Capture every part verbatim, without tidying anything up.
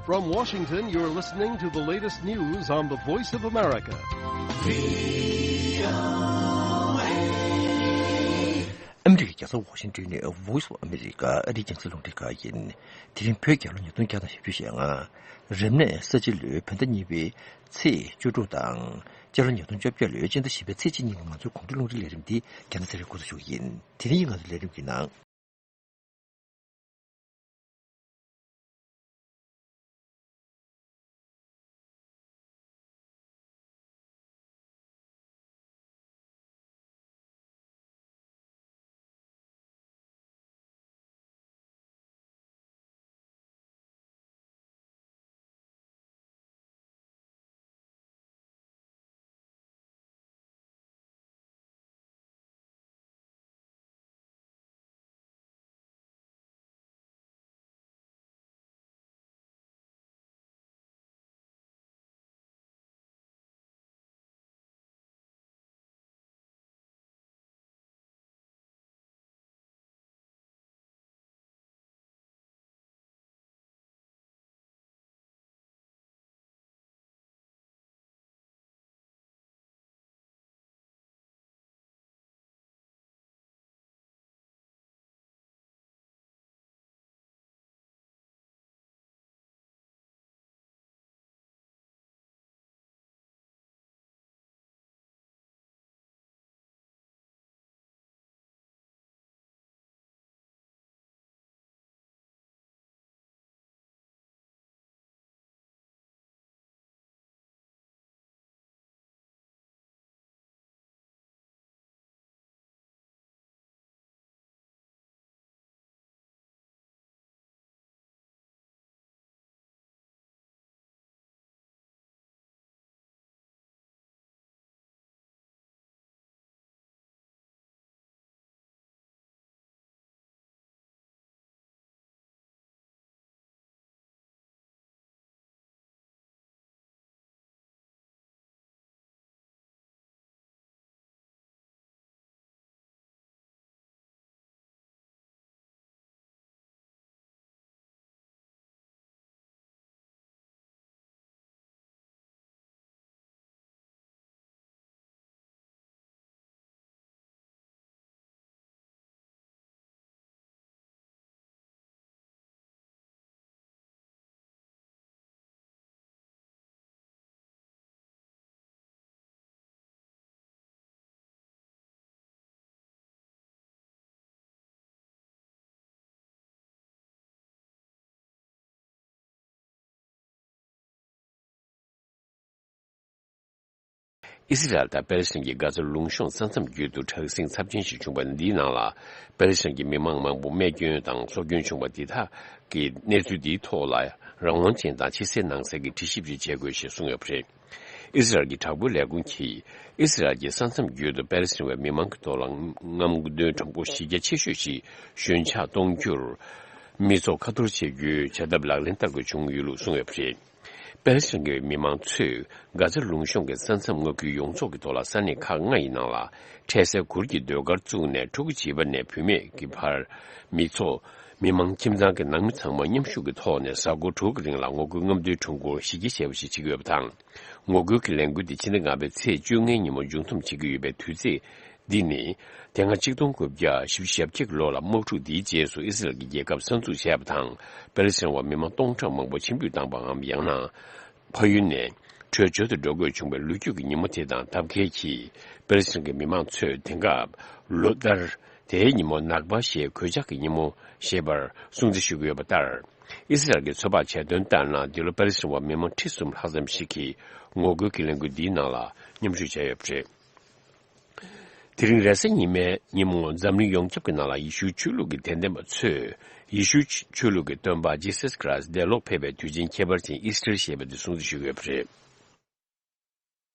From Washington, you're listening to the latest news on the Voice of America. ཨ་མི་རི་ཀའི་རྒྱལ་ས་ཝ་ཤིང་ཏོན་ནས་Voice of America ཨ་རིའི་རྒྱང་སྲིང་རླུང་འཕྲིན་ཁང་ཡིན། དེ་རིང་བོད་རྒྱལ་ལོ་ཉིས་སྟོང་བརྒྱ་དང་བཞི་བཅུ་ཞེ་ལྔ། རབ་གནས་ས་བྱི་ལོའི་བོད་ཟླ་གཉིས་པའི་ཚེས་བཅུ་དྲུག་དང་། སྤྱི་ལོ་ཉིས་སྟོང་བཅོ་བརྒྱད་ལོའི་སྤྱི་ཟླ་བཞི་པའི་ཚེས་གཅིག་ཉིན་གྱི་ང་ཚོའི་དགོང་དྲོའི་རླུང་འཕྲིན་ལས་རིམ་འདི་རྒྱལ་ན་ཚེ་རིང་འགོ་འཛུགས་ཞུ་གི་ཡིན། དེ་རིང་ང་ཚོའི་ལས་རིམ་གྱི་ནང་། ཨི་སི་རལ་དང་པེ་ལི་སི་ཐན་གྱི་གྷ་ཛ་ལུང་གཤོང་ས་མཚམས་བརྒྱུད་དུ་དྲག་ཟིང་ཚབས་ཆེན་ཞིག་བྱུང་བ་འདིའི་ནང་ལ། པེ་ལི་སི་ཐན་གྱི་མི་མང་མང་པོ་རྨས་སྐྱོན་དང་སྲོག་སྐྱོན་བྱུང་བ་འདི་དག་གི་གནས་ཚུལ་འདིའི་ཐོག་ལ་རང་དབང་ཅན་དང་ཕྱི་གསལ་ནང་གསལ་གྱི་དྲི་ཞིབ་ཅིག་བྱེད་དགོས་ཞེས་གསུངས་ཡོད་པ་རེད། ཨི་སི་རལ་གྱི་དྲག་པོའི་ལས་ཁུངས་ཀྱིས་ཨི་སི་རལ་གྱི་ས་མཚམས་བརྒྱུད་དུ་པེ་ལི་སི་ཐན་བའི་མི་མང་གི་ཐོག་ལ་རྔམ་སྟོན་དྲང་པོ་གཞི་རྒྱ་ཆེ་ཤོས་ཤིག་ཞོད་འཇགས་གཏོང་རྒྱུར་མི་ཚོགས་ཁ་འཐོར་བྱེད་རྒྱུའི་བྱ་ཐབས་ལག་ལེན་བསྟར་དགོས་བྱུང་ཡོད་ལུགས་གསུངས་ཡོད་པ་རེད། པེ་ལི་སི་ཐན་གྱི་མི་མང་ཚོས་གྷ་ཛ་ལུང་གཤོང་གི་ས་མཚམས་མངའ་ཁུལ་ཡོངས་རྫོགས་ཀྱི་ཐོག་ལ་ས་གནས་ཁག་ལྔ་ཡི་ནང་ལ་འཕྲལ་སེལ་གུར་གྱི་ཟློས་གར་བཙུགས་ནས་ཕྲུ་གུ་བྱིས་པ་ནས་བུད་མེད་ཀྱི་བར་མི་ཚོགས་མི་མང་ཁྱིམ་ཚང་གི་ནང་མི་ཚང་མ་མཉམ་ཞུགས་ཀྱི་ཐོག་ནས་གཟའ་འཁོར་དྲུག་གི་རིང་ལ་ངོ་རྒོལ་རྔམ་སྟོན་ཁྲོམ་སྐོར་གཞི་རྒྱ་ཆེ་བ་ཞིག་བྱེད་ཀྱི་ཡོད་པ་དང་། ངོ་རྒོལ་གྱི་ལས་འགུལ་འདི་ཕྱི་ཟླ་ལྔ་པའི་ཚེས་བཅོ་ལྔའི་ཉིན་མོ་མཇུག་བསྡོམས་བྱེད་ཀྱི་ཡོད་པའི་དུས་ཚིགས་འདི་ནི། དེ་སྔ་ཆིག་སྟོང་དགུ་བརྒྱ་བཞི་བཅུ་ཞེ་བརྒྱད་ཀྱི་ལོ་ལ་དམག་འཁྲུག་འདིའི་རྗེས་སུ་ཨི་སི་རལ་གྱི་རྒྱལ་ཁབ་གསར་འཛུགས་བྱས་པ་དང་། པེ་ལི་སི་ཐན་བ་མི་མང་སྟོང་ཕྲག་མང་པོ་ཕྱིར་འབུད་བཏང་པའམ་ཡང་ན། ཕ་ཡུལ་ནས་བྲོས་བྱོལ་དུ་འགྲོ་དགོས་བྱུང་བའི་ལོ་རྒྱུས་ཀྱི་ཉིན་མོ་དེ་དང་སྟབས་འཁེལ་གྱིས། པེ་ལི་སི་ཐན་གྱི་མི་མང་ཚོས་དེང་སྐབས་ལོ་ལྟར་དེའི་ཉིན་མོ་ནག་པ་ཞེས་གོད་ཆག་གི་ཉིན་མོ་ཞེས་པར་སྲུང་བརྩི་ཞུ་གི་ཡོད་པ་ལྟར། ཨི་སི་རལ་གྱི་ཚོད་དཔག་བྱས་དོན་ལྟར་ན། འདི་ལོ་པེ་ལི་སི་ཐན་བ་མི་མང་ཁྲི་གསུམ་ལྷག་ཙམ་ཞིག་གིས་ངོ་རྒོལ་གྱི་ལས་འགུལ་འདིའི་ནང་ལ་མཉམ་ཞུགས་བྱས་ཡོད་པ་རེད། དེ་རིང་རེས་གཟའ་ཉི་མའི་ཉིན་མོ་འཛམ་གླིང་ཡོངས་ཁྱབ་ཀྱི་ནང་ལ་ཡེ་ཤུའི་ཆོས་ལུགས་ཀྱི་དད་ལྡན་པ་ཚོས་ཡེ་ཤུའི་ཆོས་ལུགས་ཀྱི་སྟོན་པ་Jesus Christ འདས་ལོག་ཕེབས་པའི་དུས་ཆེན་ཁྱད་པར་ཅན་ཨིས་ཊར་ཞེས་པ་འདི་སྲུང་བརྩི་ཞུ་གི་ཡོད་པ་རེད།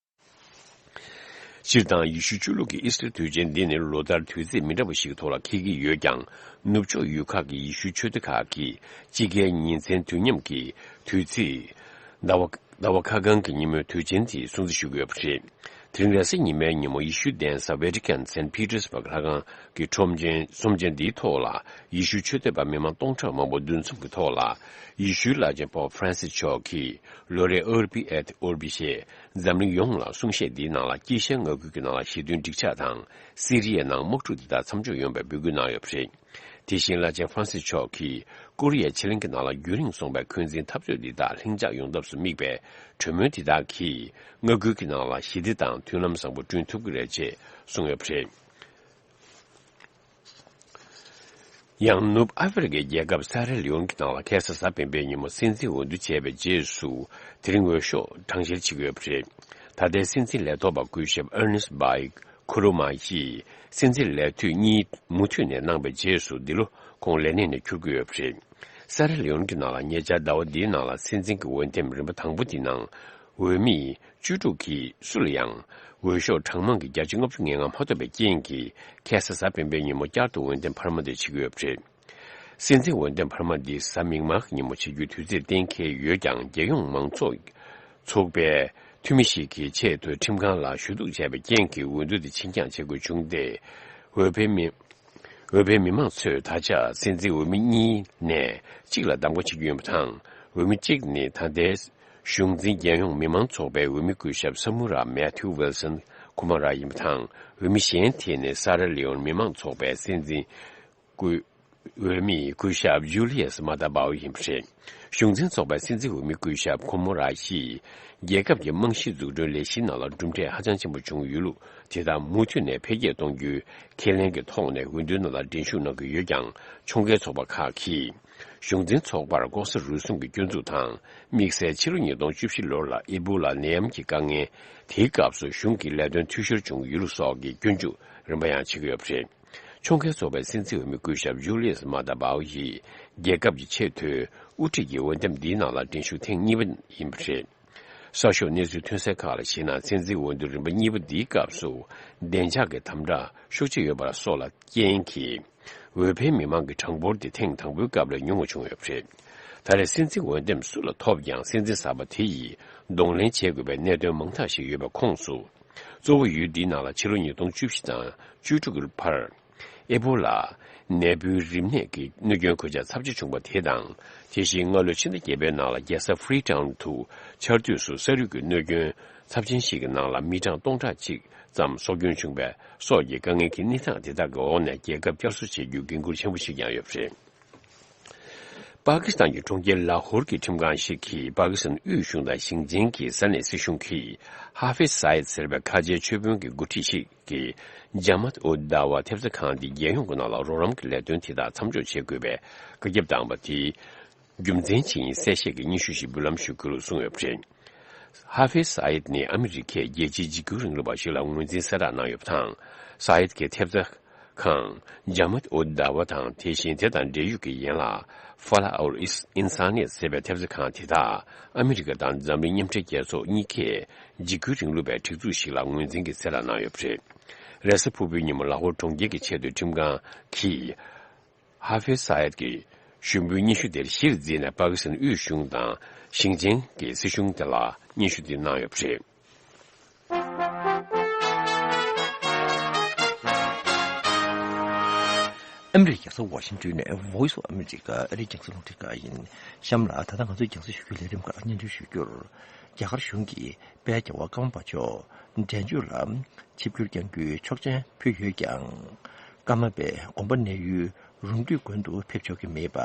སྤྱིར་བཏང་ཡེ་ཤུའི་ཆོས་ལུགས་ཀྱི་ཨིས་ཊར་དུས་ཆེན་འདི་ནི་ལོ་ལྟར་དུས་ཚིགས་མི་འདྲ་བ་ཞིག་གི་ཐོག་ལ་འཁེལ་གྱི་ཡོད་ཀྱང་། ནུབ་ཕྱོགས་ཡུལ་ཁག་གི་ཡེ་ཤུའི་ཆོས་སྡེ་ཁག་གིས་དཔྱིད་ཀའི་ཉིན་མཚན་དུས་མཉམ་གྱི་དུས་ཚིགས་ཟླ་བ་ཟླ་བ་ཁ་སྒང་གི་ཉིན་མོའི་དུས་ཆེན་དེ་སྲུང་བརྩི་ཞུ་གི་ཡོད་པ་རེད། དེ་རིང་རེས་གཟའ་ཉི་མའི་ཉིན་མོ་ཡེ་ཤུའི་གདན་ས་ཝེ་ཏི་ཀན་སན་པི་ཏེར་སྦུག་ལྷ་ཁང་གི་ཁྲོམ་ཆེན་ཚོམས་ཆེན་འདིའི་ཐོག་ལ། ཡེ་ཤུའི་ཆོས་དད་པ་མི་མང་སྟོང་ཕྲག་མང་པོ་འདུ་འཛོམས་ཀྱི་ཐོག་ལ། ཡེ་ཤུའི་བླ་ཆེན་པོབ་ཧྥ་རན་སིས་མཆོག་གིས་ལོ་རེའི་Urbi et Orbi ཞེས་འཛམ་གླིང་ཡོངས་ལ་གསུང་བཤད་འདིའི་ནང་ལ། དཀྱིལ་ཤར་མངའ་ཁུལ་གྱི་ནང་ལ་ཞི་མཐུན་འགྲིག་འཇགས་དང་། སི་རི་ཡའི་ནང་དམག་འཁྲུག་འདི་དག་མཚམས་འཇོག་ཡོང་བའི་འབོད་སྐུལ་གནང་ཡོད་པ་རེད། དེ་བཞིན་བླ་ཆེན་ཧྥ་རན་སིས་མཆོག་གིས་ཀོ་རི་ཡའི་ཕྱེད་གླིང་གི་ནང་ལ་རྒྱུན་རིང་སོང་བའི་འཁོན་འཛིན་འཐབ་རྩོད་འདི་དག་ལྷིང་འཇགས་ཡོང་ཐབས་སུ་དམིགས་པའི་གྲོས་མོལ་འདི་དག་གིས་མངའ་ཁུལ་གྱི་ནང་ལ་ཞི་བདེ་དང་མཐུན་ལམ་བཟང་པོ་བསྐྲུན་ཐུབ་ཀྱི་རེད་ཅེས་གསུངས་ཡོད་པ་རེད། ཡང་ནུབ་ཨ་ཧྥེ་རི་ཁའི་རྒྱལ་ཁབ་སཱ་ར་ལི་ཡོན་གྱི་ནང་ལ་ཁ་སང་གཟའ་སྤེན་པའི་ཉིན་མོ་སྲིད་འཛིན་འོས་བསྡུ་བྱས་པའི་རྗེས་སུ། དེ་རིང་འོས་ཤོག་གྲངས་བཤེར་བྱེད་ཀྱི་ཡོད་པ་རེད། ད་ལྟའི་སྲིད་འཛིན་ལས་ཐོག་པ་སྐུ་ཞབས་ཨར་ནེ་སི་བྷའི་ཁུ་རུ་མ་ཡིས་སྲིད་འཛིན་ལས་དུས་གཉིས་མུ་མཐུད་ནས་གནང་བའི་རྗེས་སུ། འདི་ལོ་ཁོང་ལས་གནས་ནས་འཁྱུར་གྱི་ཡོད་པ་རེད། སཱ་ར་ལི་ཡོན་གྱི་ནང་ལ་ཉེ་ཆར་ཟླ་བ་འདིའི་ནང་ལ་སྲིད་འཛིན་གྱི་འོས་འདེམས་རིམ་པ་དང་པོ་འདིའི་ནང་འོས་མི་བཅུ་དྲུག་གིས་སུ་ལ་ཡང་འོས་ཤོག་གྲངས་མང་གི་བརྒྱ་ཆ་ལྔ་བཅུ་ང་ལྔ་མ་ཐོབ་པའི་རྐྱེན་གྱིས། ཁ་སང་གཟའ་སྤེན་པའི་ཉིན་མོ་བསྐྱར་དུ་འོས་འདེམས་འཕར་མ་དེ་བྱེད་ཀྱི་ཡོད་པ་རེད། སྲིད་འཛིན་འོས་འདེམས་འཕར་མ་འདི་གཟའ་མིག་དམར་གྱི་ཉིན་མོ་བྱེད་རྒྱུའི་དུས་ཚོད་གཏན་འཁེལ་ཡོད་ཀྱང་། རྒྱལ་ཡོངས་མང་ཚོགས་ཚོགས་པའི་འཐུས་མི་ཞིག་གིས་ཆེས་མཐོའི་ཁྲིམས་ཁང་ལ་ཞུ་གཏུག་བྱས་པའི་རྐྱེན་གྱིས་འོས་བསྡུ་དེ་ཕྱིར་འགྱངས་བྱེད་དགོས་བྱུང་སྟེ། འོས་འཕེན་མི་འོས་འཕེན་མི་མང་ཚོས་ད་ཆ་སྲིད་འཛིན་འོས་མི་གཉིས་ནས་གཅིག་ལ་གདམ་ག་བྱེད་ཀྱི་ཡོད་པ་དང་། འོས་མི་གཅིག་ནི་ད་ལྟའི་གཞུང་འཛིན་རྒྱལ་ཡོངས་མི་མང་ཚོགས་པའི་འོས་མི་སྐུ་ཞབས་ས་མུ་ར་མེ་ཐིའུ་ཝིལ་སན་ཁོ་མོ་ར་ཡིན་པ་དང་། འོས་མི་གཞན་དེ་ནི་སཱ་ར་ལི་ཡོན་མི་མང་ཚོགས་པའི་སྲིད་འཛིན་སྐུ་འོས་མི་སྐུ་ཞབས་ཇུ་ལི་ཡས་མ་ཏཱ་བའོ་ཡིན་པ་རེད། གཞུང་འཛིན་ཚོགས་པའི་སྲིད་འཛིན་འོས་མི་སྐུ་ཞབས་ཁོ་མོ་ར་ཡིས། རྒྱལ་ཁབ་ཀྱི་རྨང་གཞི་འཛུགས་སྐྲུན་ལས་གཞིའི་ནང་ལ་གྲུབ་འབྲས་ཧ་ཅང་ཆེན་པོ་བྱུང་ཡོད་ལུགས་དེ་དག་མུ་མཐུད་ནས་འཕེལ་རྒྱས་གཏོང་རྒྱུའི་ཁས་ལེན་གྱི་ཐོག་ནས། འོས་བསྡུའི་ནང་ལ་འགྲན་ཞུགས་གནང་གི་ཡོད་ཀྱང་། ཕྱོགས་འགལ་ཚོགས་པ་ཁག་གིས་གཞུང་འཛིན་ཚོགས་པར་ལྐོག་ཟ་རུལ་སུངས་ཀྱི་སྐྱོན་འཛུགས་དང་། དམིགས་བསལ་ཕྱི་ལོ་ཉིས་སྟོང་བཅུ་བཞི་ལོར་ལ་ཨེ་བུ་ལ་ནད་ཡམས་ཀྱི་དཀའ་ངལ་དེའི་སྐབས་སུ་གཞུང་གི་ལས་དོན་འཐུས་ཤོར་བྱུང་ཡོད་ལུགས་སོགས་ཀྱི་སྐྱོན་འཛུགས་རིམ་པ་ཡང་བྱེད་ཀྱི་ཡོད་པ་རེད། ཕྱོགས་འགལ་ཚོགས་པའི་སྲིད་འཛིན་འོས་མི་སྐུ་ཞབས་ཇུ་ལི་ཡས་མ་ཏཱ་བའོ་ཡིས་རྒྱལ་ཁབ་ཀྱི་ཆེས་མཐོའི་དབུ་ཁྲིད་ཀྱི་འོས་འདེམས་འདིའི་ནང་ལ་འགྲན་ཞུགས་ཐེངས་གཉིས་པ་ཡིན་པ་རེད། གསར་ཤོག་གནས་ཚུལ་ཐོན་གསལ་ཁག་ལ་གཞིགས་ན། སྲིད་འཛིན་འོས་བསྡུ་རིམ་པ་གཉིས་པ་འདིའི་སྐབས་སུ་བདེ་འཇགས་ཀྱི་དམ་དྲག་ཤུགས་ཆེ་ཡོད་པ་སོགས་ལ་རྐྱེན་གྱིས། འོས་འཕེན་མི་མང་གི་གྲངས་འབོར་དེ་ཐེངས་དང་པོའི་སྐབས་ལས་ཉུང་བ་བྱུང་ཡོད་པ་རེད། ད་རེས་སྲིད་འཛིན་འོས་འདེམས་སུ་ལ་ཐོབ་ཀྱང་། སྲིད་འཛིན་གསར་པ་དེ་ཡིས་གདོང་ལེན་བྱེད་དགོས་པའི་གནད་དོན་མང་དག་ཞིག་ཡོད་པའི་ཁོངས་སུ། གཙོ་བོ་ཡུལ་འདིའི་ནང་ལ་ཕྱི་ལོ་ཉིས་སྟོང་བཅུ་བཞི་དང་བཅུ་དྲུག་གི་བར། ཨེ་བོ་ལ་ནད་འབུའི་རིམས་ནད་ཀྱི་གནོད་སྐྱོན་གོད་ཆག་ཚབས་ཆེ་བྱུང་བ་དེ་དང་། དེ་བཞིན་སྔ་ལོའི་ཕྱི་ཟླ་བརྒྱད་པའི་ནང་ལ་རྒྱལ་ས་ཧྥི་རི་ཊའུན་དུ་ཆར་དུས་སུ་ས་རུད་ཀྱི་གནོད་སྐྱོན་ཚབས་ཆེན་ཞིག་གི་ནང་ལ་མི་གྲངས་སྟོང་ཕྲག་གཅིག་ཙམ་སྲོག་སྐྱོན་བྱུང་བའི་སོགས་ཀྱི་དཀའ་ངལ་གྱི་གནས་སྟངས་དེ་དག་གི་འོག་ནས་རྒྱལ་ཁབ་བསྐྱར་གསོ་བྱེད་རྒྱུའི་འགན་འཁུར་ཆེན་པོ་ཞིག་ཀྱང་ཡོད་པ་རེད། པ་ཀི་སི་ཐན་གྱི་གྲོང་ཁྱེར་ལ་ཧོར་གྱི་ཁྲིམས་ཁང་ཞིག་གིས་པ་ཀི་སི་ཐན་དབུས་གཞུང་དང་ཞིང་ཆེན་གྱི་ས་གནས་སྲིད་གཞུང་གིས་ཧ་ཧྥིཛ་ས་ཡིད་ཟེར་བའི་ཁ་ཆེའི་ཆོས་དཔོན་གྱི་འགོ་ཁྲིད་ཞིག་གིས་ཇ་མཱཏ་ཨུད་དཱ་ཝ་ཐེབས་རྩ་ཁང་འདི་རྒྱལ་ཡོངས་ཀྱི་ནང་ལ་རོགས་རམ་གྱི་ལས་དོན་དེ་དག་མཚམས་འཇོག་བྱེད་དགོས་པའི་བཀའ་ཁྱབ་བཏང་བ་དེའི་རྒྱུ་མཚན་ཅི་ཡིན་གསལ་བཤད་ཀྱི་སྙན་ཞུ་ཞིག་འབུལ་ལམ་ཞུ་དགོས་ལུགས་གསུངས་ཡོད་པ་རེད། ཧ་ཧྥིཛ་ས་ཡིད་ནི་ཨ་མི་རི་ཁའི་རྒྱལ་སྤྱིའི་འཇིགས་སྐུལ་རིང་ལུགས་པ་ཞིག་ལ་ངོས་འཛིན་གསལ་བསྒྲགས་གནང་ཡོད་པ་དང་། ས་ཡིད་ཀྱི་ཐེབས་རྩ་ཁང་ཇ་མཱཏ་ཨུད་དཱ་ཝ་དང་། དེ་བཞིན་དེ་དང་འབྲེལ་ཡོད་ཀྱི་ཡན་ལག་ཧྥ་ལ་ཨུལ་ཨིན་ས་ནི་ཡད་ཟེར་བའི་ཐེབས་རྩ་ཁང་དེ་དག་ཨ་མི་རི་ཀ་དང་འཛམ་གླིང་མཉམ་འབྲེལ་རྒྱལ་ཚོགས་གཉིས་ཀས་འཇིགས་སྐུལ་རིང་ལུགས་པའི་སྒྲིག་འཛུགས་ཤིག་ལ་ངོས་འཛིན་གྱི་གསལ་བསྒྲགས་གནང་ཡོད་པ་རེད། རེས་གཟའ་ཕུར་བུའི་ཉིན་མོ་ལ་ཧོར་གྲོང་ཁྱེར་གྱི་ཆེས་མཐོའི་ཁྲིམས་ཁང་གིས། ཧ་ཧྥིཛ་ས་ཡད་ཀྱི་ཞུ་འབོད་སྙན་ཞུ་དེར་གཞིར་འཛིན་ནས། པ་ཀི་སི་ཐན་དབུས་གཞུང་དང་ཞིང་ཆེན་གྱི་སྲིད་གཞུང་དེ་ལ་སྙན་ཞུ་དེ་གནང་ཡོད་པ་རེད། ཨ་མི་རི་ཀའི་རྒྱལ་ས་ཝ་ཤིང་ཏོན་ནས་Voice of America ཨ་རིའི་རྒྱང་སྲིང་རླུང་འཕྲིན་ཁང་ཡིན། གཤམ་ལ་ད་ལྟ་ང་ཚོའི་རྒྱང་སྲིང་ཞུ་རྒྱུའི་ལས་རིམ་ཁག་སྙན་སྒྲོན་ཞུ་རྒྱུར། རྒྱ་གར་གཞུང་གིས་དཔལ་རྒྱལ་བ་ཀརྨ་པ་མཆོག་འབྲས་ལྗོངས་ལ་ཆིབས་བསྒྱུར་བསྐྱང་རྒྱུའི་ཆོག་མཆན་ཕུལ་ཡོད་ཀྱང་། ཀརྨ་པས་དགོན་པ་གནས་ཡུལ་རོང་འདུས་དགོན་དུ་ཕེབས་ཆོག་གི་མེད་པ།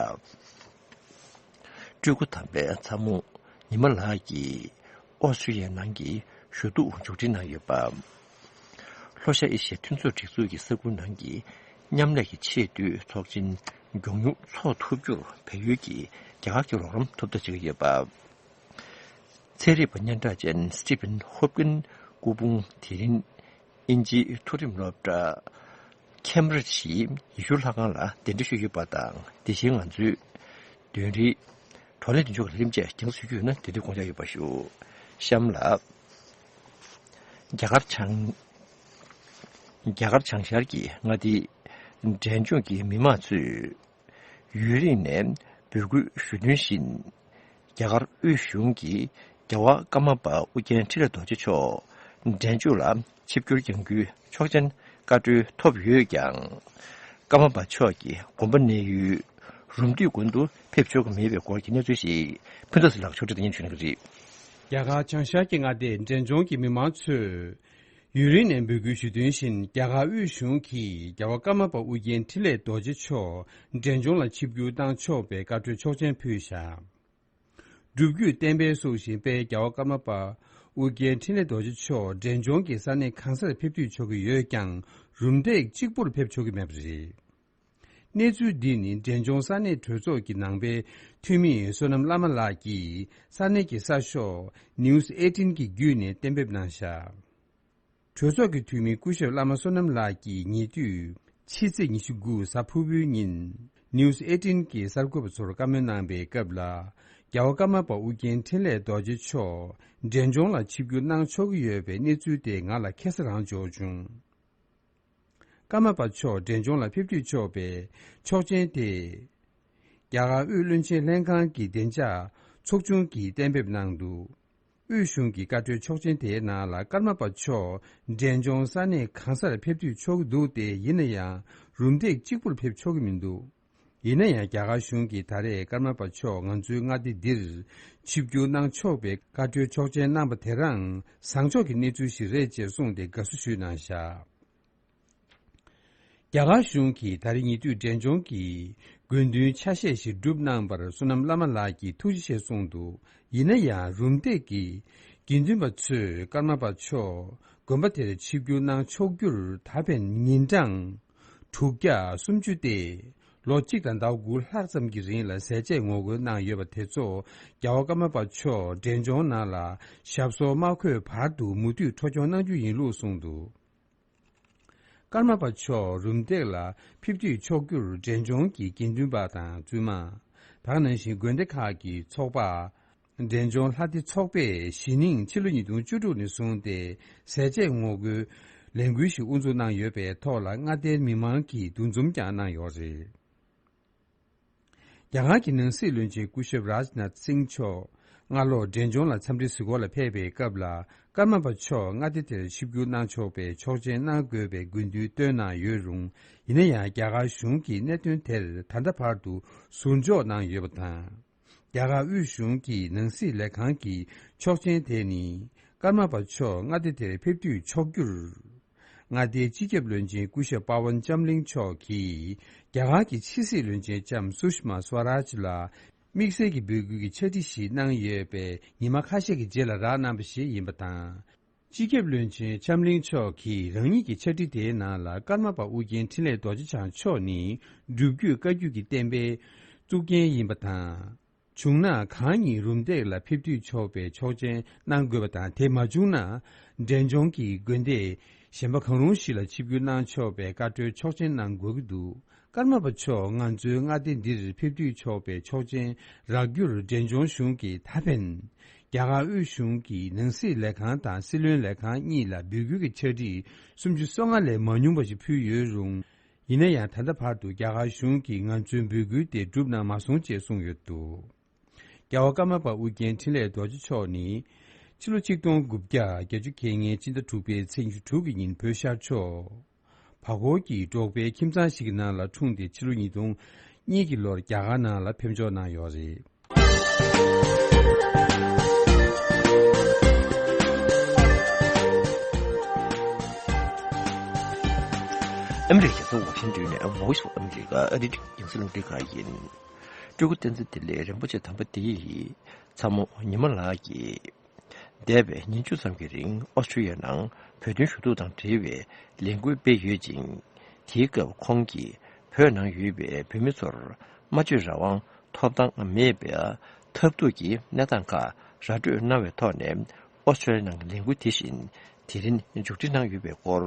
སྤྲུལ་སྐུ་དམ་པའི་ཚ་མོ་ཉི་མ་ལགས་ཀྱིས་ཨོ་སི་ཀྲི་ཡའི་ནང་གི་ཞུ་གཏུག་མཇུག་སྒྲིལ་གནང་ཡོད་པ། ལྷོ་ཤར་ཨེ་ཤི་ཡའི་མཐུན་ཚོགས་སྒྲིག་འཛུགས་ཀྱི་ས་ཁུལ་ནང་གི་མཉམ་ལས་ཀྱི་ཆེས་མཐོའི་ཚོགས་ཆེན་མགྱོགས་མྱུར་འཚོགས་ཐུབ་རྒྱུར་བལ་ཡུལ་གྱིས་རྒྱ་གར་གྱི་རོགས་རམ་ཐོབ་ཐབས་བྱེད་ཀྱི་ཡོད་པ། ཚན་རིག་པ་སྙན་གྲགས་ཅན་སི་ཊི་ཕན་ཧོབ་ཀིན་སྐུ་ཕུང་དེ་རིང་དབྱིན་ཇིའི་མཐོ་རིམ་སློབ་གྲྭ་ཁེམ་བྷྲིཇ་ཡི་ཡེ་ཤུ་ལྷ་ཁང་ལ་གདན་འདྲེན་ཞུས་ཡོད་པ་དང་། དེ་བཞིན་ང་ཚོའི་བརྒྱུད་རིམ་བགྲོ་གླེང་འདི་མཇུག་ལ་ལྷུན་གྱིས་རྒྱང་སྲིང་ཞུ་རྒྱུ་ཡོད་ན། དེ་དུས་དགོངས་འཇགས་ཡོད་པ་ཞུ། གཤམ་ལ། རྒྱ་གར་བྱང་། རྒྱ་གར་བྱང་ཤར་གྱི་མངའ་སྡེའི་འབྲས་ལྗོངས་ཀྱི་མི་མང་ཚོས་ཡུན་རིང་ནས་འབོད་སྐུལ་ཞུ་དོན་བཞིན། རྒྱ་གར་དབུས་གཞུང་གིས་རྒྱལ་བ་ཀརྨ་པ་ཨོ་རྒྱན་འཕྲིན་ལས་རྡོ་རྗེ་མཆོག་ འབྲས་ལྗོངས་ལ་ཆིབས་བསྒྱུར་ཡོང་རྒྱུའི་ཆོག་མཆན་བཀའ་འཁྲོལ་ཐོབ་ཡོད་ཀྱང་། ཀརྨ་པ་མཆོག་གི་དགོན་པ་གནས་ཡུལ་རུམ་བཏེག་དགོན་དུ་ཕེབས་ཆོག་གི་མེད་པའི་སྐོར་གྱི་གནས་ཚུལ་ཞིག་ཕུན་ཚོགས་ལགས་ཕྱོགས་སྒྲིག་གནང་ཞུ་གནང་གི་རེད། རྒྱ་གར་བྱང་ཤར་གྱི་མངའ་སྡེ་འབྲས་ལྗོངས་ཀྱི་མི་མང་ཚོས་ཡུན་རིང་ནས་འབོད་སྐུལ་ཞུ་དོན་བཞིན། རྒྱ་གར་དབུས་གཞུང་གིས་རྒྱལ་བ་ཀརྨ་པ་ཨོ་རྒྱན་འཕྲིན་ལས་རྡོ་རྗེ་མཆོག་འབྲས་ལྗོངས་ལ་ཆིབས་བསྒྱུར་གནང་ཆོག་པའི་བཀའ་འཁྲོལ་ཆོག་མཆན་ཕུལ་བཞག་སྒྲུབ་བརྒྱུད་བསྟན་པའི་སྲོག་ཤིང་དཔལ་རྒྱལ་བ་ཀརྨ་པ་ཨོ་རྒྱན་འཕྲིན་ལས་རྡོ་རྗེ་མཆོག་འབྲས་ལྗོངས་ཀྱི་ས་གནས་གང་སར་ཕེབས་འདུས་ཆོག་གི་ཡོད་ཀྱང་། རུམ་བཏེག་གཅིག་པུར་ཕེབས་ཆོག་གི་མེད་པ་རེད། གནས་ཚུལ་འདི་ནི་འབྲས་ལྗོངས་ས་གནས་གྲོས་ཚོགས་ཀྱི་ནང་པའི་འཐུས་མི་བསོད་ནམས་བླ་མ་ལགས་ཀྱིས་ས་གནས་ཀྱི་གསར་ཤོག་News eighteen གི་བརྒྱུད་ནས་གཏན་འབེབས་གནང་བཞག་གྲོས་ཚོགས་ཀྱི་འཐུས་མི་སྐུ་ཞབས་བླ་མ་བསོད་ནམས་ལགས་ཀྱིས་ཉེ་དུས་ཕྱི་ཚེས་ཉི་ཤུ་དགུ་གཟའ་ཕུར་བུའི་ཉིན་News eighteen གྱི་གསར་འགོད་པ་ཚོར་བཀའ་མོལ་གནང་པའི་སྐབས་ལ། རྒྱལ་བ་ཀརྨ་པ་ཨོ་རྒྱན་འཕྲིན་ལས་རྡོ་རྗེ་མཆོག་འབྲས་ལྗོངས་ལ་ཆིབས་བསྒྱུར་གནང་ཆོག་གི་ཡོད་པའི་གནས་ཚུལ་དེ་ང་ལ་ཁ་སང་རང་འབྱོར་བྱུང་། ཀརྨ་པ་མཆོག་འབྲས་ལྗོངས་ལ་ཕེབས་འདུས་ཆོག་པའི་ཆོག་མཆན་དེ། རྒྱ་གར་དབུས་བློན་ཆེན་ལྷན་ཁང་གི་བདེ་འཇགས་ཚོགས་ཆུང་གིས་གཏན་འབེབས་གནང་འདུག་དབུས་གཞུང་གི་བཀའ་འཁྲོལ་ཆོག་མཆན་དེའི་ནང་ལ་ཀརྨ་པ་མཆོག་འབྲས་ལྗོངས་ས་གནས་གང་སར་ཕེབས་འདུས་ཆོག་གི་འདུག་སྟེ། ཡིན་ན་ཡང་རུམ་བཏེག་གཅིག་པུར་ཕེབས་ཆོག་གི་མི་འདུག་ཡིན་ན་ཡང་རྒྱ་གར་གཞུང་གིས་ད་རེས་ཀརྨ་པ་མཆོག་ང་ཚོའི་མངའ་སྡེ་འདིར་ཆིབས་བསྒྱུར་གནང་ཆོག་པའི་བཀའ་འཁྲོལ་ཆོག་མཆན་གནང་པ་དེ་རང་བཟང་ཕྱོགས་ཀྱི་གནས་ཚུལ་ཞིག་རེད་ཅེས་གསུངས་ཏེ་དགའ་བསུ་ཞུས་གནང་བཞག་རྒྱ་གར་གཞུང་གིས་ད་རེས་ཉེ་དུས་འབྲས་ལྗོངས་ཀྱི་དགོན་བདུན་ཆ་ཤས་ཤིག་བསྒྲུབས་གནང་བར་བསོད་ནམས་བླ་མ་ལགས་ཀྱིས་ཐུགས་རྗེ་ཆེ་གསུངས་འདུག་ཡིན་ན་ཡང་རུམ་བཏེག་གི་དགེ་འདུན་པ་ཚོས་ཀརྨ་པ་མཆོག་དགོན་པ་དེར་ཆིབས་བསྒྱུར་གནང་ཆོག་རྒྱུར་ད་ཕན་ཉིན་གྲངས་དྲུག་བརྒྱ་སུམ་ཅུ་སྟེ། ལོ་གཅིག་དང་ཟླ་དགུ་ལྷག་ཙམ་གྱི་རིང་ལ་ཟས་བཅད་ངོ་རྒོལ་གནང་ཡོད་པ་དེ་ཚོ་རྒྱལ་བ་ཀརྨ་པ་མཆོག་འབྲས་ལྗོངས་ནང་ལ་ཞབས་སོར་མ་འཁོད་བར་དུ་མུ་མཐུད་འཕྲོ་སྐྱོང་གནང་རྒྱུ་ཡིན་ལུགས་གསུངས་འདུག་ཀརྨ་པ་མཆོག་རུམ་བཏེག་ལ་ཕེབས་འདུས་ཆོག་རྒྱུར་འབྲས་ལྗོངས་ཀྱི་དགེ་འདུན་པ་དང་བཙུན་མ། ད་ག་ནང་བཞིན་དགོན་སྡེ་ཁག་གི་ཚོགས་པ། འབྲས་ལྗོངས་ལྷ་སྡེ་ཚོགས་པས་གཞེས་ནིང་ཕྱི་ལོ་ཉིས་སྟོང་བཅུ་དྲུག་ནས་བཟུང་སྟེ་ཟས་བཅད་ངོ་རྒོལ་ལས་འགུལ་ཞིག་དབུ་འཛུགས་གནང་ཡོད་པའི་ཐོག་ལ་མངའ་སྡེའི་མི་མང་གིས་འདུ་འཛོམས་ཀྱང་གནང་ཡོད་རེད། རྒྱ་གར་གྱི་ནང་སྲིད་བློན་ཆེན་སྐུ་ཞབས་རཱཇ་ནཱཐ་སིང་མཆོག་སྔ་ལོ་འབྲས་ལྗོངས་ལ་འཚམས་འདྲི་གཟིགས་སྐོར་ལ་ཕེབས་པའི་སྐབས་ལ། ཀརྨ་པ་མཆོག་མངའ་སྡེ་དེར་ཆིབས་བསྒྱུར་གནང་ཆོག་པའི་ཆོག་མཆན་གནང་དགོས་པའི་དགོས་འདུན་བཏོན་གནང་ཡོད་རུང་། ཡིན་ན་ཡང་རྒྱ་གར་གཞུང་གིས་གནད་དོན་དེར་ད་ལྟ་བར་དུ་ཟུར་འཇོག་གནང་ཡོད་པ་དང་། རྒྱ་གར་དབུས་གཞུང་གི་ནང་སྲིད་ལས་ཁང་གི་ཆོག་མཆན་དེ་ནི་ཀརྨ་པ་མཆོག་མངའ་སྡེ་དེར་ཕེབས་འདུས་ཆོག་རྒྱུར། མངའ་སྡེའི་སྤྱི་ཁྱབ་བློན་ཆེན་སྐུ་ཞབས་པ་ཝན་ལྕམ་གླིང་མཆོག་གིས་རྒྱ་གར་གྱི་ཕྱི་སྲིད་བློན་ཆེན་ལྕམ་སུ་ཤི་མ་སུ་ཝ་རཱཇ་ལ་དམིགས་བསལ་གྱི་འབོད་སྐུལ་གྱི་ཕྱག་བྲིས་ཤིག་གནང་ཡོད་པའི་ཉི་མ་ཁ་ཤས་ཀྱི་རྗེས་ལ་རག་གནང་བ་ཞིག་ཡིན་པ་དང་། སྤྱི་ཁྱབ་བློན་ཆེན་ལྕམ་གླིང་མཆོག་གིས་རང་ཉིད་ཀྱི་ཕྱག་བྲིས་དེའི་ནང་ལ་ཀརྨ་པ་ཨོ་རྒྱན་འཕྲིན་ལས་རྡོ་རྗེ་འཆང་མཆོག་ནི་སྒྲུབ་བརྒྱུད་བཀའ་བརྒྱུད་ཀྱི་བསྟན་པའི་གཙུག་རྒྱན་ཡིན་པ་དང་། བྱུང་ན་གང་ཉིད་རུམ་བཏེག་ལ་ཕེབས་འདུས་ཆོག་པའི་ཆོག་མཆན་གནང་དགོས་པ་དང་། དེ་མ་བྱུང་ན་འབྲས་ལྗོངས་ཀྱི་དགོན་སྡེ་གཞན་པ་གང་རུང་ཞིག་ལ་ཆིབས་བསྒྱུར་གནང་ཆོག་པའི་བཀའ་འཁྲོལ་ཆོག་མཆན་གནང་དགོས་ཀྱི་འདུག་ཀརྨ་པ་མཆོག་ང་ཚོའི་མངའ་སྡེ་འདིར་ཕེབས་འདུས་ཆོག་པའི་ཆོག་མཆན་རག་རྒྱུར་འབྲས་ལྗོངས་གཞུང་གིས་ད་ཕན། རྒྱ་གར་དབུས་གཞུང་གི་ནང་སྲིད་ལས་ཁང་དང་སྲིད་བློན་ལས་ཁང་གཉིས་ལ་འབོད་སྐུལ་གྱི་ཕྱག་བྲིས་སུམ་ཅུ་སོ་ལྔ་ལས་མ་ཉུང་བ་ཞིག་ཕུལ་ཡོད་རུང་། ཡིན་ན་ཡང་ད་ལྟ་བར་དུ་རྒྱ་གར་གཞུང་གིས་ང་ཚོའི་འབོད་སྐུལ་དེ་བསྒྲུབས་གནང་མ་སོང་ཅེས་གསུངས་ཡོད་འདུག་རྒྱལ་བ་ཀརྨ་པ་ཨོ་རྒྱན་འཕྲིན་ལས་རྡོ་རྗེ་མཆོག་ནི། ཕྱི་ལོ་ཆིག་སྟོང་དགུ་བརྒྱ་བརྒྱད་ཅུ་གྱ་ལྔའི་སྤྱི་ཟླ་དྲུག་པའི་ཚེས་ཉི་ཤུ་དྲུག་གི་ཉིན་བོད་ཤར་ཕྱོགས། བར་སྐོར་གྱི་འབྲོག་པའི་ཁྱིམ་ཚང་ཞིག་གི་ནང་ལ་འཁྲུངས་ཏེ་ཕྱི་ལོ་ཉིས་སྟོང་གཉིས་ཀྱི་ལོར་རྒྱ་གར་ནང་ལ་ཕེབས་འབྱོར་གནང་ཡོད་རེད། ཨ་མི་རི་ཀའི་རྒྱལ་ས་ཝ་ཤིང་ཏོན་ནས་Voice of America ཨ་རིའི་རྒྱང་སྲིང་རླུང་འཕྲིན་ཁང་ཡིན། སྤྲུལ་སྐུ་བསྟན་འཛིན་བདེ་ལེགས་རིན་པོ་ཆེ་དམ་པ་འདི་ཡིས་ཚ་མོ་ཉི་མ་ལགས་ཀྱིས། འདས་པའི་ཉིན་བཅུ་ཙམ་གྱི་རིང་ཨོ་སི་ཀྲི་ཡ་ནང་བོད་དོན་ཞུ་གཏུག་དང་འབྲེལ་བའི་ལས་འགུལ་སྤེལ་ཡོད་ཅིང་། དེའི་སྐབས་ཁོང་གིས་བོད་ནང་ཡོད་པའི་བོད་མི་ཚོར་སྨྲ་བརྗོད་རང་དབང་ཐོབ་ཐང་མེད་པའི་ཐབས་སྡུག་གི་གནས་སྟངས་ཁག་ར་སྤྲོད་གནང་བའི་ཐོག་ནས། ཨོ་སི་ཀྲི་ཡ་ནང་གི་ལས་འགུལ་དེ་བཞིན་དེ་རིང་མཇུག་སྒྲིལ་གནང་ཡོད་པའི་སྐོར།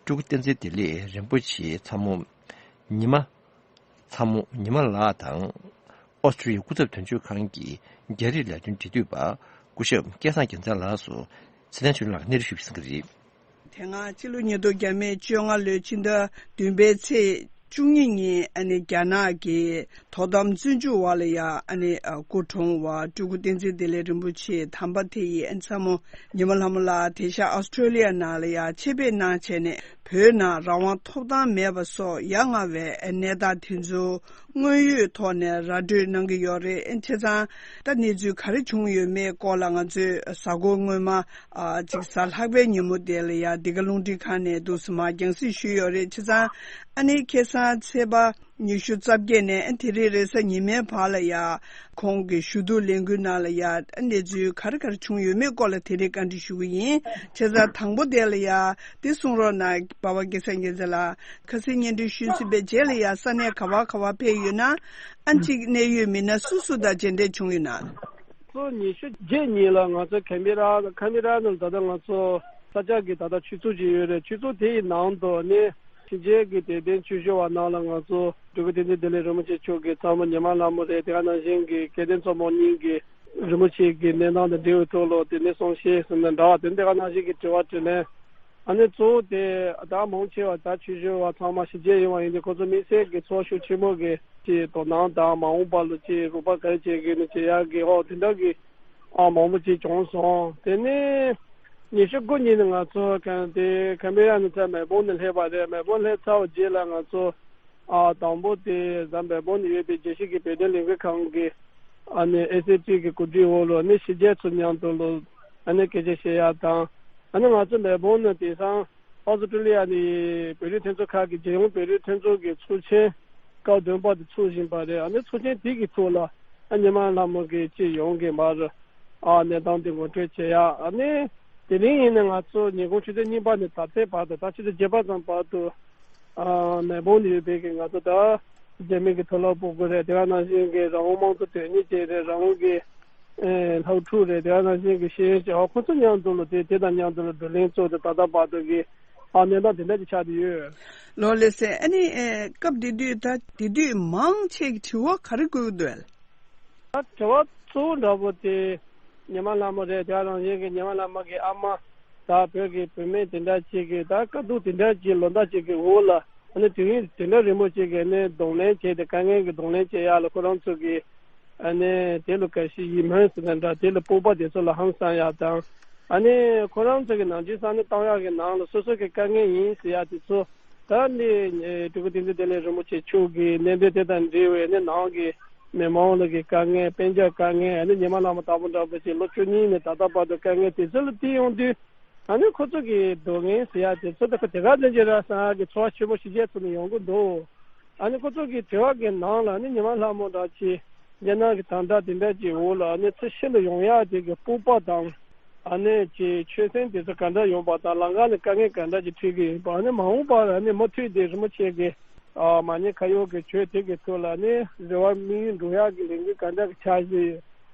སྤྲུལ་སྐུ་བསྟན་འཛིན་བདེ་ལེགས་རིན་པོ་ཆེའི་ཚ་མོ་ཉི་མ། ཚ་མོ་ཉི་མ་ལགས་དང་། ཨོ་སི་ཀྲི་ཡའི་སྐུ་ཚབ་དོན་གཅོད་ཁང་གི་རྒྱ་རིགས་ལས་དོན་འབྲེལ་མཐུད་པ་སྐུ་ཞབས་སྐལ་བཟང་རྒྱལ་མཚན་ལགས་སུ་ཚེ་བརྟན་ཆོས་སྒྲོན་ལགས་ཀྱིས་གནས་དྲི་ཞུས་པ་གསན་གྱི་རེད། དེ་སྔ་ཕྱི་ལོ་ཉིས་སྟོང་བརྒྱ་མེད་བཅོ་ལྔ་ལོའི་ཕྱི་ཟླ་བདུན་པའི་ཚེས་ བཅུ་གཉིས་ཉིན་ཨ་ནི་རྒྱ་ནག་གི་དོ་དམ་བཙོན་འཇུག་འོག་ལ་ཡ་ཨ་ནི་སྐུ་གྲོངས་བ་སྤྲུལ་སྐུ་བསྟན་འཛིན་བདེ་ལེགས་རིན་པོ་ཆེ་དམ་པ་དེ་ཡིས་ཨ་ནི་ཚ་མོ་ཉི་མ་ལྷ་མོ་ལགས་དེང་སང་ཨོ་སི་ཀྲོ་ལི་ཡ་ནང་ལ་ཡ་ཆེད་ཕེབས་གནང་བྱས་ནས་བོད་ནང་རང་དབང་ཐོབ་ཐང་མེད་པ་སོགས་ཡ་ང་བའི་གནས་སྟངས་དེ་ཚོ་དངོས་ཡོད་ཐོག་ནས་ར་སྤྲོད་གནང་གི་ཡོད་རེད། བྱས་ཙང་ད་གནས་ཚུལ་ག་རེ་བྱུང་ཡོད་མེད་སྐོར་ལ་ང་ཚོས་གཟའ་འཁོར་སྔོན་མ། ཨ་ཅིག་གཟའ་ལྷག་པའི་ཉིན་མོ་དེ་ལ་ཡ་འདི་ག་རླུང་འཕྲིན་ཁང་ནས་འདུག་སེ་མར་རྒྱང་སྲིང་ཞུས་ཡོད་རེད། བྱས་ཙང་ཨ་ནི་ཁ་སང་ཚེས་པ་ཉི་ཤུ་རྩ་བརྒྱད་ནས་ཨ་དེ་རིང་རེས་གཟའ་ཉི་མའི་བར་ལ་ཡ་ཁོང་གི་ཞུ་གཏུག་ལས་འགུལ་ནང་ལ་ཡ་ཨ་གནས་ཚུལ་ག་རེ་ག་རེ་བྱུང་ཡོད་མེད་སྐོར་ལ་དེ་རིང་བཀའ་འདྲི་ཞུ་གི་ཡིན། བྱས་ཙང་དང་པོ་དེ་ལ་ཡ་འདི་གསུང་རོགས་གནང་། སྦ་བ་སྐལ་བཟང་རྒྱལ་མཚན་ལགས། ཁ་སང་སྙན་སྒྲོན་ཞུས་ཟིན་པའི་རྗེས་ལ་ཡ་ས་གནས་ག་བ་ག་བ་ཕེབས་ཡོད་ན། ཨ་ཅིག་གནད་ཡོད་མི་སྣ་སུ་སུ་དང་མཇལ་འཕྲད་བྱུང་ཡོད་ན། ཚོ་ཉི་ཤུ་རྗེས་ཉིན་ལ་ང་ཚོ་ཁེམ་པི་ར་ཁེམ་པི་ར་ནང་ད་ལྟ་ང་ཚོ་ས་ཆ་གི་ད་ལྟ་ཆོས་ཚོགས་ཅིག་ཡོད་རེད། ཆོས་ཚོགས་དེ་ཡི་ནང་དུ་ནི་ཕྱི་རྒྱལ་གྱི་དད་ལྡན་ཆོས་ཞུ་བ་ནང་ལ་ང་ཚོ་སྤྲུལ་སྐུ་བསྟན་འཛིན་བདེ་ལེགས་རིན་པོ་ཆེ་མཆོག་གི་ཚ་མོ་ཉི་མ་ལྷ་མོ་རེད། དེ་ག་ནང་བཞིན་གྱི་སྐལ་ལྡན་མཚོ་མོ་གཉིས་ཀྱི་རིན་པོ་ཆེ་གི་གནས་སྟངས་དང་འབྲེལ་བའི་ཐོག་ལ་དེ་ནས་གསུང་བཤད་ཟེར་ན་འདྲ་བ་དེ་འདྲ་ག་ནང་བཞིན་གྱི་དྲི་བ་དྲིས་ལན། ཨ་ནི་གཙོ་བོ་དེ་ད་མང་ཆེ་བ་ད་ཆོས་ཞུ་བ་ཚང་མ་ཕྱི་རྒྱལ་ཡོང་བ་ཡིན་དུས་ཁོ་ཚོ་དམིགས་བསལ་གྱི་ཚོགས་ཞུགས་ཆེན་མོ་གི་ཅིག་དོ་སྣང་དང་མ་འོངས་པ་ལ་ཅིག་རོགས་པ་ག་རེ་བྱེད་དགོས་ནི་བྱེད་ཡག་གི་ཨོ་དེ་འདྲ་གི་ཨ་མང་པོ་ཅིག་བྱུང་སོང་། དེ་ནས་ཉི་ཤུ་དགུ་ཉིན་ནས་ང་ཚོ་གང་དེ་ཁེམ་པི་ར་ནས་ཚུར་མེལ་བོན་ནས་སླེབས་པ་རེད། མེལ་བོན་སླེབས་ཚར་བ་རྗེས་ལ་ང་ཚོ་ཨ་དང་པོ་དེ་ཟམ་མེལ་བོན་ནས་ཡོད་པའི་རྒྱལ་སྤྱི་གི་བོད་དོན་ལས་འགུལ་ཁང་གི་ཨ་ནི་ཨེ་སི་ཨེ་ཊི་གི་གོ་སྒྲིག་འོག་ལ་ནི་ཕྱི་རྒྱལ་ཚོ་མཉམ་དུ་ལ་ཨ་ནི་སྐད་ཆ་བཤད་ཡག་དང་། ཨ་ནི་ང་ཚོ་མེལ་བོན་ནས་དེང་སང་ཨོ་སི་ཀྲོ་ལི་ཡ་ནས་བོད་རིགས་མཐུན་ཚོགས་ཁག་གི་རྒྱལ་ཡོངས་བོད་རིགས་མཐུན་ཚོགས་ཀྱི་ཚོགས་ཆེན་སྐབས་བདུན་པ་དེ་ཚོགས་བཞིན་པ་རེད། ཨ་ནི་ཚོགས་ཆེན་དེ་གི་ཐོག་ལ་ཨ་ཉི་མ་ལྷ་མོ་གིས་ཅིག་ཡོང་གི་མར་ཨ་གནས་སྟངས་དེ་ངོ་སྤྲོད་བྱེད་ཡག་ཨ་ནི་དེ་རིང་ཡིན་ན་ང་ཚོ་ཉིན་གུང་ཆུ་ཚོད་གཉིས་པ་ནས་ད་ལྟའི་བར་དུ་ད་ཆུ་ཚོད་བརྒྱད་པ་ཙམ་བར་དུ་ཨ་མེལ་བོན་ནས་ཡོད་པའི་གི་ང་ཚོ་ད་རྒྱ་མི་གི་མཐོ་སློབ་སྤུ་གུ་རེད། དེ་ག་ནང་བཞིན་གི་རང་དབང་དམངས་གཙོ་དོན་གཉེར་ཅན་རེད། རང་དབང་གི་ཨེ་སློབ་ཕྲུག་རེད། དེ་ག་ནང་བཞིན་གྱི་ཤེས་ཡོན་ཅན་ཨོ་ཁོ་ཚོ་མཉམ་དུ་ལ་དེ་དེ་དང་མཉམ་དུ་ལ་བགྲོ་གླེང་ཚོགས་ཏེ་ད་ལྟ་བར་དུ་གི་ཨ་གནས་སྟངས་དེ་འདྲ་ཅིག་ཆགས་བསྡད་ཡོད། ལགས་ལགས་སེ། ཨ་ནི་ཨེ་སྐབས་དེ་དུས་ད་དེ་དུས་མང་ཆེ་གི་དྲི་བ་ག་རེ་དགོས་ཀྱི་འདུག་ཨ། ད་དྲི་བ་གཙོ་བོ་འདྲ་པོ་དེ་ཉི་མ་ལྷ་མོ་རེད། དེ་ག་ནང་བཞིན་གྱི་ཉི་མ་ལྷ་མོ་གི་ཨ་མ་ད་བོད་ཀྱི་བུད་མེད་དེ་འདྲ་ཅིག་གི་ད་དཀའ་སྡུག་དེ་འདྲ་ཅིག་ལོ་ཟླ་ཅིག་གི་འོག་ལ་ཨ་ནི་དུས་ཡུན་དེ་འདྲ་རིང་པོ་ཅིག་གི་ནི་གདོང་ལེན་བྱས་ཏེ་དཀའ་ངལ་གྱི་གདོང་ལེན་བྱེད་ཡག་ལ་ཁོ་རང་ཚོ་གི་ཨ་ནི་དེ་ལ་དགའ་ཞིག་ཡིད་སྨོན་ཟེར་ན་འདྲ། དེ་ལ་སྤོབས་པ་དེ་ཚོ་ལ་ཧང་སང་ཡག་དང་། ཨ་ནི་ཁོ་རང་ཚོ་གི་ནང་ཆོས་ས་གནས་གཏོང་ཡག་གི་ནང་ལ་སོ་སོ་གི་དཀའ་ངལ་ཡིན་ཟེར་ཡག་དེ་ཚོ་ད་ནི་སྤྲུལ་སྐུ་བསྟན་འཛིན་བདེ་ལེགས་རིན་པོ་ཆེ་མཆོག་གི་གནད་དོན་དེ་དང་འབྲེལ་བའི་ནི་ནང་གི་མི་མང་ལ་གི་དཀའ་ངལ། དཔལ་འབྱོར་དཀའ་ངལ། ཨ་ནི་ཉི་མ་ལྷ་མོ་དང་པོ་འདྲ་པོ་ཞིག་ལོ་བཅུ་གཉིས་ནས་ད་ལྟ་བར་དུ་དཀའ་ངལ་དེ་ཚོ་ལ་བལྟས་ཡོང་དུས། ཨ་ནི་ཁོ་ཚོ་གི་སྡུག་བསྔལ་ཟེར་ཡག་དེ་ཚོ་ད་ཁོ་དེ་ག་ལས་ཀྱི་ར་སང་གི་ཚོར་བ་ཆེན་པོ་ཞིག་རྗེས་ཐུག་ནས་ཡོང་གི་འདུག་ཨ་ནི་ཁོ་ཚོ་གི་དྲི་བ་གི་ནང་ལ་ཨ་ནི་ཉི་མ་ལྷ་མོ་འདྲ་ཅིག་རྒྱ་ནག་གི་དམ་དྲག་དེ་འདྲ་ཅིག་འོག་ལ་ཨ་ནི་ཚུར་ཕྱི་ལ་ཡོང་ཡག་དེ་གི་སྤོབས་པ་དང་། ཨ་ནི་ཅིག་ཆོད་སེམས་དེ་ཚོ་ག་འདྲ་ཡོང་པ་དང་། ལམ་ཁ་ནས་དཀའ་ངལ་ག་འདྲ་ཅིག་འཕྲད་ཀྱི་ཡིན་པ། ཨ་ནི་མ་འོངས་པར་ཨ་ནི་མུ་མཐུད་དེ་རིན་པོ་ཆེ་གི་ཨ་མ་ཎི་ཁ་ཡོག་གི་ཆོས་དེ་གི་ཐོག་ལ་ཨ་ནི་རེ་བ་དམིགས་ཡུལ་འགྲུབ་ཡག་གི་ལས་འགུལ་ག་འདྲ་གི་འཆར་གཞི་ཡོད།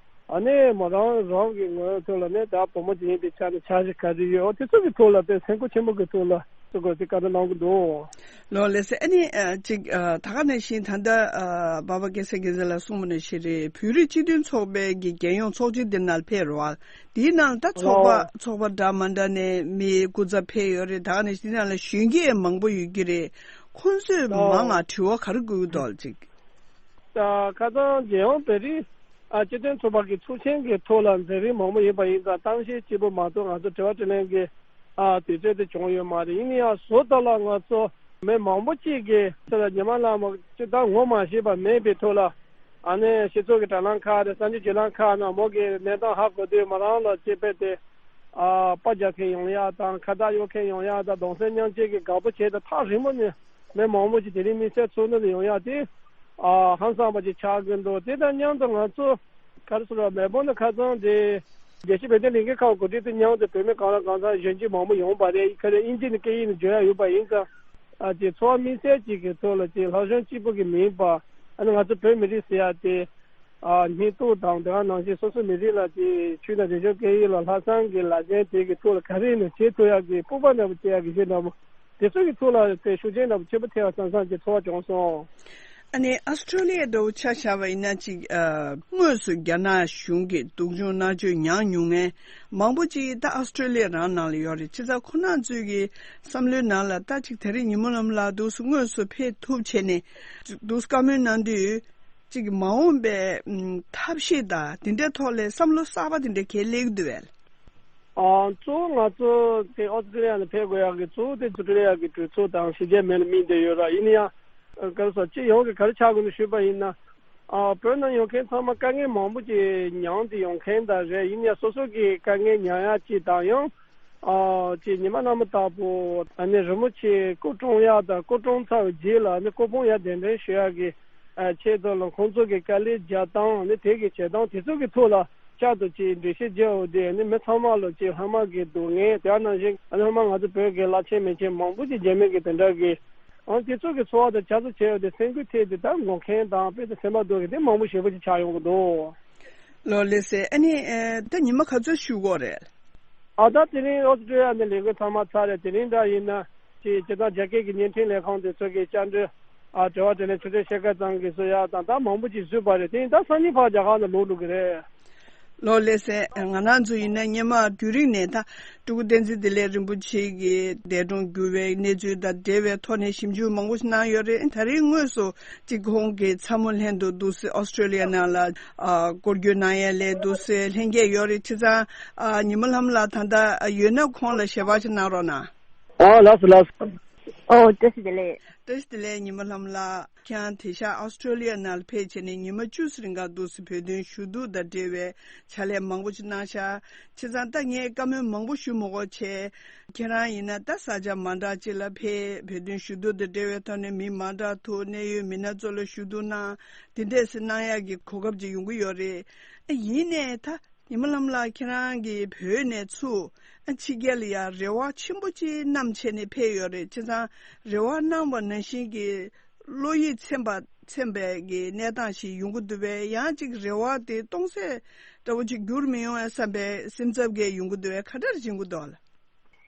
ཨ་ནི་མོ་རང་རང་གི་ངོས་ཐོག་ལ་ནི་ད་བུ་མོ་དེ་ཡིན་པའི་ཆ་ནས་འཆར་གཞི་ག་རེ་ཡོད། དེ་ཚོ་གི་ཐོག་ལ་དཔེ་སེམས་ཁུར་ཆེན་པོ་གི་ཐོག་ལ་ཚུར་དགོས་ཚུལ་བཀའ་འདྲི་གནང་གི་འདུག་ལགས་ལགས་སེ། ཨ་ནི་ཨ་ཅིག་ཨ་ད་ག་ནང་བཞིན་ད་ལྟ་ཨ་སྦ་བ་སྐལ་བཟང་རྒྱལ་མཚན་ལགས་གསུངས་པ་ནང་བཞིན་རེད། བོད་རིགས་སྤྱི་མཐུན་ཚོགས་པའི་གི་རྒྱལ་ཡོངས་ཚོགས་ཆེན་འདི་ནང་ཕེབས་རེད་བ། འདིའི་ནང་ད་ཚོགས་པ་ལགས། ཚོགས་པ་འདྲ་མ་འདྲ་ནས་མི་སྐུ་ཚབ་ཕེབས་ཡོད་རེད། ད་ག་ནང་བཞིན་འདི་ནང་ལ་གཞོན་སྐྱེས་མང་པོ་ཡོད་ཀྱི་རེད། ཁོང་ཚོས་མང་ལགས། ང་དྲི་བ་ག་རེ་དགོས་ཀྱི་འདུག་ཅིག་ད་ཁ་སང་རྒྱལ་ཡོངས་བོད་རིགས་ཨ་སྤྱི་མཐུན་ཚོགས་པ་གི་ཚོགས་ཆེན་གྱི་ཐོག་ལ་མཛད་རིམ་མང་པོ་ཡིན་པ་ཡིན་ཙང་གཏམ་བཤད་གཅིག་པུ་མ་གཏོགས་ང་ཚོ་དྲི་བ་དྲིས་ལན་གྱི་ཨ་དུས་ཚོད་དེ་བྱུང་ཡོད་མ་རེད། ཡིན་ན་ཡང་བཟོ་ལྟ་ལ་ང་ཚོ་མི་མང་པོ་གཅིག་གིས་ཚེ་ལ་ཉི་མ་ལྷ་མོ་སྤྱིར་བཏང་ངོ་མ་ཤེས་པ་མེད་པའི་ཐོག་ལ་ཨ་ནི་སྤྱི་ཚོགས་ཀྱི་དྲ་ལམ་ཁག་དང་གསར་འགྱུར་བརྒྱུད་ལམ་ཁག་ནང་མོ་གི་གནས་སྟངས་ཧ་གོ་དུས་མོ་རང་ལ་ཅིག་དཔེ་དེ་ཨ་པར་རྒྱག་མཁན་ཡོང་ཡག་དང་ཁ་བཏགས་གཡོག་མཁན་ཡོང་ཡག་དང་གདུང་སེམས་མཉམ་སྐྱེད་ཀྱི་དགའ་པོ་བྱས་ཏེ་ཐག་རིང་པོ་ནས། མི་མང་པོ་ཞིག་དེ་རིང་དམིགས་བསལ་ཚོགས་འདུ་ལ་ཡོང་ཡག་དེ་ཨ་ཧང་སངས་པ་ཞིག་ཆགས་ཀྱི་འདུག་དེ་དང་མཉམ་དུ་ང་ཚོ་ག་རེ་ཟེར་ར་མེལ་བོན་དུ་ཁ་སང་དེ་རྒྱལ་སྤྱིའི་བོད་དོན་ལས་འགུལ་ཁང་གོ་སྒྲིག་དང་མཉམ་དུ་བོད་མི་གང་ལ་གང་འཚམ་གཞོན་སྐྱེས་མང་པོ་ཡོང་བ་རེད། ཁ་རེ་དབྱིན་ཇི་ནས་སྐད་ཡིག་ནས་བརྗོད་ཡག་ཡོད་པ་ཡིན་ཙང་ཨ་ཅེ་ཚོར་བ་དམིགས་བསལ་ཅིག་གི་ཐོག་ལ་ཅིག་ལྷག་གཞུང་གཅིག་པུ་གི་མིན་པ་ཨ་ནི་ང་ཚོ་བོད་མི་རིགས་ཟེར་ཡག་དེ་ཨ་སྙིང་སྟོབས་དང་དེ་ག་ནང་བཞིན་སོ་སོ་མི་རིགས་ལ་དེ་ཆོས་དང་རིག་གཞུང་སྐད་ཡིག་ལ་ལྷག་བསམ་གྱི་ལག་ལེན་དེ་གི་ཐོག་ལ་ག་རེ་ནས་བྱེད་ཐུབ་ཡག་གི་སྤོབས་པ་འདྲ་པོ་སྐྱེ་ཡག་གི་གཞི་འདྲ་པོ་དེ་ཚོ་གི་ཐོག་ལ་དེ་ཤུགས་རྐྱེན་འདྲ་པོ་ཆེན་པོ་ཐེབས་པ་བསམ་བསམ་གྱི་ཚོར་བ་བྱུང་སོང་། ཨ་ནི་ཨ་སི་ཀྲོ་ལི་ཡ་འདྲ་བོ་ཆ་བཞག་པ་ཡིན་ན་ཅིག་ཨ། དངོས་སུ་རྒྱ་ནག་གཞུང་གི་སྡུག་སྦྱོང་མནར་གཅོད་མྱངས་མྱོང་མཁན་མང་པོ་ཅིག་ད་ཨ་སི་ཀྲོ་ལི་ཡ་རང་ནང་ལ་ཡོད་རེད། བྱས་ཙང་ཁོ་རང་ཚོའི་གི་བསམ་བློའི་ནང་ལ་ད་ཅིག་དེ་རིང་ཉི་མ་ལམ་ལ་འདུག་སེ་དངོས་སུ་ཕེབས་ཐུབ་བྱས་ནས་འདུག་སེ་བཀའ་མོལ་གནང་དུས། གཅིག་མ་འོངས་པའི་ཨམ། ཐབས་ཤེས་དང་དེ་འདྲའི་ཐོག་ལ་བསམ་བློ་གསར་པ་དེ་འདྲ་གས་སླེབས་ཀྱི་འདུག་བས། ཨ། གཙོ་བོ་ང་ཚོ་དེ་ཨོ་སི་ཀྲི་ལི་ཡ་ནས་ཕེབས་དགོས་ཡག་གི་གཙོ་བོ་དེ་ཨོ་སི་ཀྲི་ལི་ཡ་གི་གྲོས་ཚོགས་དང་གཞི་རྒྱ་མེད་ལ་དམིགས་བསྡད་ཡོད་ར། ཡིན་ན་ཡང་ག་རེ་ཟེར། སྤྱི་ཡོངས་ཀྱི་ག་རེ་ཆགས་དགོས་ནས་ཞུས་པ་ཡིན་ན། ཨ། བོད་ནང་ཡོང་མཁན་ཚང་མ་དཀའ་ངལ་མང་པོ་ཅིག་མྱངས་ཏེ་ཡོང་མཁན་དང་རེད། ཡིན་ན་ཡང་སོ་སོ་གི་དཀའ་ངལ་མྱངས་ཡག་ཅིག་དང་ཡང་། ཨ། ཅིག་ཉི་མ་ནངས་མོ་དག་པོ་ཨ་ནི་རིན་པོ་ཆེ་སྐུ་གྲོངས་ཡག་དང་སྐུ་གྲོངས་ཚར་བའི་རྗེས་ལ་ཨ་ནི་སྐུ་ཕུང་ཡར་གདན་འདྲེན་ཞུ་ཡག་གི་ཨ། ཆེད་དུ་ལ་ཁོང་ཚོ་གི་དཀའ་ལས་རྒྱག་སྟངས་ཨ་ནི་དེ་གི་བྱེད་སྟངས་དེ་ཚོ་གི་ཐོག་ལ་བསྐྱར་དུ་ཅིག་འགྲེལ་བཤད་བརྒྱབ་འོ་དེ་ཨ་ནི་མི་ཚང་མ་ལ་ཅིག་ལྷག་མ་གི་སྡུག་བསྔལ་དེ་ནང་བཞིན་ཨ་ནི་ལྷག་མ་ང་ཚོ་བོད་ཀྱི་བླ་ཆེན་མི་ཆེན་མང་པོ་ཅིག་རྒྱ་མི་གི་དེ་འདྲ་གི་ཨང་དེ་ཚོ་གི་འཚོ་བ་དང་བྱ་ཚོ་བྱས་འོ་དེ་སེམས་འགུལ་ཐེབས་ཏེ་ད་འགོག་མཁན་དང་དཔེ་དེ་སེམས་པ་སྡུག་གི་དེ་མང་པོ་ཞེ་པོ་ཅིག་ཆགས་ཡོང་གི་འདུག་ལོ་ལེགས་སེ། ཨ་ནི་ཨེ། ད་ཉི་མ་ག་ཚོད་བཞུགས་ཀྱི་ཡོད་རེད། ཨ། ད་དེ་རིང་ཨོ་སི་ཀྲི་ལི་ཡ་ནས་ལས་འགུལ་ཚང་མ་ཚར་རེད། དེ་རིང་འདྲ་ཡིན་ན་ཅིག་སྤྱིར་བཏང་རྒྱ་སྐད་ཀྱི་བརྙན་འཕྲིན་ལས་ཁང་དེ་ཚོ་གི་བཅར་འདྲི། ཨ། དྲི་བ་དྲིས་ལན་ཆུ་ཚོད་ཕྱེད་ཀ་ཙམ་གྱི་བཟོ་ཡག་དང་ད་མང་པོ་ཅིག་བཟོས་པ་རེད། དེ་ཡིན་ད་སང་ཉིན་ཕར་རྒྱ་གར་ནས་ལོག་འགྲོ་གི་རེད། ལོ་ལེགས་སེ། ང་རང་ཚོ་ཡིན་ན་སྔོན་མ་རྒྱུན་རིང་ནས་ད་སྤྲུལ་སྐུ་བསྟན་འཛིན་བདེ་ལེགས་རིན་པོ་ཆེ་གི་འདས་གྲོངས་གྱུར་བའི་གནས་ཚུལ་དང་འབྲེལ་བའི་ཐོག་ནས་ཞིབ་འཇུག་མང་པོ་ཞིག་གནང་ཡོད་རེད། ད་རིང་དངོས་སུ་གཅིག་ཁོང་གི་ཚ་མོ་ལྷན་དུ་འདུག་སེ་ཨོ་སི་ཀྲོ་ལི་ཡ་ནང་ལ་ཨ། སྐོར་སྐྱོད་གནང་ཡས་ལས་འདུག་སེ་ལྷན་རྒྱས་ཡོད་རེད། བྱས་ཙང་ཨ། ཉི་མ་ལྷམ་ལགས་ད་ལྟ་ཡོད་ན་ཁོང་ལ་ཞལ་པར་ཞིག་གནང་རོགས་གནང་། ཨ། ལགས་སོ་ལགས་སོ། ཨོ། བཀྲ་ཤིས་བདེ་ལེགས། བཀྲ་ཤིས་བདེ་ལེགས་ཉི་མ་ལྷམ་ལགས། ཁྱེད་རང་དེང་སང་ཨོ་སི་ཀྲོ་ལི་ཡ་ནང་ལ་ཕེབས་བྱས་ནས་ཉི་མ་བཅུ་ཙམ་རིང་ག་འདུག་སེ་བོད་དོན་ཞུ་གཏུག་དང་འབྲེལ་བའི་ཕྱག་ལས་མང་པོ་ཅིག་གནང་ཤག་བྱས་ཙང་ད་ངས་བཀའ་མོལ་མང་པོ་ཞུ་མི་དགོས་བྱས། ཁྱེད་རང་ཡིན་ན་ད་ས་ཆ་མ་འདྲ་ཅིག་ལ་ཕེབས། བོད་དོན་ཞུ་གཏུག་དང་འབྲེལ་བའི་ཐོག་ནས་མི་མ་འདྲ་ཐུག་གནད་ཡོད་མི་སྣ་ཚོ་ལ་ཞུ་གཏུག་གནང་། དེ་འདྲས་སེ་གནང་ཡག་གི་གོ་སྐབས་ཅིག་ཡོང་གི་ཡོད་རེད། ཨ། ཡིན་ནའི་ད་ཉི་མ་ལྷམ་ལགས་ཁྱེད་རང་གིས་བོད་ནས་ཚུར་ཨ། ཕྱི་རྒྱལ་ལ་ཡར་རེ་བ་ཆེན་པོ་ཅིག་བསྣམས་བྱས་ནས་ཕེབས་ཡོད་རེད། བྱས་ཙང་རེ་བ་གནང་བ་ནང་བཞིན་གྱི་བློ་ཡིད་ཚིམ་པ་ཚིམ་པའི་གི་གནས་སྟངས་ཤིག་ཡོང་གི་འདུག་པས། ཡང་ཅིག་རེ་བ་དེ་སྟོང་ཟད་འདྲ་བོ་ཅིག་འགྱུར་མི་ཡོང་ཨ་བསམ་པའི་སེམས་འཚབ་གས་ཡོང་གི་འདུག་པས། ག་འདྲ་བྱེད་ཀྱི་འདུག་ལགས།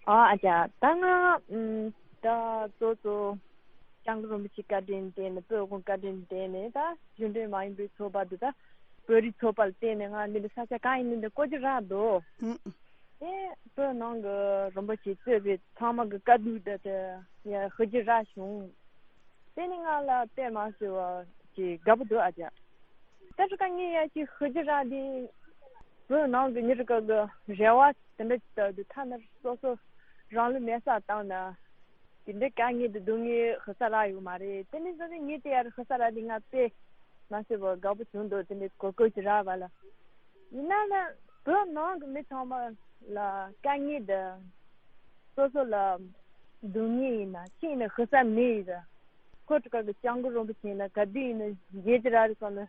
ཨ། ཨ་ཅག་ད་ང་ཨུམ། ད་གཙོ་གཙོ་སྐྱབས་མགོན་རིན་པོ་ཆེའི་བཀའ་དྲིན་བརྟེན་ནས་བོད་དབུ་བཀའ་དྲིན་བརྟེན་ནས་ད་གཞུང་འབྲེལ་མ་ཡིན་པའི་ཚོགས་པ་འདི་ད་བོད་རིགས་ཚོགས་པ་ལ་བརྟེན་ནས་ང་འདི་འདྲ་ས་ཆ་གང་ཡིན་མིན་འདི་སྐོར་རྒྱུ་རག་འདུག་ཨུམ། དེ་བོད་ནང་གི་རིན་པོ་ཆེ་གཙོས་པའི་ཚང་མ་གི་བཀའ་བསྡུར་འདི་དེ་ཡ་ཤེས་རྒྱུ་རག་བྱུང་། དེ་ནི་ང་ལ་དཔེ་མ་སྲིད་པ་ཅིག་དགའ་པོ་འདུག་ཨ་ཅག་ད་ཆ་ཀ་ངས་ཡ་ཅིག་ཤེས་རྒྱུ་རག་དེ། བོད་ནང་གི་མི་རིགས་ཀྱི་རེ་བ་དེ་འདྲ་ཅིག་ལྟ་དུས་ཐ་ན་སོ་སོ་རང་ལུས་མེ་སྲེག་བཏང་ན་དེ་འདྲའི་དཀའ་ངལ་དེ་སྡུག་བསྔལ་ཤེས་ས་རག་ཡོད་མ་རེད། དེ་ནི་སོ་སོ་ངས་དེ་ཡ་རེ་ཤེས་ས་རག་དེ་ང་དཔེ་མ་སྲིད་པ་དགའ་པོ་བྱུང་འདུག་དེ་འདྲའི་གོ་སྐབས་ཅིག་རག་པ་ལ། ཡིན་ན་ན་བོད་ནང་གི་མི་ཚང་མ་ལ་དཀའ་ངལ་དེ་སོ་སོ་ལ་སྡུག་བསྔལ་ཡིན་ན་ཅི་ཡིན་ན་ཤེས་ས་མེད་ཡིན་ད། ཁོ་ཁྲི་ཀ་གི་སྐྱབས་མགོན་རིན་པོ་ཆེ་ཡིན་ན་ག་དུས་ཡིན་ན་མཇལ་གྱི་རག་རེད་བསམ་ན།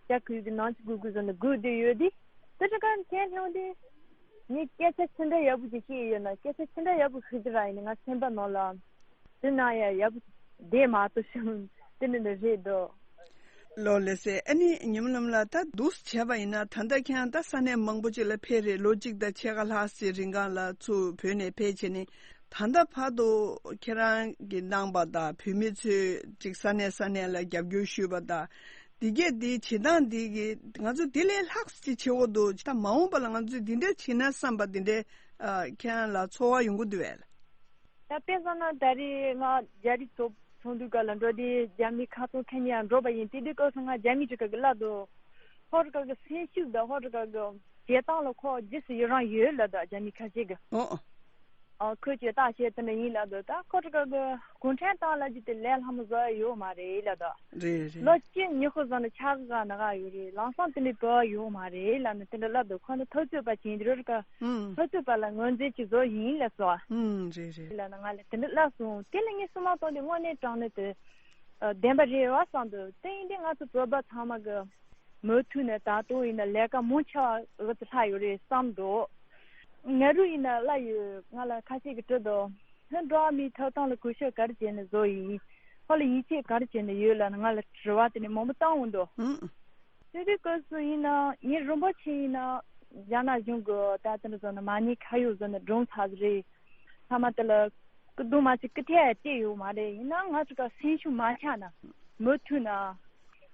ལྕགས་ཁུ་གི་ནང་ཆུ་གུ་གུ་བཟོ་ནས་སྒུག་བསྡད་ཡོད་དེ། དེ་ཚོ་གང་ཁྱེད་ལྷོང་དེ། ངས་སྐད་ཆ་ཅི་འདྲ་ཡག་པོ་ཅིག་བཤད་ཡོད་ན་སྐད་ཆ་ཅི་འདྲ་ཡག་པོ་ཤོད་ཀྱི་ར་ཡིན་ན་ང་སེམས་པ་ནང་ལ། དེ་ན་ཡ་ཡག་པོ་བསྡད་མ་ཐུབ་བྱུང་། དེ་ནི་འདི་རེད་དོ། ལོ་ལེ་སེ། ཨ་ནི་ཉི་མ་ལམ་ལ་ད་འདུག་བྱས་པ་ཡིན་ན་ད་ལྟ་ཁྱེད་རང་ད་ས་གནས་མང་པོ་ཅིག་ལ་ཕེབས་རེད། ལོ་གཅིག་དང་ཕྱེད་ཀ་ལྷག་ཙམ་རིང་གང་ལ་ཚུར་བོད་ནས་ཕེབས་བྱས་ནས། ད་ལྟ་བར་དུ་ཁྱེད་རང་གིས་གནང་བ་དང་བོད་མི་ཚོས་ཅིག་ས་གནས་ས་གནས་ལ་རྒྱབ་སྐྱོར་ཞུས་པ་དང་། འདི་གས་འདི་བྱེད་སྟངས་འདི་གིས་ང་ཚོ་འདི་ལས་ལྷག་ཅིག་བྱེད་དགོས་འདུག་ད་མ་འོངས་པ་ལ་ང་ཚོས་འདི་འདྲ་བྱེད་ན་བསམ་པ་འདི་འདྲ་ཨ། ཁྱེད་རང་ལ་ཚོར་བ་ཡོང་གི་འདུག་བས། ད་དཔེ་བཞག་ན་ད་རེས་ང་རྒྱ་རིགས་ཚོགས་ཚོགས་འདུ་སྒང་ལ་འགྲོ་དུས་རྒྱ་མི་ཁ་ཚོན་ཁ་ཉན་ཡང་འགྲོ་བ་ཡིན། དེ་དུས་སྐབས་སུ་ང་རྒྱ་མི་ཁྲི་ཀ་གི་ལབ་འདུག་ཧོ་ཁྲི་ཀ་གི་སེམས་ཤུགས་དང་ཧོ་ཁྲི་ཀ་གི་བྱེད་སྟངས་ལ་ཁོ་རྗེས་སུ་ཡི་རང་ཡོད་ལབ་འདུག་རྒྱ་མི་ཁ་ཤས་ཀྱིས། ཨོ། ཨ། ཁོས་བྱེད་སྟངས་བྱས་དེ་འདྲ་ཡིན་ལབ་འདུག་ད་ཁོ་ཁྲི་ཀ་གི་གུང་ཁྲན་ཏང་ལབ་རྒྱུ་དེ་ལས་སླ་མོ་བཟོ་ཡ་ཡོད་མ་རེད་ལབ་འདུག་རེད་རེད། ལོ་གཅིག་ཉི་ཤུ་བཟོ་ན་ཆག་ག་ན་ག་ཡོད་རེད། ལམ་སང་དེ་འདྲའི་བོད་ཡོད་མ་རེད་ལབ་ནས་དེ་འདྲ་ལབ་འདུག་ཁོ་ནི་འཐབ་རྩོད་པ་བྱེད་འདི་རེད་ཀ་ཨུམ། འཐབ་རྩོད་པ་ལ་ངོས་འཛིན་ཅིག་བཟོ་ཡིན་ལབ་སོང་། ཨུམ། རེད་རེད། ལབ་ན་ང་ལ་དེ་འདྲ་ལབ་སོང་། དེ་ལ་ངས་སུ་མ་གཏོང་དེ་དངོས་གནས་དྲང་གནས་དེ་བདེན་པ་རེད་བ་བསམ་འདུག་དེ་ཡིན་དུས་ང་ཚོ་བོད་པ་ཚང་མ་གི་མུ་མཐུད་ནས་ད་དུང་ཡིན་ན་ལས་ཀ་མང་ཆེ་བ་འུ་ཚོ་ལྷག་ཡོད་རེད་བསམ་འདུག་ང་རུ་ཡིན་ན་ལབ་ཡོད། ང་ལ་ཁ་ཤས་ཀྱིས་དྲིས་འདུག་ཧན་འགྲོ་བ་མིའི་ཐོབ་ཐང་ལ་གུས་ཞབས་ག་རེ་བྱས་ནས་བཟོ་ཡིན། ཁོ་ལ་ཡིད་ཆེས་ག་རེ་བྱས་ནས་ཡོད་ལབ་ནས་ང་ལ་དྲི་བ་དེ་ནས་མང་པོ་བཏང་འོང་འདུག་ཨུམ། དེ་དུས་སྐབས་སུ་ཡིན་ན་ངའི་རིན་པོ་ཆེ་ཡིན་ན་རྒྱ་ནག་གཞུང་གི་ད་དེ་འདྲ་བཟོ་ན་མ་ཉེས་ཁ་གཡོག་བཟོ་ན་སྒྲུང་ཚར་རེད། ཐ་མ་དེ་ལ་སྐུ་གདུང་མ་ཅིག་སྐུ་ཐལ་བལྟས་ཡོད་མ་རེད། ཡིན་ན་ང་ཚོ་ག་སེམས་ཤུགས་མ་ཆག་ན། མུ་མཐུད་ནས་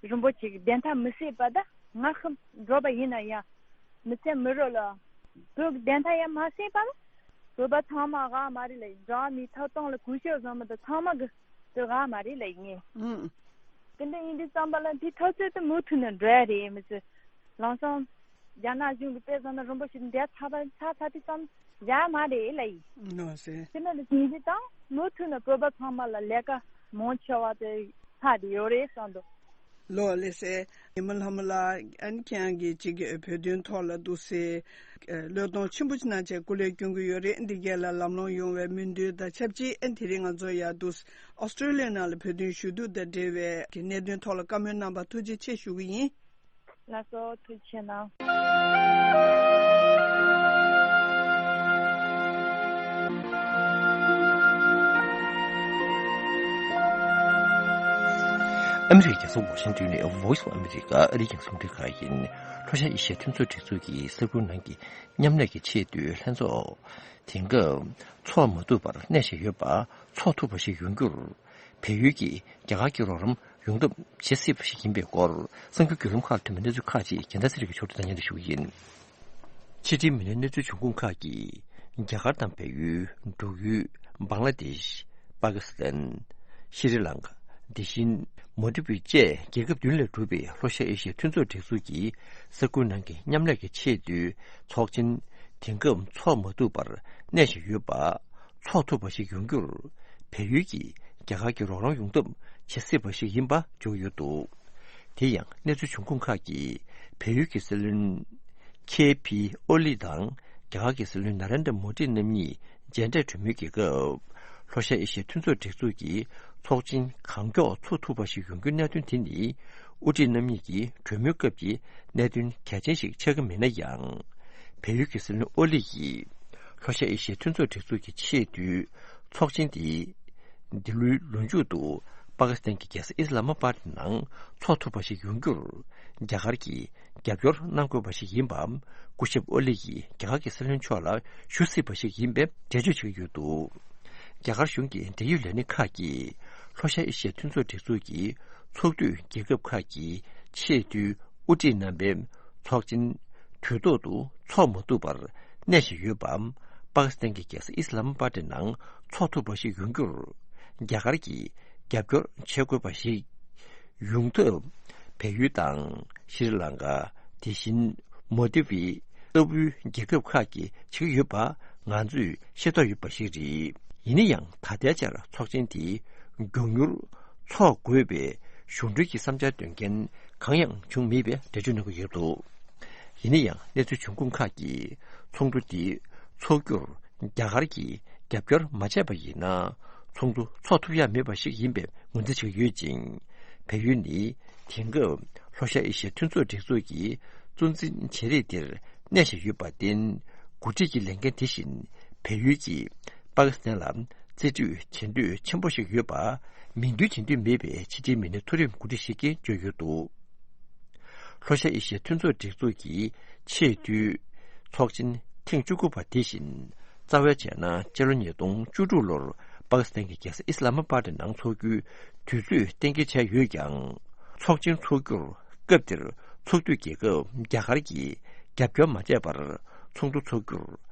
རིན་པོ་ཆེ་གི་བདེན་མཐའ་མི་གསལ་བ་དང་། ང་ཁམས་འགྲོ་བ་ཡིན་ན་ཡང་མི་ཚེ་མི་རོལ་ལ་བོད་ཀྱི་བདེན་མཐའ་ཡང་མ་གསལ་བ་ལ། བོད་པ་ཚང་མ་དགའ་མ་རེད་ལ་ཡིན། འགྲོ་བ་མིའི་ཐོབ་ཐང་ལ་གུས་ཞབས་བཟང་མི་དང་ཚང་མ་གི་དེ་དགའ་མ་རེད་ལ་ཡིན། ཨང་། དེ་འདྲ་ཡིན་དུས་ཙམ་པ་ལ་འདི་ཐབས་ཚུལ་དེ་མུ་མཐུད་ནས་འགྲོ་ཡ་རེད། མི་ཚེ་ལམ་སང་རྒྱ་ནག་གཞུང་གི་དཔེ་བཟང་ན་རིན་པོ་ཆེ་འདས་ཚར་བ་ཚར་ཚར་དུས་ཙམ་བཞག་མ་རེད་ལ་ཡིན། ནོ་སེ། དེ་ནས་ལ་ཡིན་དུས་ཙམ་མུ་མཐུད་ནས་བོད་པ་ཚང་མ་ལ་ལས་ཀ་མང་ཆེ་བ་དེ་ཚར་དེ་ཡོད་རེད་བསམ་འདུག་ལོ་ལེ་སེ། ཉི་མ་ལྷ་མོ་ལགས། ཨན་ཁྱེད་རང་གིས་ཅིག་བོད་དོན་ཐོག་ལ་འདུག་སེ་བློས་གཏོང་ཆེན་པོ་ཅིག་གནང་བྱས་སྐུ་ལས་སྐྱོན་གྱི་ཡོད་རེད། འདི་གས་ལ་ལམ་ལྷོང་ཡོང་བའི་སྨོན་འདུན་དང་ཆབས་ཅིག་ཨན་དེ་རིང་ང་ཚོ་ཡར་འདུག་ཨོ་སི་ཀྲོ་ལི་ཡ་ནང་ལ་བོད་དོན་ཞུ་གཏུག་དང་འབྲེལ་བའི་གི་གནད་དོན་ཐོག་ལ་བཀའ་མོལ་གནང་བར་ཐུགས་རྗེ་ཆེ་ཞུ་གི་ཡིན། ལགས་སོ། ཐུགས་རྗེ་གནང་། ཨ་མི་རི་ཀའི་རྒྱལ་ས་ཝ་ཤིང་ཏོན་ནས་Voice of America ཨ་རིའི་རྒྱང་སྲིང་རླུང་འཕྲིན་ཁང་ཡིན། ལྷོ་ཤར་ཨེ་ཤི་ཡའི་མཐུན་ཚོགས་སྒྲིག་འཛུགས་ཀྱི་ས་ཁུལ་ནང་གི་མཉམ་ལས་ཀྱི་ཆེས་མཐོའི་ལྷན་ཚོགས། དེང་སྐབས་ཚོགས་མ་ཐུབ་པར་གནས་བཞིན་ཡོད་པ། ཚོགས་ཐུབ་པ་ཞིག་ཡོང་རྒྱུར་བལ་ཡུལ་གྱིས་རྒྱ་གར་གྱི་རོགས་རམ་ཡོང་ཐབས་བྱེད་སྲིད་པ་ཞིག་ཡིན་པའི་སྐོར། གསར་འགྱུར་བརྒྱུད་ལམ་ཁག་ལ་ཐོན་པའི་གནས་ཚུལ་ཁག་ཅིག་རྒྱལ་མཚན་ཚེ་རིང་གིས་ཕྱོགས་བསྒྲིགས་དང་སྙན་སྒྲོན་ཞུ་གི་ཡིན། ཕྱི་དྲིལ་མི་སྣའི་གནས་ཚུལ་འབྱུང་ཁུངས་ཁག་གིས་རྒྱ་གར་དང་བལ་ཡུལ། འབྲུག་ཡུལ། བང་ལ་དེཤ། པ་ཀི་སི་ཐན། ཤྲི་ལང་ཀ། དེ་བཞིན་མོལ་ཌི་བི་བཅས་རྒྱལ་ཁབ་བདུན་ལས་གྲུབ་པའི་ལྷོ་ཤར་ཨེ་ཤི་ཡའི་མཐུན་ཚོགས་སྒྲིག་འཛུགས་ཀྱི་ས་ཁུལ་ནང་གི་མཉམ་ལས་ཀྱི་ཆེས་མཐོའི་ཚོགས་ཆེན་དེང་སྐབས་འཚོགས་མ་ཐུབ་པར་གནས་བཞིན་ཡོད་པ། འཚོགས་ཐུབ་པ་ཞིག་ཡོང་རྒྱུར་བལ་ཡུལ་གྱིས་རྒྱ་གར་གྱི་རོགས་རམ་ཡོང་ཐབས་བྱེད་སྲིད་པ་ཞིག་ཡིན་པ་བརྗོད་ཡོད་འདུག་དེ་ཡང་གནས་ཚུལ་འབྱུང་ཁུངས་ཁག་གིས་བལ་ཡུལ་གྱི་སྲིད་བློན་ཁེ་ཕི་ཨོ་ལི་དང་རྒྱ་གར་གྱི་སྲིད་བློན་ན་རེན་དྲ་མོ་ཏི་རྣམ་གཉིས་མཇལ་འཕྲད་གྲོས་མོལ་གྱི་སྐབས། ལྷོ་ཤར་ཨེ་ཤི་ཡའི་མཐུན་ཚོགས་སྒྲིག་འཛུགས་ཀྱི་ཚོགས་ཆེན་གང་མགྱོགས་འཚོགས་ཐུབ་པ་ཞིག་ཡོང་རྒྱུའི་གནད་དོན་དེ་ནི། དབུ་ཁྲིད་རྣམ་གཉིས་ཀྱི་གྲོས་མོལ་སྐབས་ཀྱི་གནད་དོན་གལ་ཆེན་ཞིག་ཆགས་ཀྱི་མེད་ན་ཡང་། བལ་ཡུལ་གྱི་སྲིད་བློན་ཨོ་ལི་ཡིས་ལྷོ་ཤར་ཨེ་ཤི་ཡའི་མཐུན་ཚོགས་སྒྲིག་འཛུགས་ཀྱི་ཆེས་མཐོའི་ཚོགས་ཆེན་དེ་འདི་ལོའི་ལོ་མཇུག་ཏུ་པ་ཀི་སི་ཐན་གྱི་རྒྱལ་ས་ཨི་སི་ལ་མ་པཱད་ནང་འཚོགས་ཐུབ་པ་ཞིག་ཡོང་རྒྱུར་རྒྱ་གར་གྱིས་རྒྱབ་སྐྱོར་གནང་དགོས་པ་ཞིག་ཡིན་པ། སྐུ་ཞབས་ཨོ་ལི་ཡིས་རྒྱ་གར་གྱི་སྲིད་བློན་མཆོག་ལ་ཞུ་སྲིད་པ་ཞིག་ཡིན་པའི་འགྲེལ་བརྗོད་བྱེད་ཀྱི་ཡོད་འདུག་རྒྱ་གར་གཞུང་གི་འབྲེལ་ཡོད་ལས་སྣེ་ཁག་གིས་ལྷོ་ཤར་ཨེ་ཤི་ཡའི་མཐུན་ཚོགས་སྒྲིག་འཛུགས་ཀྱི་ཚོགས་འཐུས་རྒྱལ་ཁབ་ཁག་གི་ཆེས་མཐོའི་དབུ་ཁྲིད་རྣམ་པའི་ཚོགས་ཆེན་དུས་ཐོག་ཏུ་འཚོགས་མ་ཐུབ་པར་གནས་བཞིན་ཡོད་པ། པ་ཀི་སི་ཐན་གྱི་རྒྱལ་ས་ཨི་སི་ལ་མ་པཱད་ནང་འཚོགས་ཐུབ་པ་ཞིག་ཡོང་རྒྱུར་རྒྱ་གར་གྱིས་རྒྱབ་སྐྱོར་བྱེད་དགོས་པ་ཞིག་ཡོང་ཐབས་བལ་ཡུལ་དང་ཤྲི་ལང་ཀ། དེ་བཞིན་མོལ་ཌི་བི་ལྟ་བུའི་རྒྱལ་ཁབ་ཁག་གིས་བྱེད་ཀྱི་ཡོད་པ་ང་ཚོས་ཤེས་རྟོགས་ཡོད་པ་ཞིག་རེད། ཡིན་ན་ཡང་ད་ལྟའི་ཆར་ཚོགས་ཆེན་དེ་མགྱོགས་མྱུར་འཚོགས་དགོས་པའི་གཞུང་འབྲེལ་གྱི་བསམ་འཆར་འདོན་མཁན་གང་ཡང་བྱུང་མེད་པའི་འགྲེལ་བརྗོད་གནང་གི་ཡོད་འདུག་ཡིན་ན་ཡང་གནས་ཚུལ་འབྱུང་ཁུངས་ཁག་གིས་ཚོགས་འདུ་འདི་འཚོགས་རྒྱུར་རྒྱ་གར་གྱིས་རྒྱབ་སྐྱོར་མ་བྱས་པ་ཡིན་ན། ཚོགས་འདུ་འཚོགས་ཐུབ་ཡ་མེད་པ་ཞིག་ཡིན་པའི་ངོས་འཛིན་བྱེད་ཀྱི་ཡོད་ཅིང་། བལ་ཡུལ་ནི་དེང་སྐབས་ལྷོ་ཤར་ཨེ་ཤི་ཡའི་མཐུན་ཚོགས་སྒྲིག་འཛུགས་ཀྱི་གཙོ་འཛིན་བྱེད་རིང་འདིར་གནས་བཞིན་ཡོད་པར་བརྟེན། འགོ་ཁྲིད་ཀྱི་ལས་འགན་དེ་བཞིན་བལ་ཡུལ་གྱིས་པ་ཀི་སི་ཐན་ལ་རྩིས་སྤྲོད་བྱེད་འདོད་ཆེན་པོ་ཞིག་ཡོད་པ། མིང་འདོན་བྱེད་འདོད་མེད་པའི་ཕྱི་དྲིལ་མི་སྣའི་མཐོ་རིམ་འགོ་ཁྲིད་ཞིག་གིས་བརྗོད་ཡོད་འདུག་ལྷོ་ཤར་ཨེ་ཤི་ཡའི་མཐུན་ཚོགས་སྒྲིག་འཛུགས་ཀྱི་ཆེས་མཐོའི་ཚོགས་ཆེན་ཐེངས་བཅུ་དགུ་པ་དེ་བཞིན་རྩ་བའི་བྱས་ན་སྤྱི་ལོ་ཉིས་སྟོང་བཅུ་དྲུག་ལོར་པ་ཀི་སི་ཐན་གྱི་རྒྱལ་ས་ཨི་སི་ལ་མ་པཱད་ནང་འཚོགས་རྒྱུའི་དུས་ཚོད་གཏན་འཁེལ་བྱས་ཡོད་ཀྱང་། ཚོགས་ཆེན་འཚོགས་རྒྱུར་སྐབས་དེར་ཚོགས་འཐུས་རྒྱལ་ཁབ་རྒྱ་གར་གྱིས་རྒྱབ་སྐྱོར་མ་བྱས་པར་ཚོགས་འདུ་འཚོགས་རྒྱུར་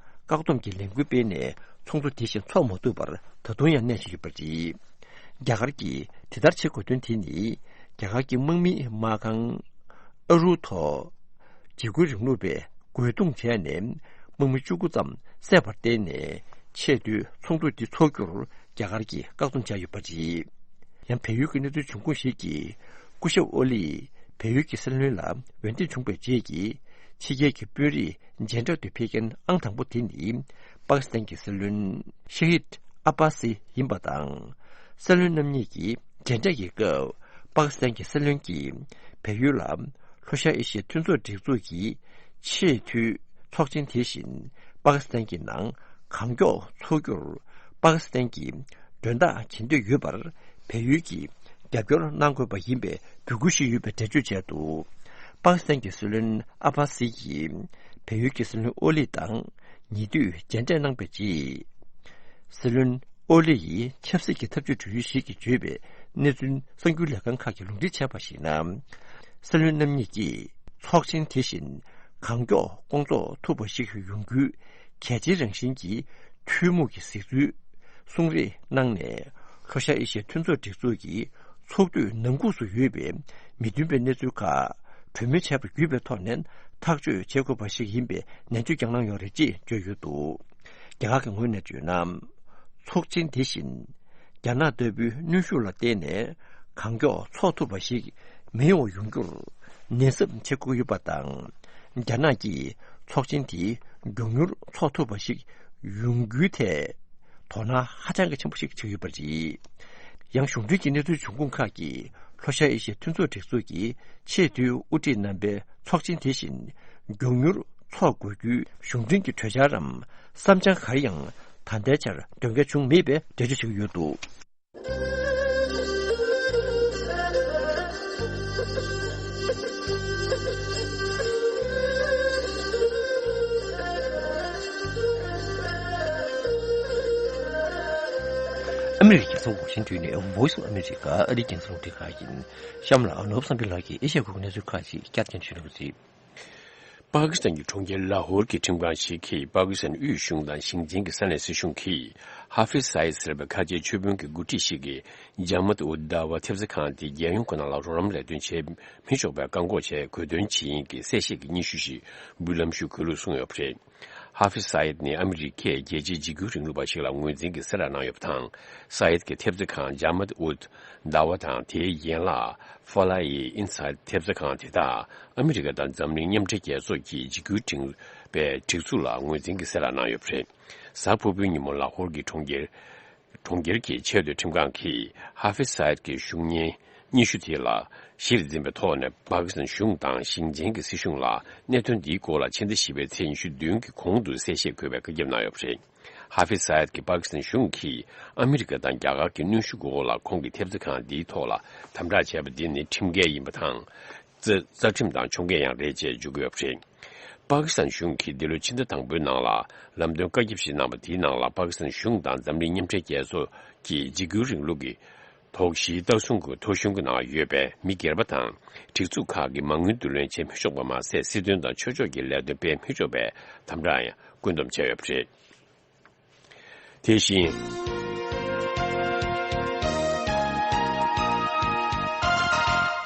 བཀག་སྡོམ་གྱི་ལས་འགུལ་སྤེལ་ནས་ཚོགས་འདུ་དེ་བཞིན་འཚོགས་མ་ཐུབ་པར་ད་དུང་ཡང་གནས་བཞིན་ཡོད་པ་རེད། རྒྱ་གར་གྱིས་དེ་ལྟར་བྱེད་དགོས་དོན་དེ་ནི་རྒྱ་གར་གྱི་དམག་མིའི་དམག་ཁང་ཨ་རུ་ཐོག་འཇིགས་སྐུལ་རིང་ལུགས་པས་རྒོལ་རྡུང་བྱས་ནས་དམག་མི་བཅུ་དགུ་ཙམ་བསད་པར་བརྟེན་ནས་ཆེས་མཐོའི་ཚོགས་འདུ་འདི་འཚོགས་རྒྱུར་རྒྱ་གར་གྱིས་བཀག་སྡོམ་བྱས་ཡོད་པ་རེད། ཡང་བལ་ཡུལ་གྱི་གནས་ཚུལ་འབྱུང་ཁུངས་ཤིག་གིས་སྐུ་ཞབས་ཨོ་ལི་བལ་ཡུལ་གྱི་སྲིད་བློན་ལ་འོས་འདེམས་བྱུང་བའི་རྗེས་ཀྱི་ཕྱི་རྒྱལ་གྱི་དཔོན་རིགས་མཇལ་འཕྲད་དུ་ཕེབས་མཁན་ཨང་དང་པོ་དེ་ནི་པ་ཀི་སི་ཐན་གྱི་སྲིད་བློན་ཤ་ཧིད་ཨ་པ་སི་ཡིན་པ་དང་། སྲིད་བློན་རྣམ་གཉིས་ཀྱིས་མཇལ་འཕྲད་ཀྱི་སྐབས་པ་ཀི་སི་ཐན་གྱི་སྲིད་བློན་གྱིས་བལ་ཡུལ་ལ་ལྷོ་ཤར་ཨེ་ཤི་ཡའི་མཐུན་ཚོགས་སྒྲིག་འཛུགས་ཀྱི་ཆེས་མཐོའི་ཚོགས་ཆེན་དེ་བཞིན་པ་ཀི་སི་ཐན་གྱི་ནང་གང་མགྱོགས་འཚོགས་རྒྱུར་པ་ཀི་སི་ཐན་གྱིས་མགྲོན་བདག་བྱེད་འདོད་ཡོད་པར་བལ་ཡུལ་གྱིས་རྒྱབ་སྐྱོར་གནང་དགོས་པ་ཡིན་པའི་འབོད་སྐུལ་ཞུས་ཡོད་པའི་འགྲེལ་བརྗོད་བྱས་འདུག་པ་ཀི་སི་ཐན་གྱི་སྲིད་བློན་ཨ་པ་སི་ཡིས་བལ་ཡུལ་གྱི་སྲིད་བློན་ཨོ་ལི་དང་ཉེ་དུས་མཇལ་འཕྲད་གནང་པའི་རྗེས། སྲིད་བློན་ཨོ་ལི་ཡིས་ཆབ་སྲིད་ཀྱི་ཐབས་ཇུས་སྒྲུབ་ཡུལ་ཞིག་གིས་བརྗོད་པའི་ གནས་ཚུལ་གསར་འགྱུར་ལས་ཁང་ཁག་གིས་ལུང་འདྲེན་བྱས་པར་གཞིགས་ན། སྲིད་བློན་རྣམ་གཉིས་ཀྱིས་ཚོགས་ཆེན་དེ་བཞིན་གང་མགྱོགས་སྐོང་ཚོགས་ཐུབ་པ་ཞིག་ཡོང་རྒྱུའི་གལ་ཆེའི་རང་བཞིན་གྱི་ཐུན་མོང་གི་གཟིགས་ཚུལ་གསུང་རེས་གནང་ནས། ལྷོ་ཤར་ཨེ་ཤི་ཡའི་མཐུན་ཚོགས་སྒྲིག་འཛུགས་ཀྱི་ཚོགས་འཐུས་ནང་ཁུངས་སུ་ཡོད་པའི་མི་མཐུན་པའི་གནས་ཚུལ་ཁག་གྲོས་མོལ་བྱས་པ་བརྒྱུད་པའི་ཐོག་ནས་ཐག་གཅོད་བྱེད་དགོས་པ་ཞིག་ཡིན་པའི་ནན་བརྗོད་ཀྱང་གནང་ཡོད་རེད་ཅེས་བརྗོད་ཡོད་འདུག་རྒྱ་གར་གྱི་ངོས་ནས་བརྗོད་ན། ཚོགས་ཆེན་དེ་བཞིན་རྒྱ་ནག་ལྟ་བུའི་གནོན་ཤུགས་ལ་བརྟེན་ནས་གང་མགྱོགས་ཚོགས་ཐུབ་པ་ཞིག་མི་ཡོང་བ་ཡོང་རྒྱུར་ནན་གསབ་བྱེད་དགོས་ཡོད་པ་དང་། རྒྱ་ནག་གིས་ཚོགས་ཆེན་དེ་མགྱོགས་མྱུར་ཚོགས་ཐུབ་པ་ཞིག་ཡོང་རྒྱུའི་ཐད་དོ་སྣང་ཧ་ཅང་གི་ཆེན་པོ་ཞིག་བྱེད་ཀྱི་ཡོད་པ་རེད། ཡང་གཞུང་འབྲེལ་གྱི་གནས་ཚུལ་འབྱུང་ཁུངས་ཁག་གིས་ལྷོ་ཤར་ཨེ་ཤི་ཡའི་མཐུན་ཚོགས་སྒྲིག་འཛུགས་ཀྱི་ཆེས་མཐོའི་དབུ་ཁྲིད་རྣམ་པའི་ཚོགས་ཆེན་དེ་བཞིན་མགྱོགས་མྱུར་འཚོགས་དགོས་རྒྱུའི་གཞུང་འབྲེལ་གྱི་གྲོས་འཆར་རམ་བསམ་འཆར་ག་རེ་ཡང་ད་ལྟའི་ཆར་འདོན་མཁན་བྱུང་མེད་པའི་འགྲེལ་བརྗོད་བྱེད་ཀྱི་ཡོད་འདུག་ཨ་མི་རི་ཀའི་རྒྱལ་ས་ཝ་ཤིང་ཏོན་ནས་Voice of America ཨ་རིའི་རྒྱང་སྲིང་རླུང་འཕྲིན་ཁང་ཡིན། གཤམ་ལ་ནོར་བུ་བསམ་འཕེལ་ལགས་ཀྱིས་ཨེ་ཤ་ཡ་ཁུལ་གྱི་གནས་ཚུལ་ཁག་ཅིག་བསྐྱར་སྙན་ཞུ་གནང་རོགས་གྱིས། པ་ཀི་སི་ཐན་གྱི་གྲོང་ཁྱེར་ལ་ཧོར་གྱི་ཁྲིམས་ཁང་ཞིག་གིས་པ་ཀི་སི་ཐན་དབུས་གཞུང་དང་ཞིང་ཆེན་གྱི་ས་གནས་སྲིད་གཞུང་གིས་ཧ་ཧྥིཛ་ས་ཡིད་ཟེར་བའི་ཁ་ཆེའི་ཆོས་དཔོན་གྱི་འགོ་ཁྲིད་ཞིག་གིས་ཇ་མད་ཨུད་དཱ་ཝ་ཐེབས་རྩ་ཁང་དེ་རྒྱལ་ཡོངས་ཁོ་ན་ལ་རོགས་རམ་ལས་དོན་བྱེད་མི་ཆོག་པའི་བཀག་འགོག་བྱས་དགོས་འདུན་བྱེད་ཡིན་གྱི་གསལ་བཤད་ཀྱི་སྙན་ཞུ་ཞིག་འབུལ་ལམ་ཞུ་དགོས་ལུགས་གསུངས་ཡོད་པ་རེད། ཧ་ཧྥིཛ་ས་ཡིད་ནི་ཨ་མི་རི་ཀས་རྒྱལ་གཅེས་འཇིགས་སྐུལ་རིང་ལུགས་པ་ཞིག་ལ་ངོས་འཛིན་གྱི་གསལ་བསྒྲགས་གནང་ཡོད་པ་དང་། ས་ཡིད་ཀྱི་ཐེབས་རྩ་ཁང་ཇ་མད་ཨུད་དཱ་ཝ་དང་དེའི་ཡན་ལག་ཧྥ་ལ་ཡི་ཨིན་སཱད་ཐེབས་རྩ་ཁང་དེ་དག་ཨ་མི་རི་ཀ་དང་འཛམ་གླིང་མཉམ་འབྲེལ་རྒྱལ་ཚོགས་ཀྱིས་འཇིགས་སྐུལ་བྱེད་པའི་སྒྲིག་འཛུགས་ལ་ངོས་འཛིན་གྱི་གསལ་བསྒྲགས་གནང་ཡོད་པ་རེད། གཟའ་ཕུར་བུའི་ཉིན་མོ་ལ་ཧོར་གྱི་གྲོང་ཁྱེར་གྲོང་ཁྱེར་གྱི་ཆེས་མཐོའི་ཁྲིམས་ཁང་གིས་ཧ་ཧྥིཛ་ས་ཡིད་ཀྱི་གཞུང་གཉེར་སྙན་ཞུ་དེ་ལ་གཞིར་འཛིན་པའི་ཐོག་ནས་པ་ཀི་སི་ཐན་གཞུང་དང་ཞིང་ཆེན་གྱི་སྲིད་གཞུང་ལ་གནད་དོན་འདིའི་སྐོར་ལ་ཕྱི་ཟླ་བཞི་པའི་ཚེས་ཉི་ཤུ་བདུན་གྱི་གོང་དུ་གསལ་བཤད་དགོས་པའི་བཀའ་ཁྱབ་གནང་ཡོད་པ་རེད། ཧ་ཧྥིཛ་ས་ཡིད་ཀྱིས་པ་ཀི་སི་ཐན་གཞུང་གིས་ཨ་མི་རི་ཀ་དང་རྒྱ་གར་གྱི་གནོན་ཤུགས་འོག་ལ་ཁོང་གི་ཐེབས་རྩ་ཁང་འདིའི་ཐོག་ལ་དམ་དྲག་བྱས་པ་འདི་ནི་ཁྲིམས་འགལ་ཡིན་པ་དང་། རྩ་རྩ་ཁྲིམས་དང་ཕྱོགས་འགལ་ཡང་རེད་ཅེས་བརྗོད་ཀྱི་ཡོད་པ་རེད། པ་ཀི་སི་ཐན་གཞུང་གིས་འདི་ལོའི་ཕྱི་ཟླ་དང་པོའི་ནང་ལ་ལམ་སྟོན་བཀའ་ཁྱབ་ཞིག་གནང་བ་དེའི་ནང་ལ་པ་ཀི་སི་ཐན་གཞུང་དང་འཛམ་གླིང་མཉམ་འབྲེལ་རྒྱལ་ཚོགས་ཀྱིས་འཇིགས་སྐུལ་རིང་ལུགས་ཀྱི་དོགས་གཞིའི་ལྟ་སྲུང་གི་ཐོ་གཞུང་གི་ནང་ཡོད་པའི་མི་སྒེར་པ་དང་སྒྲིག་འཛུགས་ཁག་གི་མ་དངུལ་བསྡུ་ལེན་བྱེད་མི་ཆོག་པ་མ་ཟད། སྲིད་དོན་དང་ཆོས་ཕྱོགས་ཀྱི་ལས་དོན་སྤེལ་མི་ཆོག་པའི་དམ་དྲག་ཡང་བཀོད་འདོམས་བྱས་ཡོད་པ་རེད། དེ་བཞིན།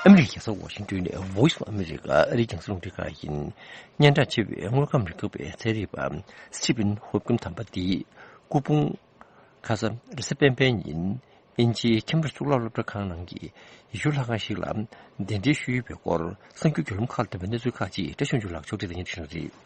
ཨ་མི་རི་ཀའི་རྒྱལ་ས་ཝ་ཤིང་ཏོན་ནས་Voice of America ཨ་རིའི་རྒྱང་སྲིང་རླུང་འཕྲིན་ཁང་ཡིན། སྙན་གྲགས་ཆེ་བའི་དངོས་ཁམས་རིག་པའི་ཚན་རིག་པ་Stephen Hawking དམ་པ་འདིས་སྐུ་ཕུང་ཁ་ས་རེས་གཟའ་སྤེན་པའི་ཉིན་དབྱིན་ཇིའི་ཁེམ་བྷྲིཇ་གཙུག་ལག་སློབ་གྲྭ་ཁང་ནང་གི་ཡེ་ཤུའི་ལྷ་ཁང་ཞིག་ལ་གདན་འདྲེན་ཞུས་ཡོད་པའི་སྐོར་གསར་འགྱུར་བརྒྱུད་ལམ་ཁག་ལ་ཐོན་པའི་གནས་ཚུལ་ཁག་ཅིག་བཀྲ་ཤིས་དབང་ཕྱུག་ལགས་མཆོག་སྒྲིག་དང་སྙན་སྒྲོན་ཞུ་གནང་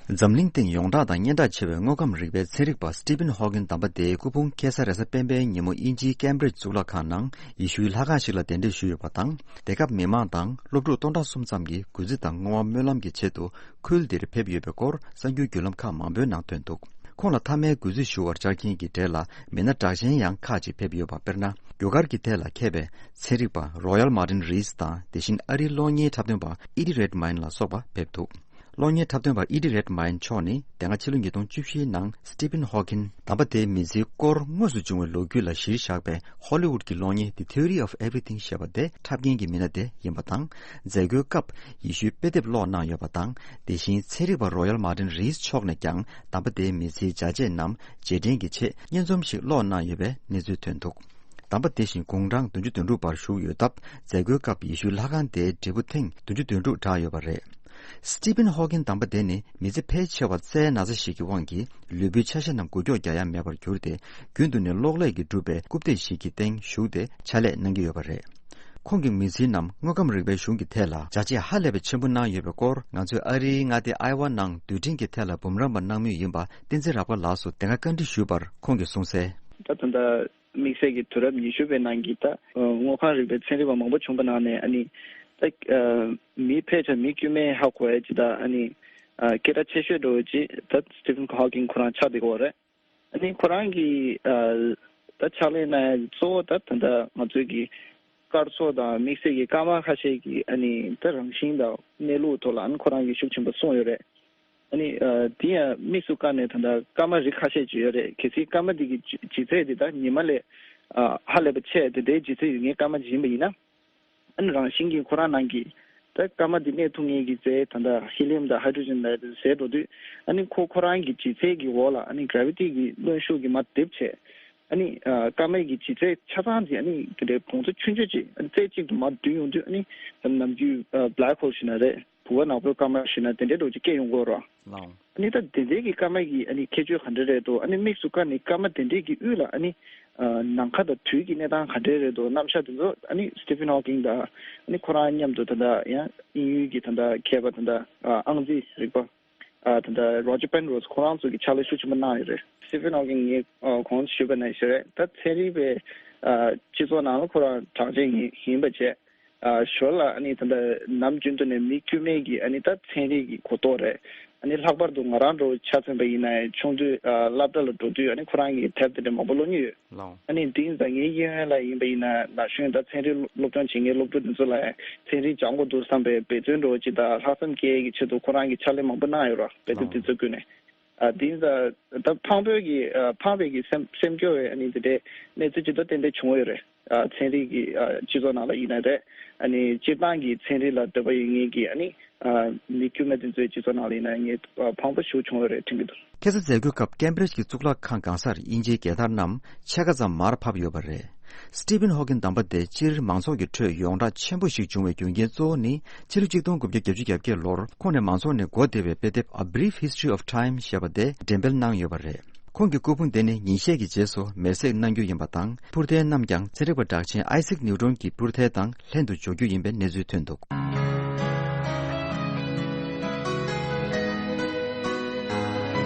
རེད། འཛམ་གླིང་སྟེང་ཡོངས་གྲགས་དང་སྙན་གྲགས་ཆེ་བའི་དངོས་ཁམས་རིག་པའི་ཚན་རིག་པ་Stephen Hawking དམ་པ་དེའི་སྐུ་ཕུང་ཁ་སང་རེས་གཟའ་སྤེན་པའི་ཉིན་མོ་དབྱིན་ཇིའི་ཀེམ་བྷྲིཇ་གཙུག་ལག་ཁང་ནང་ཡེ་ཤུའི་ལྷ་ཁང་ཞིག་ལ་གདན་འདྲེན་ཞུས་ཡོད་པ་དང་། དེ་སྐབས་མི་མང་དང་སློབ་ཕྲུག་སྟོང་ཕྲག་གསུམ་ཙམ་གྱིས་གུས་བརྩི་དང་བསྔོ་བ་སྨོན་ལམ་གྱི་ཆེད་དུ་ཁུལ་འདིར་ཕེབས་ཡོད་པའི་སྐོར་གསར་འགྱུར་བརྒྱུད་ལམ་ཁག་མང་པོའི་ནང་ཐོན་འདུག་ཁོང་ལ་མཐའ་མའི་གུས་བརྩི་ཞུ་བར་བཅར་མཁན་གྱི་གྲས་ལ་མི་སྣ་གྲགས་ཅན་ཡང་ཁག་ཅིག་ཕེབས་ཡོད་པ། དཔེར་ན། རྒྱུ་སྐར་གྱི་ཐད་ལ་མཁས་པའི་ཚན་རིག་པ་Royal Martin Rees དང་། དེ་བཞིན་ཨ་རིའི་གློག་བརྙན་འཁྲབ་སྟོན་པ་Eddie Redmayne ལ་སོགས་པ་ཕེབས་འདུག་གློག་བརྙན་འཁྲབ་སྟོན་པ་Eddie Redmayne མཆོག་ནི་དེ་སྔ་ཕྱི་ལོ་ཉིས་སྟོང་བཅུ་བཞིའི་ནང་Stephen Hawking དམ་པ་དེའི་མི་ཚེའི་སྐོར་དངོས་སུ་བྱུང་བའི་ལོ་རྒྱུས་ལ་གཞིར་བཞག་པའི་ཧོ་ལི་ཝུད་ཀྱི་གློག་བརྙན་The Theory of Everything ཞེས་པ་དེ་འཁྲབ་མཁན་གྱི་མི་སྣ་དེ་ཡིན་པ་དང་། མཛད་སྒོའི་སྐབས་ཡེ་ཤུའི་དཔེ་དེབ་ཀློག་གནང་ཡོད་པ་དང་། དེ་བཞིན་ཚན་རིག་པ་Royal Martin Rees མཆོག་ནས་ཀྱང་དམ་པ་དེའི་མི་ཚེའི་བྱ་བྱེད་རྣམས་རྗེས་དྲན་གྱི་ཆེད་སྙན་རྩོམ་ཞིག་ཀློག་གནང་ཡོད་པའི་གནས་ཚུལ་ཐོན་འདུག་དམ་པ་དེ་བཞིན་དགུང་གྲངས་བདུན་ཅུ་དོན་དྲུག་བར་བཞུགས་ཡོད་སྟབས། མཛད་སྒོའི་སྐབས་ཡེ་ཤུའི་ལྷ་ཁང་དེའི་འབྲས་བུ་ཐེངས་བདུན་ཅུ་དོན་དྲུག་བསྒྲགས་ཡོད་པ་རེད། Stephen Hawking དམ་པ་དེ་ནི་མི་ཚེ་ཕལ་ཆེ་བ་རྩའི་ན་ཚ་ཞིག་གི་དབང་གིས་ལུས་པོའི་ཆ་ཤས་རྣམས་འགུལ་སྐྱོད་རྒྱག་ཡ་མེད་པར་གྱུར་ཏེ། རྒྱུན་དུ་ནི་གློག་ཀླད་ཀྱིས་གྲུབ་པའི་རྐུབ་སྟེགས་ཤིག་གི་སྟེང་བཞུགས་ཏེ་ཕྱག་ལས་གནང་གི་ཡོད་པ་རེད། ཁོང་གི་མི་ཚེའི་ནང་དངོས་ཁམས་རིག་པའི་གཞུང་གི་ཐད་ལ་བྱ་བྱེད་ཧ་ལས་པའི་ཆེན་པོ་གནང་ཡོད་པའི་སྐོར། ང་ཚོས་ཨ་རིའི་མངའ་སྡེ་ཨའེ་ཝ་ནང་རྡུལ་ཕྲན་གྱི་ཐད་ལ་འབུམ་རམས་པ་གནང་མུས་ཡིན་པ་བསྟན་འཛིན་རབ་དགའ་ལགས་སུ་དེ་སྔ་བཀའ་འདྲི་ཞུས་པར་ཁོང་གིས་གསུངས་གསལ། ད་ད་ལྟ་དམིགས་བསལ་གྱི་དུས་རབས་ཉི་ཤུ་པའི་ནང་གི་ད་དངོས་ཁམས་རིག་པའི་ཚན་རིག་པ་མང་པོ་བྱུང་པའི་ནང་ནས། ཨ་ནི་ད་མི་ཕལ་ཆེར་མི་དཀྱུས་མས་ཧ་གོ་ཡ་ཅིག་ད་ཨ་ནི་སྐད་གྲགས་ཆེ་ཤོས་འདྲ་བོ་ཅིག་ད་Stephen Hawking ཁོ་རང་ཆགས་བསྡད་ཀྱི་ཡོད་རེད། ཨ་ནི་ཁོ་རང་གིས་ཨ་ད་ཕྱག་ལས་གནང་ཡ་གཙོ་བོ་ད་ད་ལྟ་ང་ཚོའི་གི་སྐར་ཚོགས་དང་དམིགས་བསལ་གྱི་སྐར་མ་ཁ་ཤས་ཀྱི་ཨ་ནི་ད་རང་བཞིན་དང་གནས་ལུགས་ཐོག་ལ་ཨ་ནི་ཁོ་རང་གིས་ཤུགས་ཆེན་པོ་གསུངས་ཡོད་རེད། ཨ་ནི་ཨ་དེ་ཡང་དམིགས་སུ་བཀར་ནས་ད་ལྟ་སྐར་མ་རིགས་ཁ་ཤས་ཅིག་ཡོད་རེད། གལ་སྲིད་སྐར་མ་དེ་གི་ལྗི་ལྗིད་ཚད་དེ་ད་ཉི་མ་ལས་ ཨ་ཧ་ལས་པ་ཆེ། དེ་འདྲའི་ལྗིད་ཚད་ཡོད་མཁན་སྐར་མ་ཅིག་ཡིན་པ་ཡིན་ན། ཨ་ནི་རང་བཞིན་གྱིས་ཁོ་རང་ནང་གི་ད་སྐར་མ་དེ་གནས་ཐུབ་མཁན་གྱི་རྫས་ད་ལྟ་ཧེ་ལི་ཡམ་དང་ཧའི་ཌྲོ་ཇན་ལབ་ཡ་དེ་ཟད་འགྲོ་དུས། ཨ་ནི་ཁོ་ཁོ་རང་གི་ལྗིད་ཚད་ཀྱི་འོག་ལ་ཨ་ནི་གྷ་ར་བི་ཊི་གི་གནོན་ཤུགས་ཀྱིས་མར་རྡིབ་བྱས། ཨ་ནི་ཨ་སྐར་མའི་གི་ལྗིད་ཚད་ཆ་ཚང་དེ་ཨ་ནི་དེ་འདྲའི་བོངས་ཚོད་ཆུང་ཆུང་ཅིག་ཨ་ནི་རྩེ་གཅིག་ཏུ་མར་བསྡུས་ཡོང་དུས། ཨ་ནི་ད་ནམ་རྒྱུན་ཨ་བྷེ་ལེག་ཧོལ་ཞེ་ན་རེད། བུ་ག་ནག་པོའི་སྐར་མ་ཞེ་ན་དེ་འདྲའི་འདྲ་བོ་ཅིག་སྐྱེ་ཡོང་གི་ཡོད་རེད། ལའོ། ཨ་ནི་ད་དེ་འདྲའི་གི་སྐར་མ་གི་ཨ་ནི་ཁྱད་ཆོས་ག་འདྲ་རེད་འདུག་ཨ་ནི་དམིགས་སུ་བཀར་ནས་སྐར་མ་དེ་འདྲའི་གི་དབུས་ལ་ཨ་ནི་ཨ་ནམ་མཁའ་དང་དུས་ཀྱི་གནས་སྟངས་ག་འདྲ་རེད་འདུག་རྣམ་གཞག་དེ་ཚོ་ཨ་ནི་སི་ཊི་ཕན་ཧོ་ཀིང་དང་ཨ་ནི་ཁོ་རང་མཉམ་དུ་ད་ལྟ་ཡང་དབྱིན་ཡུལ་གྱི་ད་ལྟ་མཁས་པ་ད་ལྟ་ཨ་ཨང་རྩིས་རིག་པ་ཨ་ད་ལྟ་རོ་ཇར་པེན་རོ་སི་ཁོ་རང་ཚོ་གིས་ཕྱག་ལས་ཤུགས་ཆེན་པོ་གནང་ཡོད་རེད། སི་ཊི་ཕན་ཧོ་ཀིང་ངས་ཨ་གོང་དུ་ཞུས་པ་ནང་བཞིན་རེད། ད་ཚན་རིག་པའི་ཨ་སྤྱི་ཚོགས་ནང་ལ་ཁོ་རང་གྲགས་ཅན་ཡིན་ཡིན་པ་བྱས། ཨ་ཞོར་ལ་ཨ་ནི་ད་ལྟ་ནམ་རྒྱུན་དུ་ནས་མི་དཀྱུས་མའི་གི་ཨ་ནི་ད་ཚན་རིག་གི་གོ་རྟོགས་རེད། ཨ་ནི་ལྷག་པར་དུ་ང་རང་འདྲ་བོ་ཆ་མཚོན་པ་ཡིན་ན་ཡང་ཆུང་དུས་ཨ་སློབ་གྲྭ་ལ་འགྲོ་དུས་ཨ་ནི་ཁོ་རང་གིས་དེབ་དེ་འདྲ་མང་པོ་ཀློག་མྱོང་ཡོད། ལའོ། ཨ་ནི་དེང་སང་ངའི་གཡས་གཡོན་ལ་ཡིན་པ་ཡིན་ན་ན་གཞོན་ད་ཚན་རིག་སློབ་སྦྱོང་བྱེད་མཁན་སློབ་ཕྲུག་དེ་ཚོ་ལ་ཚན་རིག་སྦྱང་དགོས་འདུག་བསམ་པའི་འབད་བརྩོན་འདྲ་བོ་ཅིག་དང་ལྷག་བསམ་སྐྱེ་ཡས་ཀྱི་ཆེད་དུ་ཁོ་རང་གིས་ཕྱག་ལས་མང་པོ་གནང་ཡོད་ར། དཔེ་དེབ་དེ་ཚོ་བརྒྱུད་ནས། ཨ་དེ་ཡིན་ཙང་ད་ཕངས་པའི་གི་ཨ་ཕངས་པའི་གི་སེམས་སེམས་སྐྱོ་བའི་ཨ་ནི་དེ་འདྲའི་གནས་ཚུལ་ཅིག་ད་ཏན་ཏན་བྱུང་ཡོད་རེད། ཨ་ཚན་རིག་གི་ཨ་སྤྱི་ཚོགས་ནང་ལ་ཡིན་ན་རེད། ཨ་ནི་སྤྱིར་བཏང་གི་ཚན་རིག་ལ་འདོད་པ་ཡོད་མཁན་གྱི་ཨ་ནི་ཨ་མི་དཀྱུས་མ་དེ་ཚོའི་སྤྱི་ཚོགས་ནང་ལ་ཡིན་ན་ངས་ཨ་ཕངས་པོ་ཞེ་པོ་བྱུང་ཡོད་རེད་དྲན་གྱི་འདུག་ཁ་སང་མཛད་སྒོའི་སྐབས་ཀེམ་བྷི་རིཇ་གྱི་གཙུག་ལག་ཁང་གང་སར་དབྱིན་ཇིའི་རྒྱལ་དར་བསྣམས་ཕྱེད་ཀ་ཙམ་མར་ཕབ་ཡོད་པ་རེད། སི་ཊི་ཕན་ཧོ་ཀིན་དམ་པ་དེ་སྤྱིར་མང་ཚོགས་ཀྱི་ཁྲོད་ཡོངས་གྲགས་ཆེན་པོ་ཞིག་བྱུང་བའི་རྒྱུ་རྐྱེན་གཙོ་བོ་ནི་ཕྱི་ལོ་ཆིག་སྟོང་དགུ་བརྒྱ་བརྒྱད་ཅུ་གྱ་བརྒྱད་ལོར་ཁོང་ནས་མང་ཚོགས་ནས་འགོ་འདེབས་པའི་དཔེ་དེབ་A Brief History of Time ཞེས་པ་དེ་འགྲེམས་སྤེལ་གནང་ཡོད་པ་རེད། ཁོང་གི་སྐུ་ཕུང་དེ་ནི་ཉིན་ཤས་ཀྱི་རྗེས་སུ་མེར་སྲེག་གནང་རྒྱུ་ཡིན་པ་དང་། འཕུར་མདེལ་རྣམས་ཀྱང་ཚན་རིག་པ་གྲགས་ཅན་ཨའི་སིག་ནིའུ་ཊོན་གྱི་འཕུར་མདེལ་དང་ལྷན་དུ་འཇོག་རྒྱུ་ཡིན་པའི་གནས་ཚུལ་ཐོན་འདུག་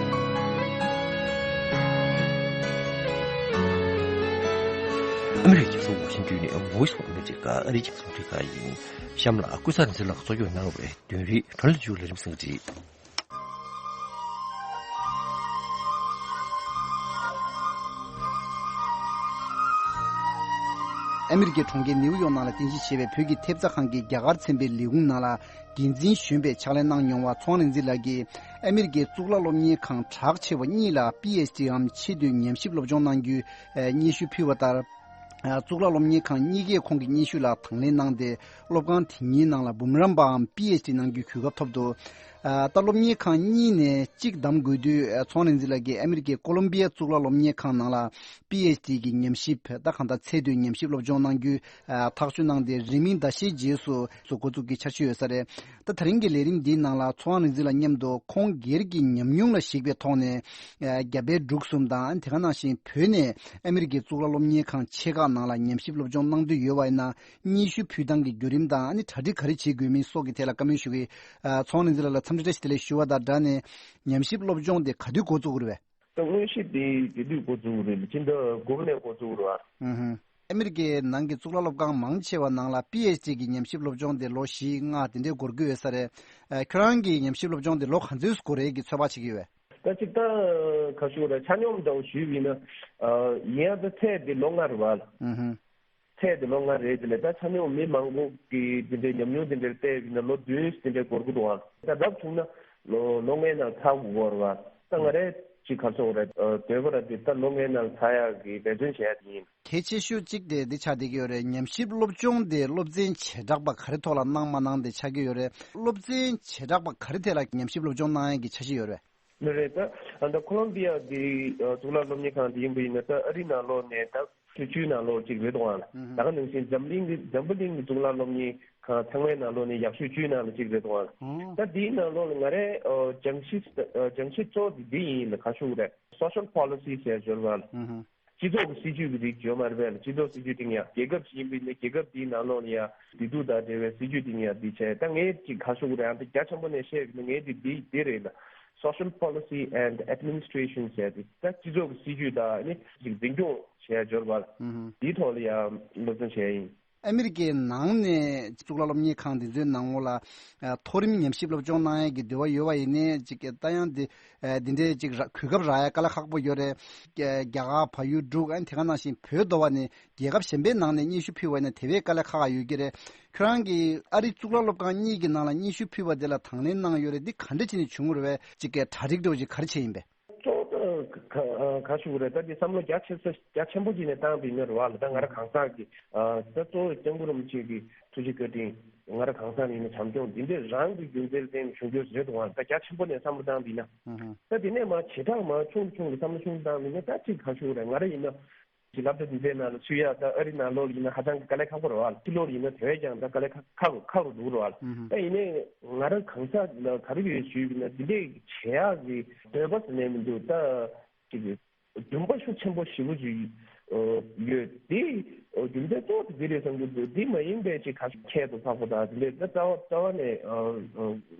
ཨ་མི་རི་ཀའི་རྒྱལ་ས་ཝ་ཤིང་ཏོན་ནས་Voice of America ཨ་རིའི་རྒྱང་སྲིང་རླུང་འཕྲིན་ཁང་ཡིན། གཤམ་ལ་ཀུན་བཟང་རིག་འཛིན་ལགས་གཙོ་སྐྱོང་གནང་བའི་དོན་རིག་གྲོལ་ལ་འཇུག་ལས་རིམ་གསན་གྱི་རེད། ཨ་མི་རི་ཀའི་གྲོང་ཁྱེར་ནིའུ་ཡོག་ནང་ལ་རྟེན་གཞི་བྱས་པའི་བོད་ཀྱི་ཐེབས་རྩ་ཁང་གིས་རྒྱ་གར་ཚན་པའི་ལས་ཁུངས་ནང་ལ་འགན་འཛིན་གཞོན་པའི་ཕྱག་ལས་གནང་མྱོང་བ་ཚོང་རིག་འཛིན་ལགས་ཀྱིས་ཨ་མི་རི་ཀའི་གཙུག་ལག་སློབ་གཉེར་ཁང་གྲགས་ཆེ་བ་གཉིས་ལ་པི་ཨེཆ་ཌི་འམ་ཆེད་དུ་ཉམས་ཞིབ་སློབ་སྦྱོང་གནང་རྒྱུའི་སྙན་ཞུ་ཕུལ་བ་ལྟར། གཙུག་ལག་སློབ་གཉེར་ཁང་གཉིས་ཀས་ཁོང་གི་སྙན་ཞུ་ལ་དང་ལེན་གནང་སྟེ། སློབ་ཁང་དེ་གཉིས་ནང་ལ་འབུམ་རམས་པའམ་པི་ཨེཆ་ཌི་གནང་རྒྱུའི་གོ་སྐབས་ཐོབ་འདུག་ད་སློབ་གཉེར་ཁང་གཉིས་ནས་གཅིག་བདམས་དགོས་དུས། ཚོང་རིག་འཛིན་ལགས་ཀྱིས་ཨ་མི་རི་ཀའི་ཀོ་ལོམ་བི་ཡ་གཙུག་ལག་སློབ་གཉེར་ཁང་ནང་ལ་པི་ཨེཆ་ཌི་གི་ཉམས་ཞིབ་ད་གང་ལྟར་ཚད་མཐོའི་ཉམས་ཞིབ་སློབ་སྦྱོང་གནང་རྒྱུའི་ཐག་གཅོད་གནང་སྟེ། རིང་མིན་ཟླ་ཤས་རྗེས་སུ་འགོ་འཛུགས་ཀྱི་འཆར་གཞི་ཡོད་ས་རེད། ད་ད་རིང་གི་ལས་རིམ་འདིའི་ནང་ལ་ཚོང་རིག་འཛིན་ལགས་མཉམ་དུ་ཁོང་སྒེར་གྱི་ཉམས་མྱོང་ལ་གཞིགས་པའི་ཐོག་ནས། རྒྱ་བལ་འབྲུག་གསུམ་དང་དེ་ག་ནང་བཞིན་བོད་ནས་ཨ་མི་རི་ཀའི་གཙུག་ལག་སློབ་གཉེར་ཁང་ཆེ་ཁག་ནང་ལ་ཉམས་ཞིབ་སློབ་སྦྱོང་གནང་འདོད་ཡོད་པ་ཡིན་ན། སྙན་ཞུ་ཕུལ་སྟངས་ཀྱི་བརྒྱུད་རིམ་དང་། ཨ་ནི་གྲ་སྒྲིག་ག་རེ་བྱེད་དགོས་མིན་སོགས་ཀྱི་ཐད་ལ་བཀའ་མོལ་ཞུ་གི། ཚོང་རིག་འཛིན་ལགས་ལ་འཚམས་འདྲི་བཀྲ་ཤིས་བདེ་ལེགས་ཞུ་བ་དང་སྦྲགས་ནས། ཉམས་ཞིབ་སློབ་སྦྱོང་དེ་ག་དུས་འགོ་བཙུགས་རེད་པས། ད་དངོས་གཞི་དེ་དེ་དུས་འགོ་བཙུགས་རེད། ཕྱི་ཟླ་དགུ་པ་ནས་འགོ་བཙུགས་རེད་པ། ཨུ་ཧུ། ཨ་མི་རི་ཀའི་ནང་གི་གཙུག་ལག་སློབ་ཁང་མང་ཆེ་བ་ནང་ལ་པི་ཨེཆ་ཌི་གི་ཉམས་ཞིབ་སློབ་སྦྱོང་དེ་ལོ་བཞི་ལྔ་དེ་འདྲའི་འགོར་གྱི་ཡོད་ས་རེད། ཁྱོད་རང་གི་ཉམས་ཞིབ་སློབ་སྦྱོང་དེ་ལོ་ག་ཚོད་འགོར་རེད་ཀྱི་ཚོད་དཔག་བྱེད་ཀྱི་ཡོད་པས། ད་ཅིག་ད་ཁ་ཤུག་ར་ཆ་སྙོམས་འདྲ་བོ་ཞུས་པ་ཡིན་ན། ཡིན་ཡང་ད་ཚད་དེ་ལོ་ལྔ་རེད་པ། ཨུ་ཧུ། ཚད་དེ་ལོ་ལྔ་རེད། དེ་ལས་ད་ཆ་སྙོམས་མི་མང་པོ་གི་དེ་འདྲའི་ཉམས་མྱོང་དེ་འདྲར་བལྟས་པ་ཡིན་ན་ལོ་བདུན་དེ་འདྲའི་འགོར་གྱི་འདུག་ཨ། ད་རབ་བྱུང་ན་ལོ་ལོ་ལྔའི་ནང་ཚར་དགོས་ཀྱི་ཡོད་རེད་པ། ད་ང་རས་ཅིག་ག་རེ་ཟེར་དགོས་རེད། འདོད་པ་ར་དེ་ད་ལོ་ལྔའི་ནང་ཚར་ཡག་གི་འབད་བརྩོན་བྱས་ཡ་དེ་ཡིན། གལ་ཆེ་ཤོས་གཅིག་དེ་འདི་ཆགས་བསྡད་ཀྱི་ཡོད་རེད། ཉམས་ཞིབ་སློབ་སྦྱོང་དེ་སློབ་ཚན་བྱེ་བྲག་པ་ག་རེ་ཐོག་ལ་གནང་མ་གནང་དེ་ཆགས་ཀྱི་ཡོད་རེད། སློབ་ཚན་བྱེ་བྲག་པ་ག་རེ་ཐད་ལ་ཉམས་ཞིབ་སློབ་སྦྱོང་གནང་ཡས་ཀྱི་འཆར་གཞི་ཡོད་རེད། ནི་རེད། ད་ཨ་ད་ཁོ་ལོམ་བི་ཡ་གི་གཙུག་ལག་སློབ་གཉེར་ཁང་དེ་ཡིན་པ་ཡིན་ན་ད་ཨ་རི་ནང་ལོགས་ནས་ད་ཆུང་ཆུང་ནང་ལོགས་གཅིག་རེད་འདུག་ཨ། ད་ག་ནང་བཞིན་འཛམ་གླིང་གི་འཛམ་བུ་གླིང་གི་གཙུག་ལག་སློབ་གཉེར་ཁང་ཚང་མའི་ནང་ལོགས་ནས་ཡག་ཤོས་བཅུའི་ནང་ལ་གཅིག་རེད་འདུག་ཨ། ད་དེའི་ནང་ལོགས་ལ་ང་རས་སྦྱང་གཞི་སྦྱང་གཞི་གཙོ་བོ་དེ་འདི་ཡིན་ལ་ཁ་ཤུག་རེད། Social Policy ཟེར་འབྱོར་བ་ལ། སྤྱི་ཚོགས་ཀྱི་སྲིད་ཇུས་ཀྱི་རིགས་བརྗོད་མ་རེད་པས་ལ། སྤྱི་ཚོགས་སྲིད་ཇུས་སྟེང་ཡ་རྒྱལ་ཁབ་ཅིག་ཡིན་པ་ཡིན་ན་རྒྱལ་ཁབ་དེའི་ནང་ལོགས་ལ་ཡ་བདེ་སྡུག་དང་འབྲེལ་བའི་སྲིད་ཇུས་སྟེང་ཡ་འདི་བྱས། ད་ངས་ཅིག་ག་ཤོག་རེད་ཨ། འདི་རྒྱ་ཆེན་པོ་ནས་བཤད་ཡོད་ན་ངས་འདི་འདི་འདི་རེད་ལ། Social Policy and Administration ཟེར་ཏེ་ད་སྤྱི་ཚོགས་ཀྱི་སྲིད་ཇུས་དང་ནི་ཅིག་འཛིན་སྐྱོང་བྱས་འབྱོར་བ་ལ། འདིའི་ཐོག་ལ་ཡ་སློབ་སྦྱོང་བྱས་ཡིན། ཨ་མི་རི་ཀའི་ནང་ནས་གཙུག་ལག་སློབ་གཉེར་ཁང་འདི་ཚོའི་ནང་ལོགས་ལ་ཨ་མཐོ་རིམ་ཉམས་ཞིབ་སློབ་སྦྱོང་གནང་ཡས་ཀྱི་འདོད་པ་ཡོད་པ་ཡིན་ནའི་ཅིག་ད་ཡང་འདི་ཨ་འདི་འདྲའི་ཅིག་ར་གོ་སྐབས་རག་ཡ་དཀའ་ལས་ཁག་པོ་ཡོད་རེད། རྒྱ་རྒྱ་གར་བལ་ཡུལ་འབྲུག་ཨ་ནི་དེ་ག་ནང་བཞིན་བོད་དོ་བ་ནས་རྒྱལ་ཁབ་གཞན་པའི་ནང་ནས་སྙན་ཞུ་ཕུལ་བ་ཡིན་ན་དེ་བས་དཀའ་ལས་ཁག་ཡོད་ཀྱི་རེད། ཁྱོད་རང་གིས་ཨ་རིའི་གཙུག་ལག་སློབ་ཁང་གཉིས་ཀྱི་ནང་ལ་སྙན་ཞུ་ཕུལ་བ་དེ་ལ་དང་ལེན་གནང་ཡོད་རེད། འདི་ག་འདྲ་བྱས་ནས་བྱུང་རེད་པས། ཅིག་གྲ་སྒྲིག་འདྲ་བོ་ཅིག་ག་རེ་བྱས་ཡིན་པས། གཙོ་བོ་ད་ ག་ག་ཞུ་གི་རེད། ད་འདི་བསམ་བློ་རྒྱ་ཆེ་ས་རྒྱ་ཆེན་པོ་ཅིག་ནས་བཏང་བ་ཡིན་ན་རེད་བ་ལ། ད་ང་རང་གང་ཟག་གི་ད་གཙོ་བོ་སྐྱབས་མགོན་རིན་པོ་ཆེ་གི་ཐུགས་རྗེ་བཀའ་དྲིན། ང་རང་གང་ཟག་ནས་ཡིན་ན་བྱམས་སྐྱོང་འདི་འདྲས་རང་གི་རྒྱུ་མཚན་ལ་བརྟེན་ནས་བྱུང་རྒྱུ་རེད་འདུག་བ་ལ། ད་རྒྱ་ཆེན་པོ་ནས་བསམ་བློ་བཏང་བ་ཡིན་ན། ད་དེ་ནས་མར་བྱེ་བྲག་མར་ཆུང་ཆུང་གི་བསམ་བློ་ཆུང་བཏང་བ་ཡིན་ན། ད་ཅིག་ག་ཞུ་གི་རེད། ང་རང་ཡིན་ན། ཅིག་སློབ་གྲྭ་འདི་འདྲའི་ནང་ལ་ཚུད་ཡ། ད་ཨ་རི་ནང་ལོགས་ལ་ཡིན་ན་ཧ་ཅང་གི་དཀའ་ལས་ཁག་པོ་རེད་བ་ལ། ཕྱི་ལོགས་ལ་ཡིན་ན་དེ་བས་ཀྱང་ད་དཀའ་ལས་ཁག་ཁག་རུ་ཁག་རུ་འདུག་རེད་བ་ལ། ཨུ་ཧུམ། ད་ཡིན་ནའི་ང་རང་གང་ཟག་ལ་ག་རེ་ཡོད་ཞུས་པ་ཡིན་ན། འདི་འདྲའི་བྱེད་ཡག་གི་འདོད་པ་ཟེར་ནས་མི་འདུག་ད་ཅིག་འདུན་པ་ཤུགས་ཆེན་པོ་ཞེ་པོ་ཅིག་ཡོད་དེ། རྒྱུ་མཚན་གཙོ་བོ་དེ་འདི་རེད་བསམ་གྱི་འདུག་འདི་མ་ཡིན་པའི་ཅིག་ག་ཁྱད་དུ་འཕགས་པ་དང་དེ་འདྲའི་ད་རྩ་བ་རྩ་བ་ནས་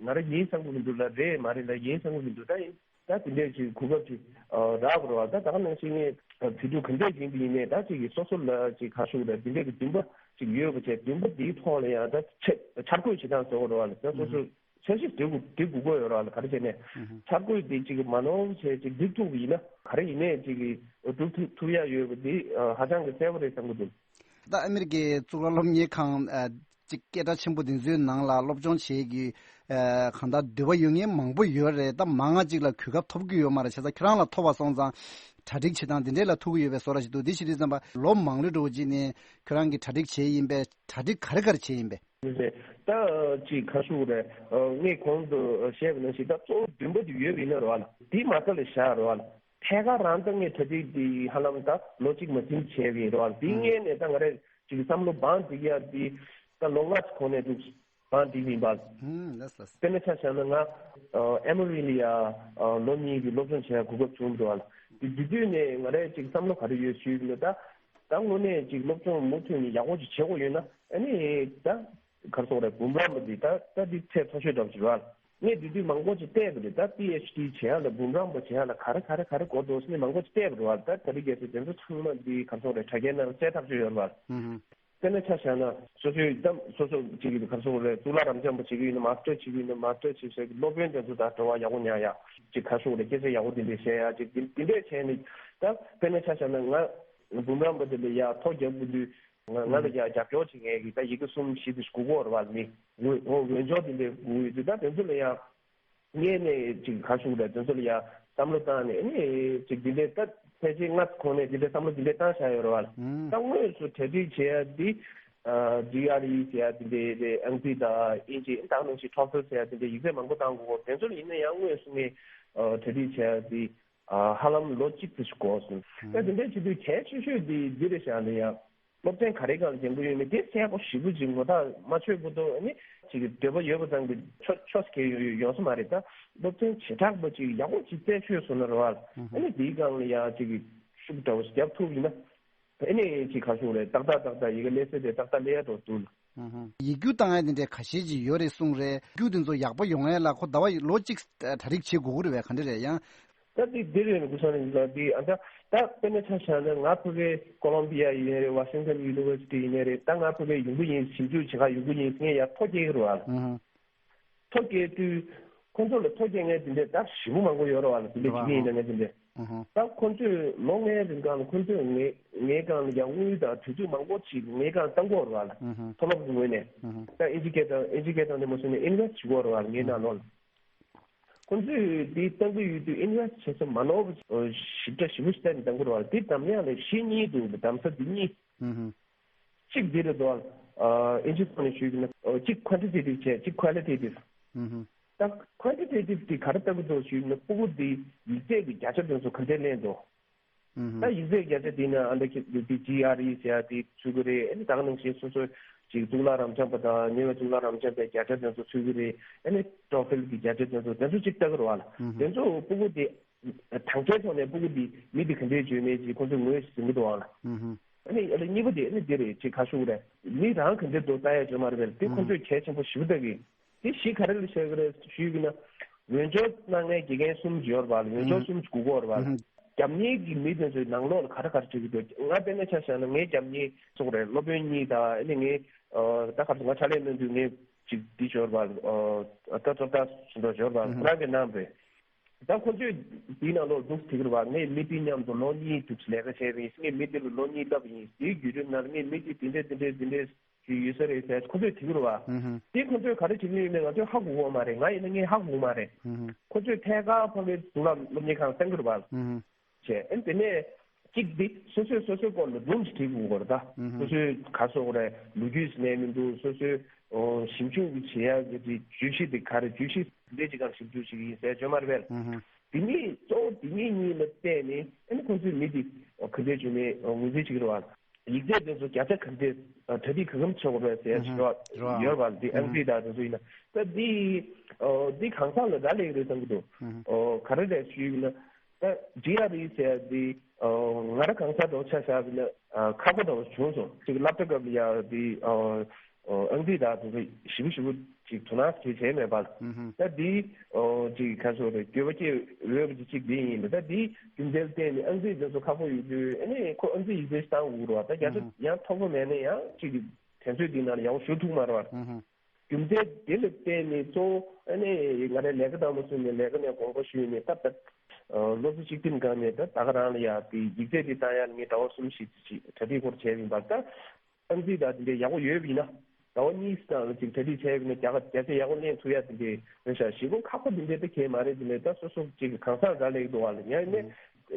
ང་རང་ཡིན་བསམ་གྱི་མི་འདུག་ལ། རེད་མ་རེད་ལ་ཡིན་བསམ་གྱི་མི་འདུག་ད་ཡིན། ད་དེ་འདྲས་ཅིག་གོ་སྐབས་ཅིག་རག་པ་རེད་བ། ད་ད་ག་ནང་བཞིན་ངས་དུས་དུས་ག་འདྲས་ཡིན་པ་ཡིན་ནའི་ད་ཅིག་གི་སོ་སོ་ལ་ཅིག་ག་ཞུ་གི་རེད། དེ་འདྲས་ཀྱི་འདུན་པ་ཅིག་ཡོད་པ་བྱས། འདུན་པ་དེའི་ཐོག་ལ་ཡང་ད་ཆ་འཆར་འགོད་བྱེད་སྟངས་ཟེར་བ་རེད་བ་ལ། ད་སོ་སོ་འཆར་གཞི་དེ་དགོས་དེ་དགོས་ཀྱི་ཡོད་རེད་བ་ལ། ག་རེ་བྱས་ནས་འཆར་འགོད་དེ་ཅིག་མ་ནོར་བྱས་ཅིག་འགྲིག་ཐུབ་པ་ཡིན་ན། ག་རེ་ཡིན་ནའི་ཅིག་གི་སྒྲུབ་ཐུབ་ཐུབ་ཡ་ཡོད་པ་དེ་ཧ་ཅང་གི་གསལ་པོ་རེད་བསམ་གྱི་འདུག་ད་ཨ་མི་རི་ཀའི་གཙུག་ལག་སློབ་གཉེར་ཁང་། ཨ། གཅིག་སྐད་གྲགས་ཆེན་པོ་འདི་ཚོའི་ནང་ལ་སློབ་སྦྱོང་བྱེད་ཀྱི། ཨ། གང་ལྟར་འདོད་པ་ཡོད་མཁན་མང་པོ་ཡོད་རེད། ད་མང་ང་གཅིག་ལ་གོ་སྐབས་ཐོབ་ཀྱི་ཡོད་མ་རེད། བྱས་ཙང་ཁྱོད་རང་ལ་ཐོབ་པ་སོང་ཙང་གྲ་སྒྲིག་བྱེད་སྟངས་འདི་འདྲས་ལ་ཐུག་གི་ཡོད་པའི་བཟོ་འདྲ་ཞིག་འདུག་འདི་བྱེད་དུས་ཙམ་པ་ལོ་མང་ལོས་འགྲོ་བ་གཅིག་ནས་ཁྱོད་རང་གིས་གྲ་སྒྲིག་བྱས་ཡིན་པས། གྲ་སྒྲིག་ག་རེ་ག་རེ་བྱས་ཡིན་པས། ད་ཅིག་ག་ཞུ་རེད། ངས་གོང་དུ་བཤད་པ་ནང་བཞིན་ད་གཙོ་བོ་འདུན་པ་དེ་ཡོད་པ་ཡིན་ན་རེད་བ་ལ། དེ་མ་རྩ་ལ་བཞག་རེད་བ་ལ། ཐད་ཀར་རང་ད་ངས་གྲ་སྒྲིག་དེ་ཧ་ལམ་ད་ལོ་གཅིག་མ་ཟིན་བྱས་པ་ཡིན་རེད་བ་ལ། དེ་སྔོན་ནས་ད་ང་རས་ཅིག་བསམ་བློ་བང་སྒྲིག་ཡ་དེ་ད་ལོ་ལྔ་ཙམ་གོང་ནས་འདུག་བང་སྒྲིག་ཡིན་པ། ཧུམ། ལགས་སོ། དཔེར་ན་ཆ་བཞག་ན་ང་ཨ་ཨེ་མོ་རི་ལ་ཡ་ཨ་ལོ་གཉིས་ཀྱི་སློབ་སྦྱོང་བྱེད་ཡ་གོ་སྐབས་བྱུང་འདུག་བ་ལ། དེ་དེ་དུས་ནས་ང་རས་ཅིག་བསམ་བློ་ག་རེ་ཡོད་ཞུས་ན། ད་ད་དངོས་གནས་ཅིག་སློབ་སྦྱོང་མུ་མཐུད་ནས་ཡག་པོ་ཅིག་བྱེད་དགོས་ཡོད་ན། ཨ་ནི་ད་ག་རེ་ཟེར་དགོས་རེད། འབུམ་རམས་པ་འདི་ད་ད་འདི་ཚད་མཐོ་ཤོས་འདྲ་པོ་ཅིག་རེད་བ་ལ། ངས་དེ་དུས་མང་པོ་ཅིག་བལྟས་པ་རེད། ད་པི་ཨེཆ་ཌི་བྱེད་ཡ་ལ་འབུམ་རམས་པ་བྱེད་ཡ་ལ་ག་རེ་ག་རེ་ག་རེ་དགོས་འདུག་ཟེར་ནས་མང་པོ་ཅིག་བལྟས་པ་རེད་བ། ད་དེ་རིང་ཁ་སང་དེ་ཚོ་ཚང་མ་འདི་ག་རེ་ཟེར་དགོས་རེད། དྲ་རྒྱའི་ནང་གསལ་ཐག་ཆོད་ཡོད་རེད་བ། ཧུམ་ཧུམ། དཔེར་ན་ཆ་བཞག་ན་སོ་སོའི་ད་སོ་སོ་ཅིག་གི་ག་རེ་ཟེར་དགོས་རེད། གཙུག་ལག་རབ་འབྱམས་པ་བྱེད་ཀྱི་ཡིན་ན། མ་སི་ཊར་བྱེད་ཀྱི་ཡིན་ན། མ་སི་ཊར་བྱེད་སའི་སློབ་དཔོན་དེ་ཚོ་དང་འབྲེལ་བ་ཡག་པོ་ཉར་ཡ། ཅིག་ག་རེ་ཟེར་དགོས་རེད། སྐད་ཆ་ཡག་པོ་དེ་འདྲས་བཤད་ཡ། ཅིག་དེ་དེ་འདྲས་བྱས་ནས་ད་དཔེར་ན་ཆ་བཞག་ན་ང་འབུམ་རམས་པ་དེ་ལ་ཡ་ཐོ་རྒྱག་དགོས་དུས། ང་ང་ལ་ཡ་རྒྱབ་སྐྱོར་བྱེད་མཁན་གྱི་ད་ཡི་གེ་གསུམ་བཞི་དེ་ཞིག་དགོས་ཀྱི་ཡོད་རེད་བ། མི་འོས་འོས་འོས་སྦྱོར་དེ་འདྲས་དགོས་ཡོད་དུས། ད་དེ་ཚོ་ལ་ཡ་སྔོན་ནས་ཅིག་ག་རེ་ཟེར་དགོས་རེད། དེ་ཚོ་ལ་ཡ་བསམ་བློ་བཏང་ནས། ཨ་ནི་ཅིག་འདི་འདྲས་ད་ཕལ་ཆེར་ལྔ་ཙམ་གོང་ནས་འདི་འདྲས་བསམ་བློ་འདི་འདྲས་བཏང་བཞག་ཡོད་རེད་བ་ལ། ད་དངོས་སུ་གྲ་སྒྲིག་བྱེད་ཡ་འདི་ཨ་ཇི་ཨར་ཨི་ཟེར་ཡ་འདི་འདྲས་རེད། ཨང་རྩིས་དང་དབྱིན་ཇི། ད་ག་ནང་བཞིན་ཊོ་ཕིལ་ཟེར་ཡ་འདི་འདྲས་ཡིག་ཚད་མང་པོ་བཏང་དགོས་གོ། དེ་ཚོ་ལ་ཡིན་ན་ཡང་དངོས་སུ་ངས་ཨ་གྲ་སྒྲིག་བྱེད་ཡ་འདི་ཨ་ཧ་ལམ་ལོ་གཅིག་ཙམ་ཞིག་འགོར་སོང་། ད་དེ་འདྲས་བྱེད་དུས་གལ་ཆེ་ཤོས་འདི་འདི་རེད་བཞག་ན་ཡང་། སློབ་ཚན་ག་རེ་སྒང་ལ་སྦྱང་གི་ཡོད་མེད་དེ་གསལ་པོ་ཞེ་པོ་ཅིག་ངོ་ཐག་མ་ཆོད་པ་དང་། ཨ་ནི་ཅིག་འདོད་པ་ཡོད་པ་ཙམ་གྱིས་ཆོག་ཆོག་ཟེར་མཁན་ཡོང་ཡོང་ས་མ་རེད། ད་སློབ་ཚན་བྱེ་བྲག་པ་ཅིག་ཡག་པོ་ཅིག་རྩད་ཆོད་སོང་ན་རེད་བ་ལ། ཨ་ནི་དེའི་སྒང་ལ་ཡང་ཅིག་ཤུགས་འདྲ་བོ་ཞིག་རྒྱབ་ཐུབ་ཡིན་ན། ཨ་ནི་ཅིག་ག་རེ་ཟེར་དགོས་རེད། ཏག་ཏག་ཏག་ཏག་ཡི་གེ་སླེབས་ས་དེ་ཏག་ཏག་སླེབས་ཡ་འགྲོ་འདུག་ལ། ཡིག་རྒྱུགས་བཏང་ཡ་དེ་འདྲའི་ཁ་ཤས་ཅིག་ཡོད་རེད་གསུངས་རེད། ཡིག་རྒྱུགས་དེ་ཚོ་ཡག་པོ་ཡོང་ཡ་ལ་ཁོ་ཟླ་བ་ལོ་གཅིག་གྲ་སྒྲིག་བྱེད་དགོས་ཀྱི་རེད་པས། ག་འདྲ་རེད་ཡང་། ད་འདི་འདི་རེད། ནུ་བསམ་ལགས་འདི་ཨ་ད་ད་དཔེར་ན་ཆ་བཞག་ན་ང་ཕ་གི་ཀོ་ལོམ་བི་ཡ་ཡིན་ནའི་རེད། ཝ་ཤིང་ཊོན་ཡུ་ནི་ཝར་སི་ཊི་ཡིན་ནའི་རེད། ད་ང་ཕ་གི་ཡོང་གི་ཡིན། ཞིབ་འཇུག་བྱེད་ག་ཡོང་གི་ཡིན་ཟེར་ངས་ཡར་ཐོ་བསྐྱལ་གི་རེད་བ་ལ། ཨུ་ཧུ། ཐོ་བསྐྱལ་དུས་ཁོང་ཚོ་ལ་ཐོ་བསྐྱལ་མཁན་དེ་འདྲས་ད་ཞེ་པོ་མང་པོ་ཡོད་རེད་བ་ལ། དེ་འདྲས་བྱེད་ཀྱི་ཡིན་ན་ངས་དེ་འདྲས། ཨུ་ཧུ། ད་ཁོང་ཚོས་ལོ་ལྔའི་རིང་སྒང་ལ་ཁོང་ཚོས་ངའི་ངའི་སྒང་ལ་ཡང་དངུལ་དང་དུས་ཚོད་མང་པོ་ཅིག་ངའི་སྒང་བཏང་གི་ཡོད་རེད་བ་ལ། ཨུ་ཧུ། མཐོ་སློབ་ཀྱི་ངོས་ནས། ཨུ་ཧུ། ད་ཨིན་ཇི་སྐད་དང་ཨིན་ཇི་སྐད་དང་དེ་མ་སོང་ནས་ཨིན་ཝེ་སི་ཊི་བྱེད་ཀྱི་ཡོད་རེད་བ་ལ། ངའི་ནང་ལོགས་ལ། ཁོང་ཚོས་འདི་གཏང་གི་ཡོད་དུས་ཨིན་ཝེ་སི་ཊི་བྱེད་ས་མ་ནོར་བ་ཞིབ་ཕྲ་ཞིབ་པོ་ཞིག་བལྟས་ནས་གཏང་གི་རེད་བ། འདི་འདམ་ཡག་ལ་གཞི་གཉིས་འདུག་འདམ་ས་འདི་གཉིས། ཧུམ་ཧུམ། གཅིག་འདི་རེད་འདུག་ཨ་ཨིན་ཇི་ཐོག་ནས་ཞུས་ན། གཅིག་ཀོན་ཊི་ཊེ་ཊིབ་བྱས། གཅིག་ཀོ་ལི་ཊེ་ཊིབ། ཧུམ་ཧུམ། ད་ཀོན་ཊི་ཊེ་ཊིབ་འདི་ག་རེ་ལྟ་གི་འདུག་ཞུས་ན། སྤུ་གུ་འདི་ཡིག་ཚད་ཀྱི་བརྒྱ་ཆ་དེ་ཚོ་ག་འདྲས་ལེན་འདུག་ཧུམ་ཧུམ། ད་ཡིག་ཚད་བརྒྱ་ཆ་དེ་ན་ཨ་འདྲ་ཁྱེད་འདི་ཇི་ཨར་ཨི་ཟེར་ཡ་དེ་ཚུད་ཀྱི་རེད། ཨ་ནི་ད་ག་ནང་བཞིན་སོ་སོ་ཅིག་གཙུག་ལག་རབ་འབྱམས་པ་དང་ཉེ་བའི་གཙུག་ལག་རབ་འབྱམས་པའི་བརྒྱ་ཆ་དེ་ཚོ་ཚུད་ཀྱི་རེད། ཨ་ནི་ཊོ་ཕིལ་གྱི་བརྒྱ་ཆ་དེ་ཚོ་དེ་ཚོ་ཅིག་ལྟ་གི་རེད་བ་ལ། ཧུམ་ཧུམ། དེ་ཚོ་སྤུ་གུ་དེ་དང་ཆའི་ཐོག་ནས་སྤུ་གུ་དེ་མི་དེ་ག་འདྲས་བྱུང་མེད་ཅིག་ཁོང་ཚོས་ངོས་ཟིན་གྱི་འདུག་བ་ལ། ཧུམ་ཧུམ། ཨ་ནི་ཨ་ལ་གཉིས་པ་དེ་ཨ་ནི་དེ་རེད། ཅིག་ག་ཞུ་གི་རེད། མི་རང་ག་འདྲས་འདུག་ལྟ་ཡ་ཅིག་མ་རེད་པས། དེ་ཁོང་ཚོས་གལ་ཆེན་པོ་ཞེ་པོ་ལྟ་གི། དེ་གཞི་ག་རེ་ལ་བཤད་ཀྱི་རེད་ཞུས་པ་ཡིན་ན། འོས་སྦྱོར་གནང་མཁན་དགེ་རྒན་གསུམ་ཡོད་རེད་བ་ལ། འོས་སྦྱོར་གསུམ་དགོས་ཀྱི་ཡོད་རེད་བ་ལ། རྒྱབ་གཉེར་གྱི་མི་དེ་ཚོའི་ནང་ལོགས་ལ་ག་རེ་ག་རེ་བྱེད་ཀྱི་འདུག་ང་དཔེར་ན་ཆ་བཞག་ན་ངའི་རྒྱབ་གཉེར་ཚོགས་རེད། སློབ་དཔོན་གཉིས་དང་། ཨ་ནི་ངའི་ད་ག་རེ་ང་ཕྱག་ལས་གནང་དུས་ངའི་ཅིག་འདི་ཡོད་རེད་བ་ལ། ད་ཚོགས་ད་ཟིན་འགྲོ་ཡོད་རེད་བ་ལ། ཁོ་རང་གིས་གནང་བས། ད་ཁོ་ཚོས་དེའི་ནང་ལོགས་འདུག་ཟེར་གྱི་རེད་བ། ངས་མི་དེ་མཉམ་དུ་ལོ་གཉིས་འདུག་ལས་ཀ་བྱས་པ་ཡིན། ངས་མི་དེ་ལ་ལོ་གཉིས་བསླབས་པ་ཡིན། དེའི་བརྒྱུད་རིམ་ནང་ལ་ངས་མི་དེ་དེ་འདྲས་དེ་འདྲས་དེ་འདྲས་ཞིག་ཡོད་ས་རེད་ཟེར་ཁོ་ཚོས་དྲིས་ཀྱི་རེད་བ། ཧུམ་ཧུམ། དེ་ཁོ་ཚོས་ག་རེ་བྱེད་ཀྱི་ཡོད་མེད་ང་ཚོས་ཧ་གོ་གི་མ་རེད། ང་ཡིན་ན་ངས་ཧ་གོ་གི་མ་རེད། ཧུམ་ཧུམ། ཁོ་ཚོས་ཐད་ཀར་ཕ་གིའི་གཙུག་ལག་སློབ་གཉེར་ཁང་བཏང་གི་རེད་བ། ཧུམ་ཧུམ། བྱས། ཨ་ནི་དེ་ནས་གཅིག་འདི་སོ་སོས་སོ་སོའི་སྐོར་ལ་སྒྲུང་ཞིག་བྲིས་དགོས་ཀྱི་རེད་ད། ཨུ་ཧུ། སོ་སོའི་ག་སོགས་རེད། ལོ་རྒྱུས་ནས་མི་འདུག་སོ་སོའི་ཨོ་ཞིབ་འཇུག་གི་བྱེད་ཡག་གི་བརྗོད་གཞི་དེ་ག་རེ། བརྗོད་གཞི་འདི་འདྲའི་ཅིག་སྒང་ཞིབ་འཇུག་བྱེད་ཀྱི་ཡིན་ཟེར་བརྗོད་མ་རེད་པས། ཨུ་ཧུ། དེ་གཉིས་གཙོ་བོ་དེ་གཉིས་གཉིས་ལ་བལྟས་ནས་ཨ་ནི་ཁོང་ཚོས་མི་དེ་ག་འདྲའི་བྱུང་ནས་ངོས་འཛིན་བྱེད་ཀྱི་རེད་བ། ཡིག་ཚད་དེ་ཚོ་བརྒྱ་ཆ་ག་འདྲས་གྲ་སྒྲིག་ག་གམ་བྱེད་དགོས་རེད་ཟེར་ཞུ་བ་ཡོད་པ། འདི་ཨང་ཀི་རྩིས་དང་དེ་ཚོ་ཡིན་ན་ད་འདི་འདི་གང་ཟག་ལ་རག་ལས་ཀྱི་རེད་བསམ་གྱི་འདུག་ཨོ་ག་རེ་རེད་ཞུས་ཡིན་ན་ད་ཇི་ཨར་ཨི་ཟེར་ཡ་འདི་ང་རང་གང་ཟག་འདྲ་བོ་ཆ་བཞག་པ་ཡིན་ན་ཁག་པོ་འདྲ་བོ་བྱུང་སོང་། ཅིག་སློབ་གྲྭ་སྐབས་ལ་ཡ་འདི་ཨང་ཀི་རྩིས་དང་དེ་ཚོ་ཞིབ་པོ་ཞིབ་པོ་ཅིག་དོ་སྣང་བྱས་བྱས་མེད་པ་ལ། ད་འདི་ཨོ་ཅིག་ག་ཚོད་རེད། འགྱོད་པ་སྐྱེ་འོས་པ་ཅིག་གཅིག་འདི་ཡིན་པ། ད་འདི་རྒྱུ་མཚན་བརྟེན་ནས་ཨང་ཀི་རྩིས་དེ་ཚོ་ཁག་པོ་ཡོད་དུས་ཨ་ནི་ཁོ་ཨང་ཀི་རྩིས་ཡིག་ཚད་ཞིག་བཏང་དགོས་རེད་བ། ད་རྒྱ་ཆ་ཡང་མཐོ་པོ་མེད་ན་ཡང་ཅིག་གི་དུས་ཚོད་འདི་ནང་ལ་ཡག་པོ་ཞུགས་ཐུབ་མ་རེད་བ། རྒྱུ་མཚན་དེ་ལ་བརྟེན་ནས་གཙོ་བོ་ཨ་ནི་ང་རའི་ལས་ཀ་དང་མ་སོང་ནས་ལས་ཀ་ནས་དགོངས་པ་ཞུས་ནས་ད་ད་སློབ་གསོ་གཅིག་སྒྲིམ་སྒང་ནས་ད་ད་ག་རང་ལ་ཡ་དེ་ཡིག་ཚད་དེ་བཏང་ཡ་ལ་ངས་ཟླ་བ་གསུམ་བཞི་ཅིག་གྲ་སྒྲིག་སྐོར་བྱས་ཡིན་པ། ད་ཨང་ཀི་རྩིས་དང་དེ་འདྲའི་ཡག་པོ་ཡོད་པ་ཡིན་ན་ཟླ་བ་གཉིས་ཙམ་ལ་ཅིག་གྲ་སྒྲིག་བྱས་པ་ཡིན་ན་རྒྱ་གར་རྒྱ་ཆ་ཡག་པོ་ལེན་ཐུབ་ཡ་དེ་འདྲའི་རེད་ཤག་ཞེ་པོ་ཁག་པོ་དེ་འདྲའི་ད་གང་མ་རེད། དེ་ནས་ད་སོ་སོ་ཅིག་གང་ཟག་རག་ལས་ཀྱི་འདུག་བ་ལ། ཡང་ནས་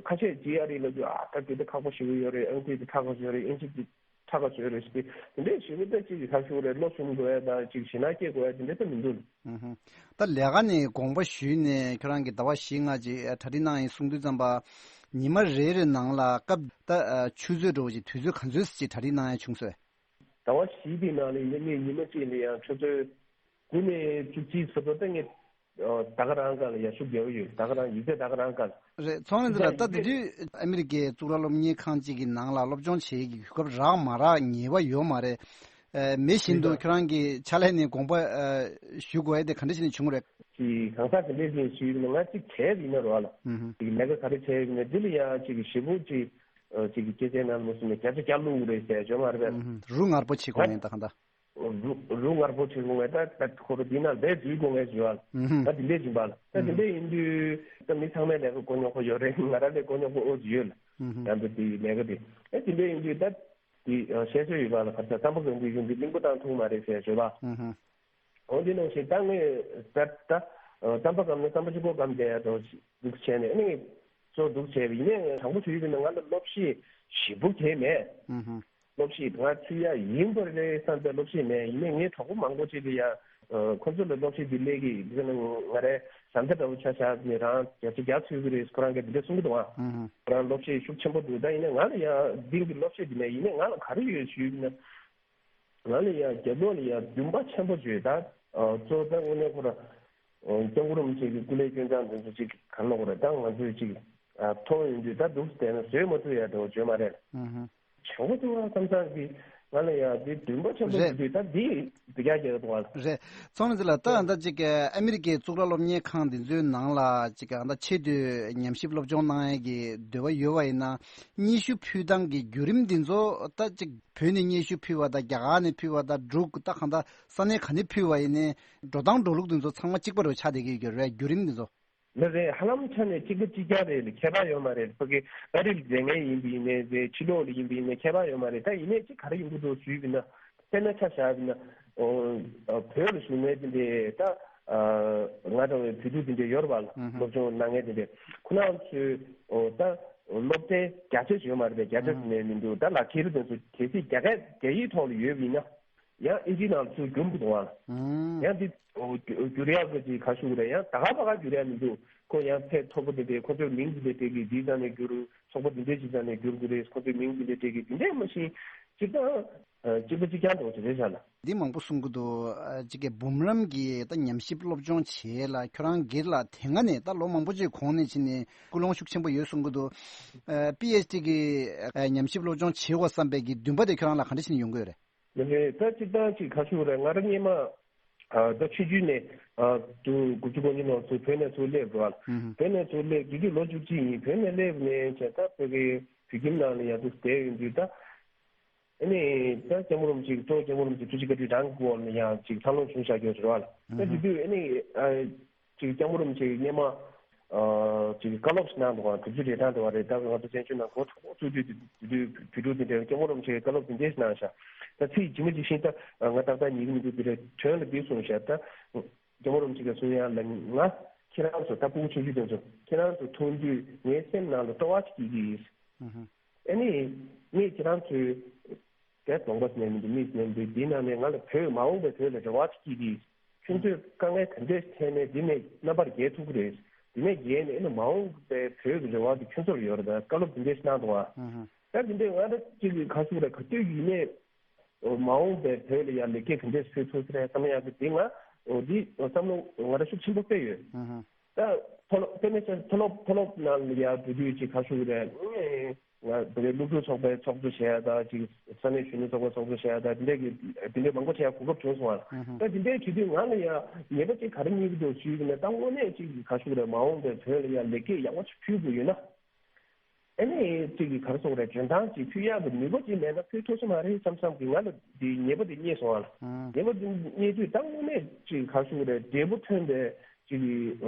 ཁ་ཤས་ཇི་ཨར་ཨི་ལབ་དུས་ཨ་ད་དེ་ད་ཁག་པོ་ཞེ་པོ་ཡོད་རེད། ཨང་ཀི་རྩིས་དེ་ཁག་པོ་ཞེ་པོ་རེད། དབྱིན་ཇི་དེ་ཁག་པོ་ཞེ་པོ་རེད་ཟེར་དེ་འདྲའི་ཞེ་པོ་ད་ཅིག་ཁག་ཤུགས་རེད། བློ་ཞུམ་དགོས་ཡ་དང་ཅིག་ཞེད་སྣང་སྐྱེ་དགོས་ཡ་དེ་འདྲ་ད་མི་འདུག་ཨུ་ཧུ། ད་ལས་ཀ་ནས་དགོངས་པ་ཞུས་ནས་ཁྱོད་རང་གིས་ཟླ་བ་བཞི་ལྔ་ཅིག་གྲ་སྒྲིག་གནང་ཡིན་གསུང་དུས་ཙམ་པ། ཉི་མ་རེ་རེ་ནང་ལ་སྐབས་ད་ཆུ་ཚོད་འདྲ་བོ་ཅིག་དུས་ཚོད་ག་ཚོད་ཅིག་གྲ་སྒྲིག་གནང་ཡ་བྱུང་སོང་། ཟླ་བ་བཞི་དེའི་ནང་ལ་ཡིན་ན་ངས་ཉི་མ་གཅིག་ལ་ཡང་ཆུ་ཚོད་དགུ་ནས་བཅུ་གཅིག་བཟོ་འདྲ་ད་ངས་ད་ག་རང་སྒང་ལ་ཡར་ཤུགས་རྒྱག་གི་ཡོད། ད་ག་རང་ཡིག་ཚད་ད་ག་རང་སྒང་ལ། རེད། ཚོང་ལས་འདི་ལ་ད་དེ་དུས་ཨ་མི་རི་ཀའི་གཙུག་ལག་སློབ་གཉེར་ཁང་གཅིག་གི་ནང་ལ་སློབ་སྦྱོང་བྱེད་ཀྱི་གོ་སྐབས་རག་མ་རག་ངེས་པ་ཡོད་མ་རེད། མེད་བཞིན་དུ་ཁྱོད་རང་གིས་ཕྱག་ལས་ནས་དགོངས་པ་ཞུ་དགོས་ཡ་དེ་ག་འདྲ་ཞིག་ནས་བྱུང་རེད། ཅིག་གང་ཟག་དེ་འདྲས་ཅིག་ཞུས་ཡིན་ན་ང་གཅིག་བྱས་ཡིན་ན་རོགས་ལ། ཅིག་ལས་ཀ་ག་རེ་བྱས་ཡིན་ན་འདི་ལ་ཡང་ཅིག་ཞེ་པོ་ཅིག་ཅིག་སྐད་ཆའི་ནང་ལ་མ་སོང་ནས་བརྒྱ་ཆ་བརྒྱ་བླུགས་རེད་ཟེར་བརྗོད་མ་རེད་པས། རུ་ངར་པོ་བྱེད་དགོས་ངས་ད་གང་ལྟར། རུ་རུ་ངར་པོ་བྱེད་དགོས་ངས་ད་ད་ཁོ་རུ་འདི་ནང་ལས་འཛུལ་དགོས་ངས་བརྗོད་ལ། ད་འདི་འདྲས་ཡིན་པ་ལ། ད་འདི་འདྲས་ཡིན་དུས་ད་མི་ཚང་མའི་ལས་ཀ་མགོ་རྙོག་པོ་ཡོད་རེད། ང་རང་ལས་མགོ་རྙོག་པོ་ཨོ་ཙི་ཡོད་ལ། ད་འདི་འདི་ལས་ཀ་འདི་ཨེ་འདི་འདྲས་ཡིན་དུས་ད་འདི་བཤད་སྲོལ་ཡོད་པ་ལ། ག་ཚ་རྩམ་པ་གང་དུ་ཡོང་དུས་གླིང་བུ་བཏང་ཐུབ་མ་རེད་ཟེར་བརྗོད་པ། འོ་འདི་ནང་བཞིན་ད་ངས་ད་ད་རྩམ་པ་སྐམ་ན་རྩམ་པ་གཅིག་པོ་སྐམ་བསྡད་ཡ་འདྲ་ཞིག་འདུག་བྱས་ནས་ཨ་ནི་གཙོ་འདུག་བྱས་པ་ཡིན་ནའི་དྲང་པོ་ཞུ་ཡི་ཡིན་ན་ང་ལ་སློབ་གཞི་ཞིབ་པོ་གང་ཡང་མེད། སློབ་གཞི་ང་ཚུད་ཡ་ཡིན་པ་རེད་བསམ་པའི་སློབ་གཞི་མེད། ཡིན་ནའི་ངའི་གྲོགས་པོ་མང་པོ་ཅིག་ལ་ཡ་ཁོ་ཚོ་ལ་སློབ་གཞི་འདི་སླེབས་ཀྱི་འདི་ང་རའི་བཟའ་ཟླ་འདྲ་བོ་ཆ་བཞག་ནས་རང་བརྒྱ་ཆ་བརྒྱ་ཚུད་ཀྱི་རེད། ཁོ་རང་གིས་འདི་འདྲ་གསུང་གི་འདུག་ཨ། ཁོ་རང་སློབ་གཞི་ཤུགས་ཆེན་པོ་འདུག་ད་ཡིན་ནའི་ང་ལ་ཡ་འདི་གི་སློབ་གཞི་འདི་མེད། ཡིན་ནའི་ང་ལ་ག་རེ་ཡོད་ཞུ་ཡི་ཡིན་ན། ང་ལ་ཡང་རྒྱབ་ལོགས་ལ་ཡང་འདུན་པ་ཆེན་པོ་བྱོས་ད། གཙོ་བོ་ད་དངོས་གནས་ཁོ་ར་སྐྱབས་མགོན་རིན་པོ་ཆེ་གི་སྐུ་ལས་སྐྱོན་ཅང་འདི་ཚོ་ཅིག་ག་ལ་ཁོ་ར་ད་ང་ཚོས་ཅིག་མཐོང་ཡོང་དུས་ད་འདུག་བསྡད་ན་བཟོད་མ་ཐུབ་ཡ་འདྲ་བོ་བརྗོད་མ་རེད། བྱུང་བ་འདུག་བ་བསམ་བསམ་གི་ང་ལ་ཡང་འདི་འདུན་པ་ཆེན་པོ་རེད། ཞིག་འདུག་ད་འདི་འདི་རྒྱ་རྒྱ་འདུག་བ། རེད། ཚོང་ལས་འདི་ལ་ད་ད་ཅིག་ཨ་མི་རི་ཀའི་གཙུག་ལག་སློབ་གཉེར་ཁང་འདི་ཚོའི་ནང་ལ་ཅིག་ད་ཆེད་དུ་ཉམས་ཞིབ་སློབ་སྦྱོང་གནང་ཡ་གི་འདོད་པ་ཡོད་པ་ཡིན་ན་སྙན་ཞུ་ཕུལ་སྟངས་ཀྱི་བརྒྱུད་རིམ་འདི་ཚོ་ད་ཅིག་བོད་ནས་སྙན་ཞུ་ཕུལ་བ་དང་རྒྱ་གར་ནས་ཕུལ་བ་དང་འབྲུག་ད་གང་ལྟར་ས་གནས་ག་ནས་ཕུལ་བ་ཡིན་ནའི་འགྲོ་སྟངས་འགྲོ་ལུགས་འདི་ཚོ་ཚང་མ་གཅིག་པ་རུ་ཆགས་བསྡད་ཀྱི་ཡོད་རེད། བརྒྱུད་རིམ་འདི་ཚོ། ལགས་རེད། ཧ་ལམ་ཆ་ནས་གཅིག་པ་གཅིག་རྐྱང་རེད། ཁྱད་པར་ཡོད་མ་རེད། ཕ་གི་ཨ་རི་ལ་མཛད་མཁན་ཡིན་པ་ཡིན་ནའི་རེད། ཕྱི་ལོགས་ལ་ཡིན་པ་ཡིན་ནའི་ཁྱད་པར་ཡོད་མ་རེད། ད་ཡིན་ནའི་གཅིག་ག་རེ་ཡིན་གྱི་འདུག་ཞུས་པ་ཡིན་ན་དཔེར་ན་ཆ་བཞག་པ་ཡིན་ན་ཨོ་བོད་ལ་བཞུགས་མཁན་དེ་འདྲས་ད་ང་འདྲ་བའི་བོད་ཕྲུག་དེ་འདྲས་ཡོད་རེད་པ་ལ། སློབ་སྦྱོང་གནང་མཁན་དེ་འདྲས་ཁོ་རང་ཚོས་ཨོ་ད། སློབ་ཚན་བརྒྱ་ཆ་ཡོད་མ་རེད་པས། བརྒྱ་ཆ་ཟེར་ནས་མི་འདུག་ད་ལག་ཁྱེར་དེ་ཚོ་གལ་སྲིད་རྒྱ་སྐད་རྒྱ་ཡིག་ཐོག་ལ་ཡོད་པ་ཡིན་ན་ཡང་ཨིན་ཇིའི་ནང་ལ་ཚུར་བསྒྱུར་དགོས་འདུག་ཨ། ཡང་འདི་བསྒྱུར་ཡག་གི་ཅིག་ག་ཞུ་དགོས་རེད། ཡང་ད་ག་ཕ་ག་བསྒྱུར་ཡག་མི་འདུག་ཁོ་ཡང་ཚད་མཐོ་པོ་དེ་འདྲས་ཁོ་ཚོའི་མིང་དེ་འདྲས་སྤྲད་ཀྱི་འདིའི་རྩ་ནས་བསྒྱུར། ཚོགས་པ་འདི་འདྲས་ཅིག་རྩ་ནས་བསྒྱུར་དགོས་རེད། ཁོ་ཚོའི་མིང་འདི་འདྲས་སྤྲད་ཀྱི་འདི་འདྲས་མ་གཞི་སྤྱིར་བཏང་གཅིག་པ་གཅིག་རྐྱང་འདྲ་བོ་ཅིག་རེད་ཤག་ལ། འདི་མང་པོ་གསུང་གི་འདུག་ཨ་གཅིག་གི་འབུམ་རམས་ཀྱི་ད་ཉམས་ཞིབ་སློབ་སྦྱོང་བྱེད་ལ་ཁྱོད་རང་སྒེར་ལ་དེ་སྔ་ནས་ད་ལོ་མང་པོ་ཅིག་གོང་ནས་ཕྱིན་ནས་ཀུན་སློང་ཤུགས་ཆེན་པོ་ཡོད་གསུང་གི་འདུག་ཨ་པི་ཨེཆ་ཌི་གི་ཨ་ཉམས་ཞིབ་སློབ་སྦྱོང་བྱེད་དགོས་བསམ་པའི་གི་འདུན་པ་དེ་ཁྱོད་རང་ལ་ག་འདྲ་ཞིག་ནས་ཡོང་གི་ཡོད་རེད། མི་རེད། ད་སྤྱིར་བཏང་ཅིག་ག་ཞུ་རེད། ང་རང་སྔོན་མ་ཨ་ད་ཆུང་ཆུང་ནས་ཨ་དུ་དགུ་བཅུ་གོ་གཉིས་ལོར་ཚུར་བོད་ནས་ཚུར་སླེབས་རེད་བ། བོད་ནས་ཚུར་སླེབས་དེ་དུས་ལོ་བཅུ་གཅིག་ཡིན། བོད་ནས་སླེབས་ནས་བྱས་ད་བོད་ཀྱི་བོད་ཁྱིམ་ནང་ལ་ཡང་དུ་བསྡད་ཡོང་དུས་ད། ཨ་ནི་ད་སྐྱབས་མགོན་རིན་པོ་ཆེ་གཙོ་བོ་སྐྱབས་མགོན་རིན་པོ་ཆེ་ཐུགས་རྗེ་བཀའ་དྲིན་རང་གི་སྐོར་ལ་ཡང་ཅིག་འཚར་ལོངས་བྱུང་བཞག་རྒྱུ་རེད་བ། ད་དེ་དུས་ཨ་ནི་ཨ་ཅིག་སྐྱབས་མགོན་རིན་པོ་ཆེ་གིས་སྔོན་མ་ཨ་ཅིག་བཀའ་སློབ་ཞིག་གནང་འདུག་ག་དྲུག་ཅུ་རེ་གྲངས་དེ་བ་རེད། ད་ང་ཚོ་བཙན་བྱོལ་ནང་འགོ་གཙོ་བོ་བཙུགས་དུས་དེ་དུས་བོད་ཕྲུག་དེ་འདྲའི་སྐྱབས་མགོན་རིན་པོ་ཆེ་གིས་བཀའ་སློབ་དེ་འདྲས་ཞིག་གནང་བཞག་ད་ཚིག་ཇི་མ་ཇི་བཞིན་ད་ང་ཏག་ཏག་ཉན་གི་མི་འདུག་དེ་རེད། དོན་ལ་འདི་གསུངས་བཞག་ད་སྐྱབས་མགོན་རིན་པོ་ཆེ་གིས་གསུང་ཡ་ལ་ང་ ཁྱེད་རང་ཚོ་ད་ཕྲུ་གུ་ཆུང་ཆུང་དེ་ཚོ་ཁྱེད་རང་ཚོ་མཐོང་དུས་ངའི་སེམས་ནང་ལ་སྤྲོ་བ་ཅིག་སྐྱེ་གི་ཡིན། ཨ་ནི་ངས་ཁྱེད་རང་ཚོའི་རྒྱ་གདོང་པ་ནས་མི་འདུག་མིས་ནས་མི་འདུག་འདིའི་ནང་ནས་ང་ལ་བོད་མ་འོངས་པའི་བོད་ལ་རེ་བ་ཅིག་སྐྱེས་ཏེ། ཁྱོད་ཚོས་དཀའ་ངལ་ག་འདྲས་འཕྲད་ནས་འདི་ནས་རྣམ་པར་རྒྱལ་ཐུབ་ཀྱི་རེད། འདི་ནས་རྒྱལ་ནས་ཨ་ནི་མ་འོངས་པའི་བོད་ཀྱི་རེ་བ་དེ་ཁྱོད་ཚོར་ཡོད་རེད། ད་བཀའ་སློབ་འདི་འདྲས་ཤིག་གནང་འདུག་ཨ། ད་འདི་འདྲས་ང་ད་ཅིག་གི་ཁ་ཤུགས་རེད། ག་དུས་ཡིན་ནས་མ་འོངས་པའི་བོད་ལ་ཡང་ལེགས་སྐྱེས་ག་འདྲས་ཕུལ་ཐུབ་ཀྱི་རེད་བསམ་ཡག་གི་འདི་ང་འདི་བསམ་བློ་ང་རང་ཤུགས་ཆེན་པོ་སྤེལ་ཡོད། ད་མཐོ་སློབ་དཔེར་ན་ཆ་མཐོ་སློབ་མཐོ་སློབ་ནང་ལ་ཡང་འགྲོ་དུས་ཅིག་ཁ་ཤུགས་རེད། ང་བོད་པའི་སློབ་ཕྲུག་ཚོགས་པའི་ཚོགས་གཙོ་བྱས་ཡ་ད་ཅིག་ས་གནས་གཞོན་ནུ་ཚོགས་པའི་ཚོགས་གཙོ་བྱས་ཡ་ད་དེ་འདྲས་ཀྱི་དེ་འདྲས་མང་པོ་བྱས་ཡ་གོ་སྐབས་བྱུང་སོང་བ། ད་དེ་འདྲས་བྱེད་དུས་ང་ལ་ཡང་ཉེས་པ་ཅིག་ག་རེ་རྙེད་ཀྱི་འདུག་ཞུས་ཀྱི་ན་ད་དངོས་གནས་ཅིག་གི་ཁ་ཤུགས་རེད། མ་འོངས་པའི་བོད་ལ་ཡང་ལེགས་སྐྱེས་ཡག་པོ་ཅིག་ཕུལ་དགོས་ཡོད་ན། ཨ་ནི་ཅིག་གི་ག་རེ་ཟེར་དགོས་རེད། འཇོན་ཐང་ཅིག་ཕུལ་ཡག་གི་ནུས་པ་ཅིག་མེད་ན་ཕུལ་ཐུབ་ས་མ་རེད་བསམ་བསམ་གི་ང་ལ་དེ་ཉེས་པ་དེ་རྙེད་སོང་བ་ལ། ཉེས་པ་དེ་རྙེད་དུས་ད་དངོས་གནས་ཅིག་གི་ཁ་ཤུགས་རེད། འབྲས་བུ་ཐོན་པའི་ཅིག་གི་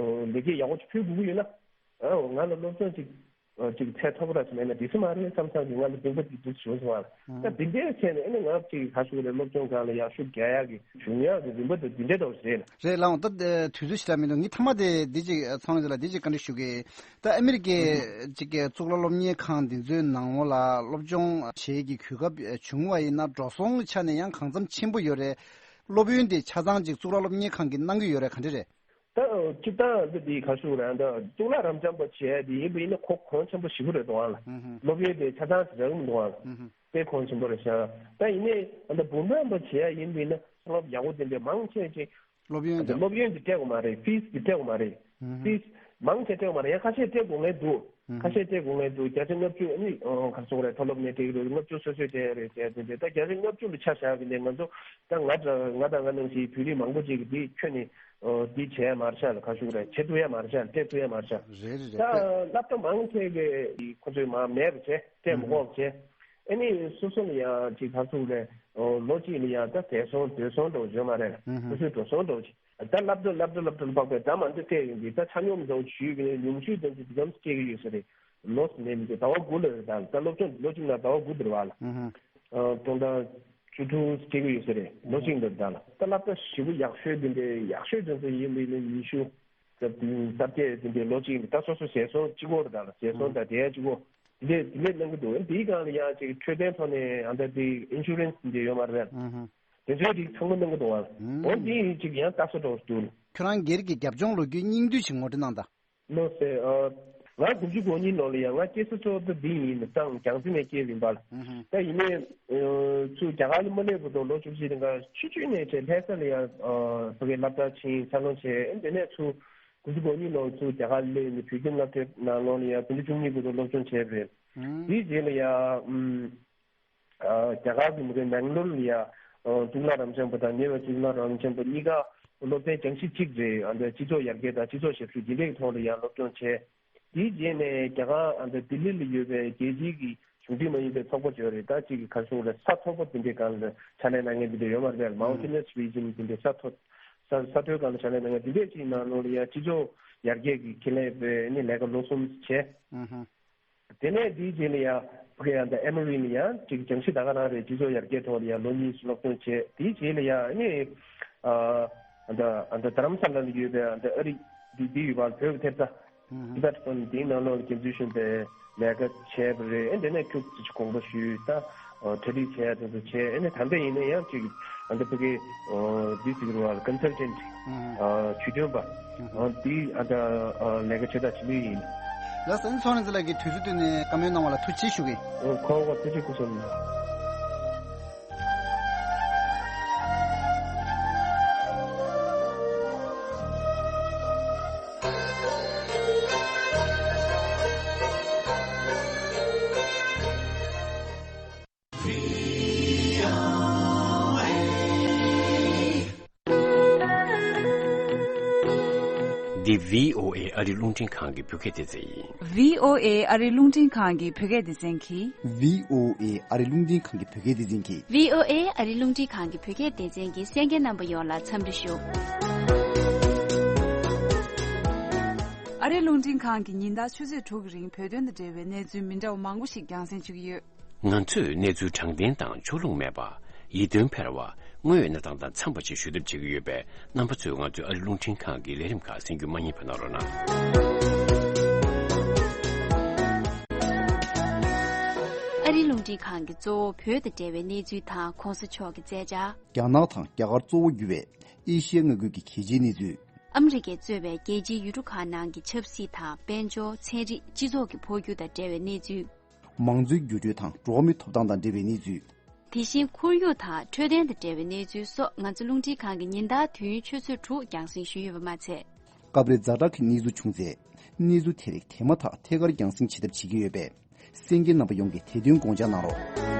ལེགས་སྐྱེས་ཡག་པོ་ཅིག་ཕུལ་དགོས་ཀྱི་ཡོད་ན། ཨ་ང་ལ་སློབ་སྦྱོང་ཅིག་ཅིག་ཚད་མཐོ་པོ་ར་ཅིག་མེད་ན་འགྲིག་ས་མ་རེད་བསམ་བསམ་གི་ང་ལ་འདུན་པ་དེ་འདུག་བྱུང་སོང་བ་ལ། ད་དེ་འདྲའི་ཚད་ནས་ཨ་ནི་ང་ཅིག་གི་ཁ་ཤུགས་རེད། སློབ་སྦྱོང་སྒང་ལ་ཡག་ཤུགས་རྒྱག་ཡག་གི་བྱུང་ཡག་གི་རིམ་པ་དེ་འདི་འདྲ་འདྲ་བོ་རེད་ལ། རེད་ལགས། ད་དུས་ཚོད་ཞེ་དྲག་མི་འདུག་ངས་མཐའ་མ་དེ་འདི་ཅིག་ཚང་ལ་འདི་ལ་འདི་ཅིག་བཀའ་འདྲི་ཞུ་གི། ད་ཨ་མི་རི་ཀའི་ཅིག་གི་གཙུག་ལག་སློབ་གཉེར་ཁང་འདི་ཚོའི་ནང་ལོགས་ལ་སློབ་སྦྱོང་བྱེད་ཀྱི་གོ་སྐབས་བྱུང་བ་ཡིན་ན་འགྲོ་སོང་གི་ཆ་ནས་ཡང་གང་འཚམ་ཆེན་པོ་ཡོད་རེད། སློབ་ཡོན་དེ་ཆ་ཚང་ཅིག་གཙུག་ལག་སློབ་གཉེར་ཁང་གིས་གནང་གི་ཡོད་རེད། ག་འདྲ་རེད། ད་སྤྱིར་བཏང་འདི་འདི་ཁ་ཤུགས་རེད། ད་གཙུག་ལག་རབ་འབྱམས་པ་བྱས་འདི་ཡིན་པ་ཡིན་ན་ཁོ་གོང་ཆེན་པོ་ཞེ་པོ་རེད་འདུག་ཨང་ལ། སློབ་ཡོན་དེ་ཆ་ཚང་ཞིག་རག་གི་མི་འདུག་ཨང་ལ། དཔེ་གོང་ཆེན་པོ་རེད་ཤག་ད་ཡིན་ནའི་ད་འབུམ་རམས་པ་བྱས་ཡིན་པ་ཡིན་ན་སློབ་ཡག་པོ་དེ་འདྲ་མང་ཆེ་ཆེ། སློབ་ཡོན་དེ། སློབ་ཡོན་དེ་སྤྲད་དགོས་མ་རེད། ཕིས་དེ་སྤྲད་དགོས་མ་རེད། ཕིས་མང་ཆེ་སྤྲད་དགོས་མ་རེད། ཡང་ཁ་ཤས་སྤྲད་དགོས་ངེས་འདུག་ཁ་ཤས་སྤྲད་དགོས་ངེས་འདུག་བརྒྱ་ཆ་ལྔ་བཅུ་ཨ་ནི་ག་རེ་ཟེར་དགོས་རེད། མཐོ་སློབ་ནས་སྤྲད་ཀྱི་རེད། ལྔ་བཅུ་སོ་སོས་སྤྲད་ཡ་རེད་ཟེར་དེ་འདྲ། ད་བརྒྱ་ཆ་ལྔ་བཅུ་ལ་ཆ་བཞག་གི་ནས་ང་ཚོ་ད་ང་ང་དང་ང་ནང་བཞིན་བོད་རིགས་མང་པོ་ཅིག་གིས་འདི་ཁྱོན་ནས་འདི་བྱས་མ་རེད་ཤག་ལ། ཁ་ཤུགས་རེད། བྱེད་ཐུབ་ཡ་མ་རེད་ཤག་སྤྲད་ཐུབ་ཡ་མ་རེད་ཤག་རེད་རེད་རེད། ད་སློབ་གྲྭ་མང་ཆེ་གིས་ཁོ་ཚོས་མ་མེད་པ་བྱས་སྤྲད་མི་དགོས་པ་བྱས། ཨ་ནི་སོ་སོ་ལ་ཡང་ཅིག་ག་རེ་ཟེར་དགོས་རེད། ལོ་གཅིག་ལ་ཡང་ད་བསྡད་སོང་སྡོད་སོང་འདྲ་བོ་བརྗོད་མ་རེད། སོ་སོའི་འགྲོ་སོང་འདྲ་བོ་ཅིག་ད་སློབ་གྲྭ་སློབ་གྲྭ་སློབ་གྲྭ་ལ་དཔག་པའི་ཟླ་མ་འདི་སྤྲད་ཡོང་དུས་ད་ཆ་སྙོམས་འདྲ་བོ་ཞུས་པའི་ཉུང་ཤོས་ཙམ་ཅིག་དེ་ཙམ་སྤྲད་ཀྱི་ཡོད་ས་རེད། ལོ་ནས་མི་འདུག་ཟླ་བ་དགུ་ལ་རེད། ད་ད་སློབ་སྦྱོང་ལོ་གཅིག་ནང་ཟླ་བ་དགུ་འདིར་བ་ལ། སྟོང་ཕྲག་བཅུ་དྲུག་སྤྲད་ཀྱི་ཡོད་ས་རེད། ལོ་གཅིག་འདིར་ད་ལ་ད་སློབ་གྲྭ་ཞེ་པོ་ཡག་ཤོས་འདི་འདྲའི་ཡག་ཤོས་དེ་ཚོ་ཡིན་པའི་ནི་ཉི་ཤུ་ད་ལྟ་དེ་འདྲའི་ལོ་གཅིག་ད་སོ་སོ་ཟས་སོང་གཅིག་པོ་རེད། ད་ལ་ཟས་སོང་ད་དེ་གཅིག་པོ་འདི་འདི་ལས་གནང་གི་འདུག་འདིའི་སྒང་ལ་ཡང་ཅིག་འཕྲོད་བསྟེན་ཐོག་ནས་ཨ་ད་དེ་ཨིན་ཤུ་རན་སི་འདི་ཡོད་མ་རེད། དེ་ཚོའི་རིགས་ཚང་མ་གནང་གི་འདུག་ཨ། འོ་འདི་ཡིན་ཅིག་ཡང་ལྟ་ས་འགྲོ་འདུག་ཁྱོད་རང་སྒེར་གྱི་རྒྱབ་ལྗོངས་ལོ་རྒྱུས་སྙིང་བསྡུས་ཤིག་ངོ་སྤྲོད་གནང་དང་། ལགས་སེ། ང་དགུ་བཅུ་གོ་གཉིས་ལོ་ལ་ཡང་ང་སྐྱེས་ས་གཙོ་བོ་འདི་ཡིན། ད་རྒྱང་བཙུན་ནས་སྐྱེས་ཡིན་པ་ལ། ད་ཡིན་ནའི་ཚུར་རྒྱ་གར་ལ་མ་སླེབས་བར་དུ་ལོ་བཅུ་བཞི་རིང་ག་ཆུང་ཆུང་ནས་བྱས་ལྷ་ས་ལ་ཡང་ཕ་གིའི་སློབ་གྲྭ་ཕྱིན། འཚར་ལོངས་བྱས། དེ་ནས་ཚུར་དགུ་བཅུ་གོ་གཉིས་ལོར་ཚུར་རྒྱ་གར་སླེབས་ནས་བོད་ཁྱིམ་སློབ་གྲྭའི་ནང་ལོགས་ལ་ཡང་དགུ་བཅུ་བཅུ་གཉིས་བར་དུ་སློབ་སྦྱོང་བྱས་པ་རེད། དེའི་རྗེས་ལ་ཡང་རྒྱ་གར་གྱི་མ་གི་མེང་ལོར་ལ་ཡང་གཙུག་ལག་རབ་འབྱམས་པ་དང་ཉེ་བའི་གཙུག་ལག་རབ་འབྱམས་པ་གཉིས་ཀ་སློབ་ཚན་རྒྱང་ཤིང་གཅིག་རེད། ཨ་འདི་སྤྱི་ཚོགས་ཡར་རྒྱས་དང་སྤྱི་ཚོགས་ཞབས་ཞུ་འདི་འདྲའི་ཐོག་ལ་ཡང་སློབ་སྦྱོང་བྱས། དེའི་རྗེས་ནས་རྒྱ་གར་ཨ་འདི་ལྡི་ལི་ལ་ཡོད་པའི་རྒྱལ་སྤྱིའི་གི་གཞུང་འབྲེལ་མ་ཡིན་པའི་ཚོགས་པ་ཅིག་ཡོད་རེད། ད་ཅིག་གི་ག་རེ་ཟེར་དགོས་རེད། ས་མཐོ་པོ་དེ་འདྲའི་སྒང་ལ་ཕྱག་ལས་གནང་མཁན་དེ་འདྲ་ཡོད་མ་རེད་པས། མའུན་ཊི་ནས་རི་ཇན་དེ་འདྲའི་ས་མཐོ་ས་ས་མཐོའི་སྒང་ལ་ཕྱག་ལས་གནང་མཁན་དེ་འདྲའི་ཅིག་ནང་ལོགས་ལ་ཡང་སྤྱི་ཚོགས་ཡར་རྒྱས་ཀྱི་ཁས་ལེན་པའི་ནི་ལས་ཀ་ལོ་གསུམ་བྱས། དེ་ནས་དེའི་རྗེས་ལ་ཡང་ཕ་གི་ཡང་ད་ཨེ་མོ་རི་ལ་ཡང་ཅིག་རྒྱང་ཤིང་ད་ག་རང་རེད། སྤྱི་ཚོགས་ཡར་རྒྱས་ཐོག་ལ་ཡང་ལོ་གཉིས་སློབ་སྦྱོང་བྱས། དེའི་རྗེས་ལ་ཡང་ནི་ཨ་ད་ཨ་ད་རྡ་རམ་ས་ལ་ལ་ཡོད་པའི་ཨ་ད་ཨ་རི་འདི་འདི་ཡོད་པ་བོད་ཀྱི་ཐེབས་རྩ་འདི་ད་དེའི་ནང་ལོགས་ལ་འགན་འཛིན་གཞོན་པའི་ལས་ཀ་བྱས་པ་རེད། ཨེ་འདི་ནས་ཁྱུག་ཙམ་ཅིག་དགོངས་པ་ཞུས། ད་གྲ་སྒྲིག་བྱས་དེ་ཚོ་བྱས། ཨེ་ནས་ད་ལྟ་ཡིན་ན་ཡང་ཅིག་ཨ་ད་ཕ་གི་འདི་ཟེར་གི་རེད་པ། ཀོན་སལ་ཊེན་ཊི་ཇུས་འདོན་པ་འདི་ཨ་ད་ལས་ཀ་བྱེད་ད་བྱེད་མུས་ཡིན། ལགས་སོ། ཚོགས་གཙོ་ལགས་ཀྱིས་དུས་ཚོད་བཏོན་ནས་བཀའ་མོལ་གནང་བ་ལ་ཐུགས་རྗེ་ཆེ་ཞུ་གི། ཁོ་བོ་ཐུགས་རྗེ་ཆེ་ཞུ། འདི་བྷི་ཨོ་ཨེ་ཨ་རི་རླུང་འཕྲིན་ཁང་གི་བོད་སྐད་སྡེ་ཚན་ཡིན། བྷི་ཨོ་ཨེ་ཨ་རི་རླུང་འཕྲིན་ཁང་གི་བོད་སྐད་སྡེ་ཚན་གྱིས། བྷི་ཨོ་ཨེ་ཨ་རི་རླུང་འཕྲིན་ཁང་གི་བོད་སྐད་སྡེ་ཚན་གྱིས། བྷི་ཨོ་ཨེ་ཨ་རི་རླུང་འཕྲིན་ཁང་གི་བོད་སྐད་སྡེ་ཚན་གྱི་གསན་མཁན་རྣམ་པ་ཡོངས་ལ་འཚམས་འདྲི་ཞུ། ཨ་རི་རླུང་འཕྲིན་ཁང་གིས་ཉིན་ལྟར་ཆུ་ཚོད་དྲུག་གི་རིང་བོད་དོན་དང་འབྲེལ་བའི་གནས་ཚུལ་མི་འདྲ་བ་མང་པོ་ཞིག་རྒྱང་སྲིང་ཞུ་གི་ཡོད། ང་ཚོས་གནས་ཚུལ་དྲང་བདེན་དང་ཕྱོགས་ལྷུང་མེད་པ། ཡིད་རྟོན་འཕེར་བ། དངོས་ཡོད་གནས་སྟངས་དང་འཚམས་པ་ཞིག་ཞུ་ཐབས་བྱེད་ཀྱི་ཡོད་པས། རྣམ་པ་ཚོས་ང་ཚོའི་ཨ་རི་རླུང་འཕྲིན་ཁང་གི་ལས་རིམ་ཁག་གསན་རྒྱུ་མ་བསྙེལ་བ་གནང་རོགས་གནང་། ཨ་རིའི་རླུང་འཕྲིན་ཁང་གིས་གཙོ་བོ་བོད་དང་འབྲེལ་བའི་གནས་ཚུལ་དང་གོང་ས་མཆོག་གི་མཛད་འཆར། རྒྱ་ནག་དང་རྒྱ་གར་གཙོ་བོ་གྱུར་བའི་ཨེ་ཤི་ཡའི་མངའ་ཁུལ་གྱི་གལ་ཆེའི་གནས་ཚུལ། ཨ་མི་རི་ཀས་གཙོས་པའི་རྒྱལ་སྤྱིའི་ཡུལ་གྲུ་ཁག་ནང་གི་ཆབ་སྲིད་དང་དཔལ་འབྱོར། ཚན་རིག་སྤྱི་ཚོགས་ཀྱི་འཕོ་འགྱུར་དང་འབྲེལ་བའི་གནས་ཚུལ། མང་གཙོའི་འགྱུར་འགྲོས་དང་འགྲོ་བ་མིའི་ཐོབ་ཐང་དང་འབྲེལ་བའི་གནས་ཚུལ། དེ་བཞིན་ཁོར་ཡུག་དང་འཕྲོད་བསྟེན་དང་འབྲེལ་བའི་གནས་ཚུལ་སོགས། ང་ཚོ་རླུང་འཕྲིན་ཁང་གིས་ཉིན་ལྟར་དུས་ཡུན་ཆུ་ཚོད་དྲུག་རྒྱང་སྲིང་ཞུས་ཡོད་པ་མ་ཚད། སྐབས་རེ་ཛ་དྲག་གི་གནས་ཚུལ་བྱུང་ཚེ། གནས་ཚུལ་དེ་རིགས་དེ་མ་ཐག་ཐད་ཀར་རྒྱང་སྲིང་བྱེད་ཐབས་བྱེད་ཀྱི་ཡོད་པས། གསན་མཁན་རྣམ་པ་ཡོངས་ཀྱིས་དེ་དོན་དགོངས་འཇགས་གནང་རོགས།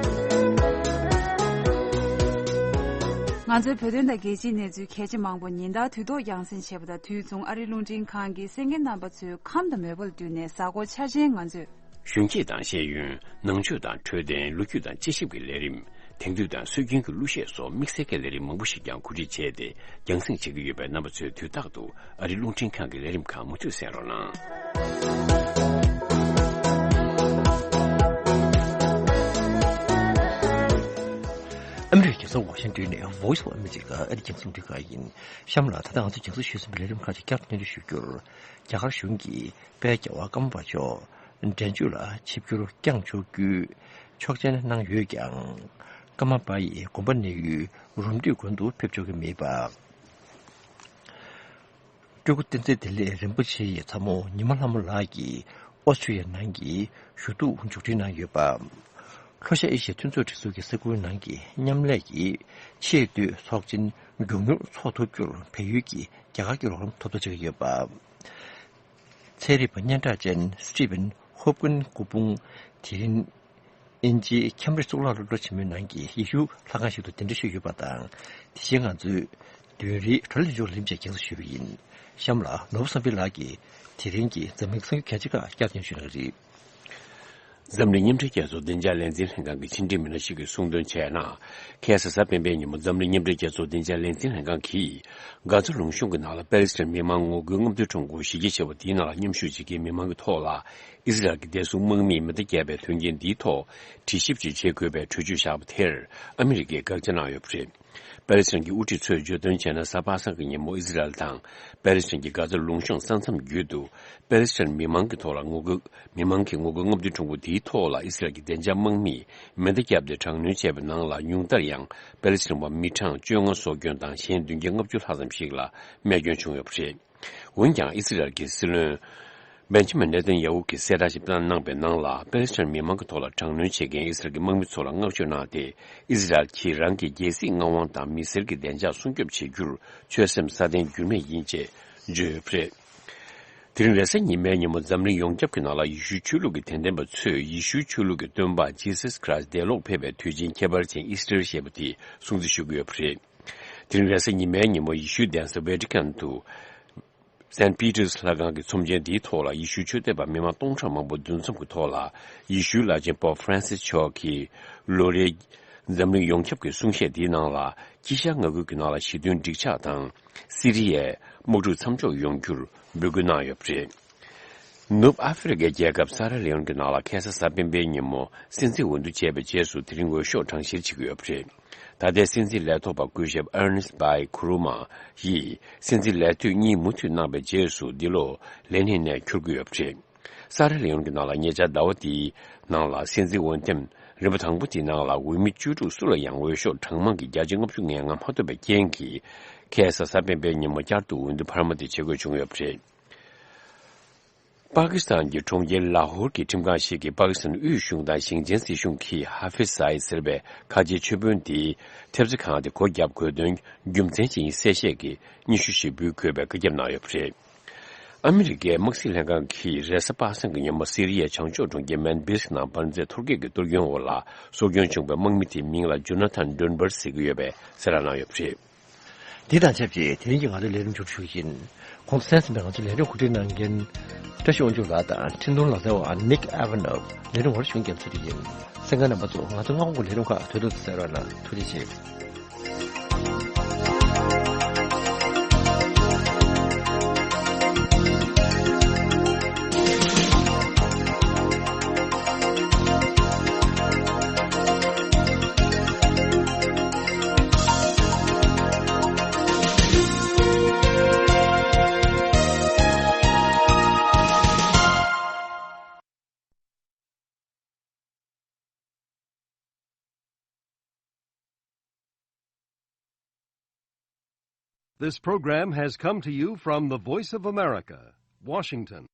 ང་ཚོའི་བོད་དོན་དང་རྒྱལ་སྤྱིའི་གནས་ཚུལ་གལ་ཆེ་མང་པོ་ཉིན་ལྟར་དུས་ཐོག་རྒྱང་སྲིང་བྱེད་པ་དང་། དུས་མཚུངས་ཨ་རིའི་རླུང་འཕྲིན་ཁང་གིས་གསན་མཁན་རྣམ་པ་ཚོའི་ཁམས་དང་མོས་པ་ལ་བསྟུན་ནས། གཟའ་འཁོར་འཆར་ཅན་ང་ཚོས། གཞོན་སྐྱེས་དང་ཤེས་ཡོན། ནང་ཆོས་དང་འཕྲོད་བསྟེན། ལོ་རྒྱུས་དང་དཔྱད་ཞིབ་ཀྱི་ལས་རིམ། དེང་དུས་དང་སྲོལ་རྒྱུན་གྱི་གླུ་གཞས་སོགས་དམིགས་བསལ་གྱི་ལས་རིམ་མང་པོ་ཞིག་ཀྱང་གོ་སྒྲིག་བྱས་ཏེ་རྒྱང་སྲིང་བྱེད་ཀྱི་ཡོད་པས། རྣམ་པ་ཚོས་དུས་རྟག་ཏུ་ཨ་རིའི་རླུང་འཕྲིན་ཁང་གི་ལས་རིམ་ཁག་མུ་མཐུད་གསན་རོགས་གནང་། ཨ་མི་རི་ཀའི་རྒྱལ་ས་ཝ་ཤིང་ཏོན་ནས་Voice of America ཨ་རིའི་རྒྱང་སྲིང་རླུང་འཕྲིན་ཁང་ཡིན། གཤམ་ལ་ད་ལྟ་ང་ཚོས་རྒྱང་སྲིང་ཞུས་ཟིན་པའི་ལས་རིམ་ཁག་ཅིག་བསྐྱར་དུ་སྙན་སྒྲོན་ཞུ་རྒྱུར། རྒྱ་གར་གཞུང་གིས་དཔལ་རྒྱལ་བ་ཀརྨ་པ་མཆོག་འབྲས་ལྗོངས་ལ་ཆིབས་བསྒྱུར་བསྐྱངས་ཆོག་རྒྱུའི་ཆོག་མཆན་གནང་ཡོད་ཀྱང་། ཀརྨ་པ་ཡི་དགོན་པ་གནས་ཡུལ་རོམ་བཏུས་དགོན་དུ་ཕེབས་ཆོག་གི་མེད་པ། སྤྲུལ་སྐུ་བསྟན་འཛིན་བདེ་ལེགས་རིན་པོ་ཆེ་ཡི་ཚ་མོ་ཉི་མ་ལྷ་མོ་ལགས་ཀྱིས་ཨོ་སི་ཀྲི་ཡ་ནང་གི་ཞུ་གཏུག་མཇུག་སྒྲིལ་གནང་ཡོད་པ། ལྷོ་ཤར་ཨེ་ཤི་ཡའི་མཐུན་ཚོགས་སྒྲིག་འཛུགས་ཀྱི་ས་ཁུལ་ནང་གི་མཉམ་ལས་ཀྱི་ཆེས་མཐོའི་ཚོགས་ཆེན་མགྱོགས་མྱུར་འཚོགས་ཐུབ་རྒྱུར་བལ་ཡུལ་གྱིས་རྒྱ་གར་གྱི་རོགས་རམ་ཐོབ་ཐབས་བྱེད་ཀྱི་ཡོད་པ། ཚན་རིག་པ་སྙན་གྲགས་ཅན་Stephen Hopkins སྐུ་ཕུང་དེ་རིང་དབྱིན་ཇིའི་ཁེམ་བྷྲིཇ་གཙུག་ལག་སློབ་གྲྭ་ཆེན་མོའི་ནང་གི་ཡེ་ཤུའི་ལྷ་ཁང་ཞིག་ཏུ་གདན་འདྲེན་ཞུས་ཡོད་པ་དང་། དེ་བཞིན་ང་ཚོས་བདུན་རེའི་བགྲོ་གླེང་ལྗོངས་ལ་ལེན་བྱས་རྒྱང་སྲིང་ཞུས་པ་ཡིན། གཤམ་ལ་ནོར་བུ་བསམ་འཕེལ་ལགས་ཀྱིས་དེ་རིང་གི་འཛམ་གླིང་གསར་འགྱུར་གལ་ཆེ་ཁག་བསྐྱར་སྙན་ཞུ་གནང་གི་རེད། འཛམ་གླིང་མཉམ་འབྲེལ་རྒྱལ་ཚོགས་བདེ་འཇགས་ལས་འཛིན་ལྷན་ཁང་གི་ཕྱི་འབྲེལ་མི་སྣ་ཞིག་གིས་གསུངས་དོན་བྱས་ན། ཁ་སང་གཟའ་སྤེན་པའི་ཉིན་མོ་འཛམ་གླིང་མཉམ་འབྲེལ་རྒྱལ་ཚོགས་བདེ་འཇགས་ལས་འཛིན་ལྷན་ཁང་གིས་གྷ་ཛ་ལུང་གཤོང་གི་ནང་ལ་པེ་ལི་སི་ཐན་མི་མང་ངོ་རྒོལ་རྔམ་སྟོན་ཁྲོམ་སྐོར་གཞི་རྒྱ་ཆེ་བ་དེའི་ནང་ལ་མཉམ་ཞུགས་བྱེད་མཁན་མི་མང་གི་ཐོག་ལ་ཨི་ཟི་རལ་གྱི་བདེ་སྲུང་དམག་མིས་མེ་མདའ་བརྒྱབ་པའི་དོན་རྐྱེན་འདིའི་ཐོག་དྲི་ཞིབ་ཅིག་བྱེད་དགོས་པའི་གྲོས་ཆོད་བཞག་པ་དེར་ཨ་མི་རི་ཀས་དགག་བྱ་གནང་ཡོད་པ་རེད། པེ་ལི་སི་ཐན་གྱི་དབུ་ཁྲིད་ཚོས་བརྗོད་དོན་བྱས་ན། གཟའ་པ་སངས་ཀྱི་ཉིན་མོ་ཨི་ཟི་རལ་དང་པེ་ལི་སི་ཐན་གྱི་གྷ་ཛ་ལུང་གཤོང་ས་མཚམས་བརྒྱུད་དུ་པེ་ལི་སི་ཐན་མི་མང་གི་ཐོག་ལ་ངོ་རྒོལ། མི་མང་གི་ངོ་རྒོལ་རྔམ་སྟོན་ཁྲོམ་སྐོར་དེའི་ཐོག་ལ་ཨི་སི་རལ་གྱི་བདེ་འཇགས་དམག་མིས་མེ་མདའ་བརྒྱབ་སྟེ་དྲག་གནོན་བྱས་པའི་ནང་ལ་ཉུང་མཐར་ཡང་པེ་ལི་སི་ཐན་པ་མི་གྲངས་བཅོ་ལྔ་སྲོག་སྐྱོན་དང་གཞན་བདུན་བརྒྱ་ལྔ་བཅུ་ལྷག་ཙམ་ཞིག་ལ་རྨས་སྐྱོན་བྱུང་ཡོད་པ་རེད། འོན་ཀྱང་ཨི་སི་རལ་གྱི་སྲིད་བློན་བེན་ཇ་མིན་ནེ་ཐན་ཡ་ཧུ་གིས་གསལ་བསྒྲགས་ཤིག་གནང་བའི་ནང་ལ། པེ་ལི་སི་ཐན་མི་མང་གི་ཐོག་ལ་དྲག་གནོན་བྱེད་མཁན་ཨི་སི་རལ་གྱི་དམག་མི་ཚོ་ལ་བསྔགས་བརྗོད་གནང་སྟེ། ཨི་སི་རལ་གྱིས་རང་གི་རྒྱལ་སྲིད་མངའ་དབང་དང་མི་སེར་གྱི་བདེ་འཇགས་སྲུང་སྐྱོབ་བྱེད་རྒྱུར་ཆོད་སེམས་སྲ་བརྟན་འགྱུར་མེད་ཡིན་ཅེས་བརྗོད་ཡོད་པ་རེད། དེ་རིང་རེས་གཟའ་ཉི་མའི་ཉིན་མོ་འཛམ་གླིང་ཡོངས་ཁྱབ་ཀྱི་ནང་ལ་ཡེ་ཤུའི་ཆོས་ལུགས་ཀྱི་དད་ལྡན་པ་ཚོས་ཡེ་ཤུའི་ཆོས་ལུགས་ཀྱི་སྟོན་པ་ཇི་སཱས་ཁྲ་ཡི་སི་ཊི་འདས་ལོག་ཕེབས་པའི་དུས་ཆེན་ཁྱད་པར་ཅན་ཨི་སི་ཊར་ཞེས་པ་དེ་སྲུང་བརྩི་ཞུ་གི་ཡོད་པ་རེད། དེ་རིང་རེས་གཟའ་ཉི་མའི་ཉིན་མོ་ཡེ་ཤུའི་གདན་ས་ཝེ་ཏི་ཀན་དུ། སེན་པི་ཏར་སི་ལྷ་ཁང་གི་ཚོམས་ཆེན་འདིའི་ཐོག་ལ་ཡེ་ཤུའི་ཆོས་དད་པ་མི་མང་སྟོང་ཕྲག་མང་པོ་འདུ་འཛོམས་ཀྱི་ཐོག་ལ། ཡེ་ཤུའི་བླ་ཆེན་པོབ་ཧྥ་རན་སིས་མཆོག་གིས་ལོ་རེའི་འཛམ་གླིང་ཡོངས་ཁྱབ་ཀྱི་གསུང་བཤད་འདིའི་ནང་ལ། དཀྱིལ་ཤར་མངའ་ཁུལ་གྱི་ནང་ལ་ཞི་མཐུན་འགྲིག་འཇགས་དང་། སི་རི་ཡའི་དམག་འཁྲུག་མཚམས་འཇོག་ཡོང་རྒྱུར་འབོད་སྐུལ་གནང་ཡོད་པ་རེད། ནུབ་ཨ་ཧྥེ་རི་ཀའི་རྒྱལ་ཁབ་སཱ་ར་ལེ་ཡོན་གྱི་ནང་ལ་ཁ་སང་གཟའ་སྤེན་པའི་ཉིན་མོ་སྲིད་འཛིན་འོས་བསྡུ་བྱས་པའི་རྗེས་སུ། དེ་རིང་འོས་ཤོག་གྲངས་བཤེར་བྱེད་ཀྱི་ཡོད་པ་རེད། ད་ལྟའི་སྲིད་འཛིན་ལས་ཐོག་པ་སྐུ་ཞབས་ཨར་ནེ་སི་བྷའི་ཁུ་རུ་མ་ཡིས་སྲིད་འཛིན་ལས་དུས་གཉིས་མུ་མཐུད་གནང་བའི་རྗེས་སུ། འདི་ལོ་ལས་གནས་ནས་འཁྱུར་གྱི་ཡོད་པ་རེད། སཱ་ར་ལེ་ཡོན་གྱི་ནང་ལ་ཉེ་ཆར་ཟླ་བ་འདིའི་ནང་ལ་སྲིད་འཛིན་འོས་འདེམས་རིམ་པ་དང་པོ་དེའི་ནང་ལ་འོས་མི་བཅུ་དྲུག་སུ་ལ་ཡང་འོས་ཤོག་གྲངས་མང་གི་བརྒྱ་ཆ་ལྔ་བཅུ་ང་ལྔ་མ་ཐོབ་པའི་རྐྱེན་གྱིས། ཁ་སང་གཟའ་སྤེན་པའི་ཉིན་མོ་བསྐྱར་དུ་འོས་བསྡུ་འཕར་མ་དེ་བྱེད་དགོས་བྱུང་ཡོད་པ་རེད། པ་ཀི་སི་ཐན་གྱི་གྲོང་ཁྱེར་ལ་ཧོར་གྱི་ཁྲིམས་ཁང་ཞིག་གིས་པ་ཀི་སི་ཐན་དབུས་གཞུང་དང་ཞིང་ཆེན་སྲིད་གཞུང་གིས་ཧ་ཧྥིཛ་སཱ་ཨིད་ཟེར་བའི་ཁ་ཆེའི་ཆོས་དཔོན་དེའི་ཐེབས་རྩ་ཁང་དེ་སྒོ་བརྒྱབ་དགོས་དོན་རྒྱུ་མཚན་ཅི་ཡིན་གསལ་བཤད་ཀྱི་སྙན་ཞུ་ཞིག་འབུལ་དགོས་པའི་བཀའ་ཁྱབ་གནང་ཡོད་པ་རེད། ཨ་མི་རི་ཀའི་དམག་སྲིད་ལྷན་ཁང་གིས་རེས་གཟའ་པ་སངས་ཀྱི་ཉིན་མོ་སི་རི་ཡའི་བྱང་ཕྱོགས་གྲོང་ཁྱེར་མན་བིས་ནང་འབར་རྫས་གཏོར་སྐྱོན་གྱི་གཏོར་སྐྱོན་འོག་ལ་སྲོག་སྐྱོན་བྱུང་བའི་དམག་མི་དེའི་མིང་ལ་ཇོ་ན་ཐན་ཌོན་སྦར་ཟེར་གྱི་ཡོད་པའི་གསལ་བསྒྲགས་གནང་ཡོད་པ་རེད། འདི་དང་ཆབས་ཅིག་དེ་རིང་གི་ང་ཚོའི་ལས་རིམ་མཇུག་སྒྲིལ་ཞུ་གི་ཡིན། གོང་དུ་གསན་ཟིན་པའི་ང་ཚོའི་ལས་རིམ་གོ་སྒྲིག་གནང་མཁན། བཀྲ་ཤིས་དབང་ཕྱུག་ལགས་དང་འཕྲིན་གཏོང་ལག་རྩལ་བ་ནིག་ཨེ་ཝན་ནོབ། ལས་རིམ་ངོ་ཤུགས་རྒྱབ་ཚུལ་ཡིན། གསན་མཁན་རྣམ་པ་ཚོ། ང་ཚོ་ལྷག་དགོང་གི་ལས་རིམ་ཁག་དོན་དུ་གསན་རོགས་གནང་། ཐུགས་རྗེ་ཆེ། This program has come to you from the Voice of America, Washington.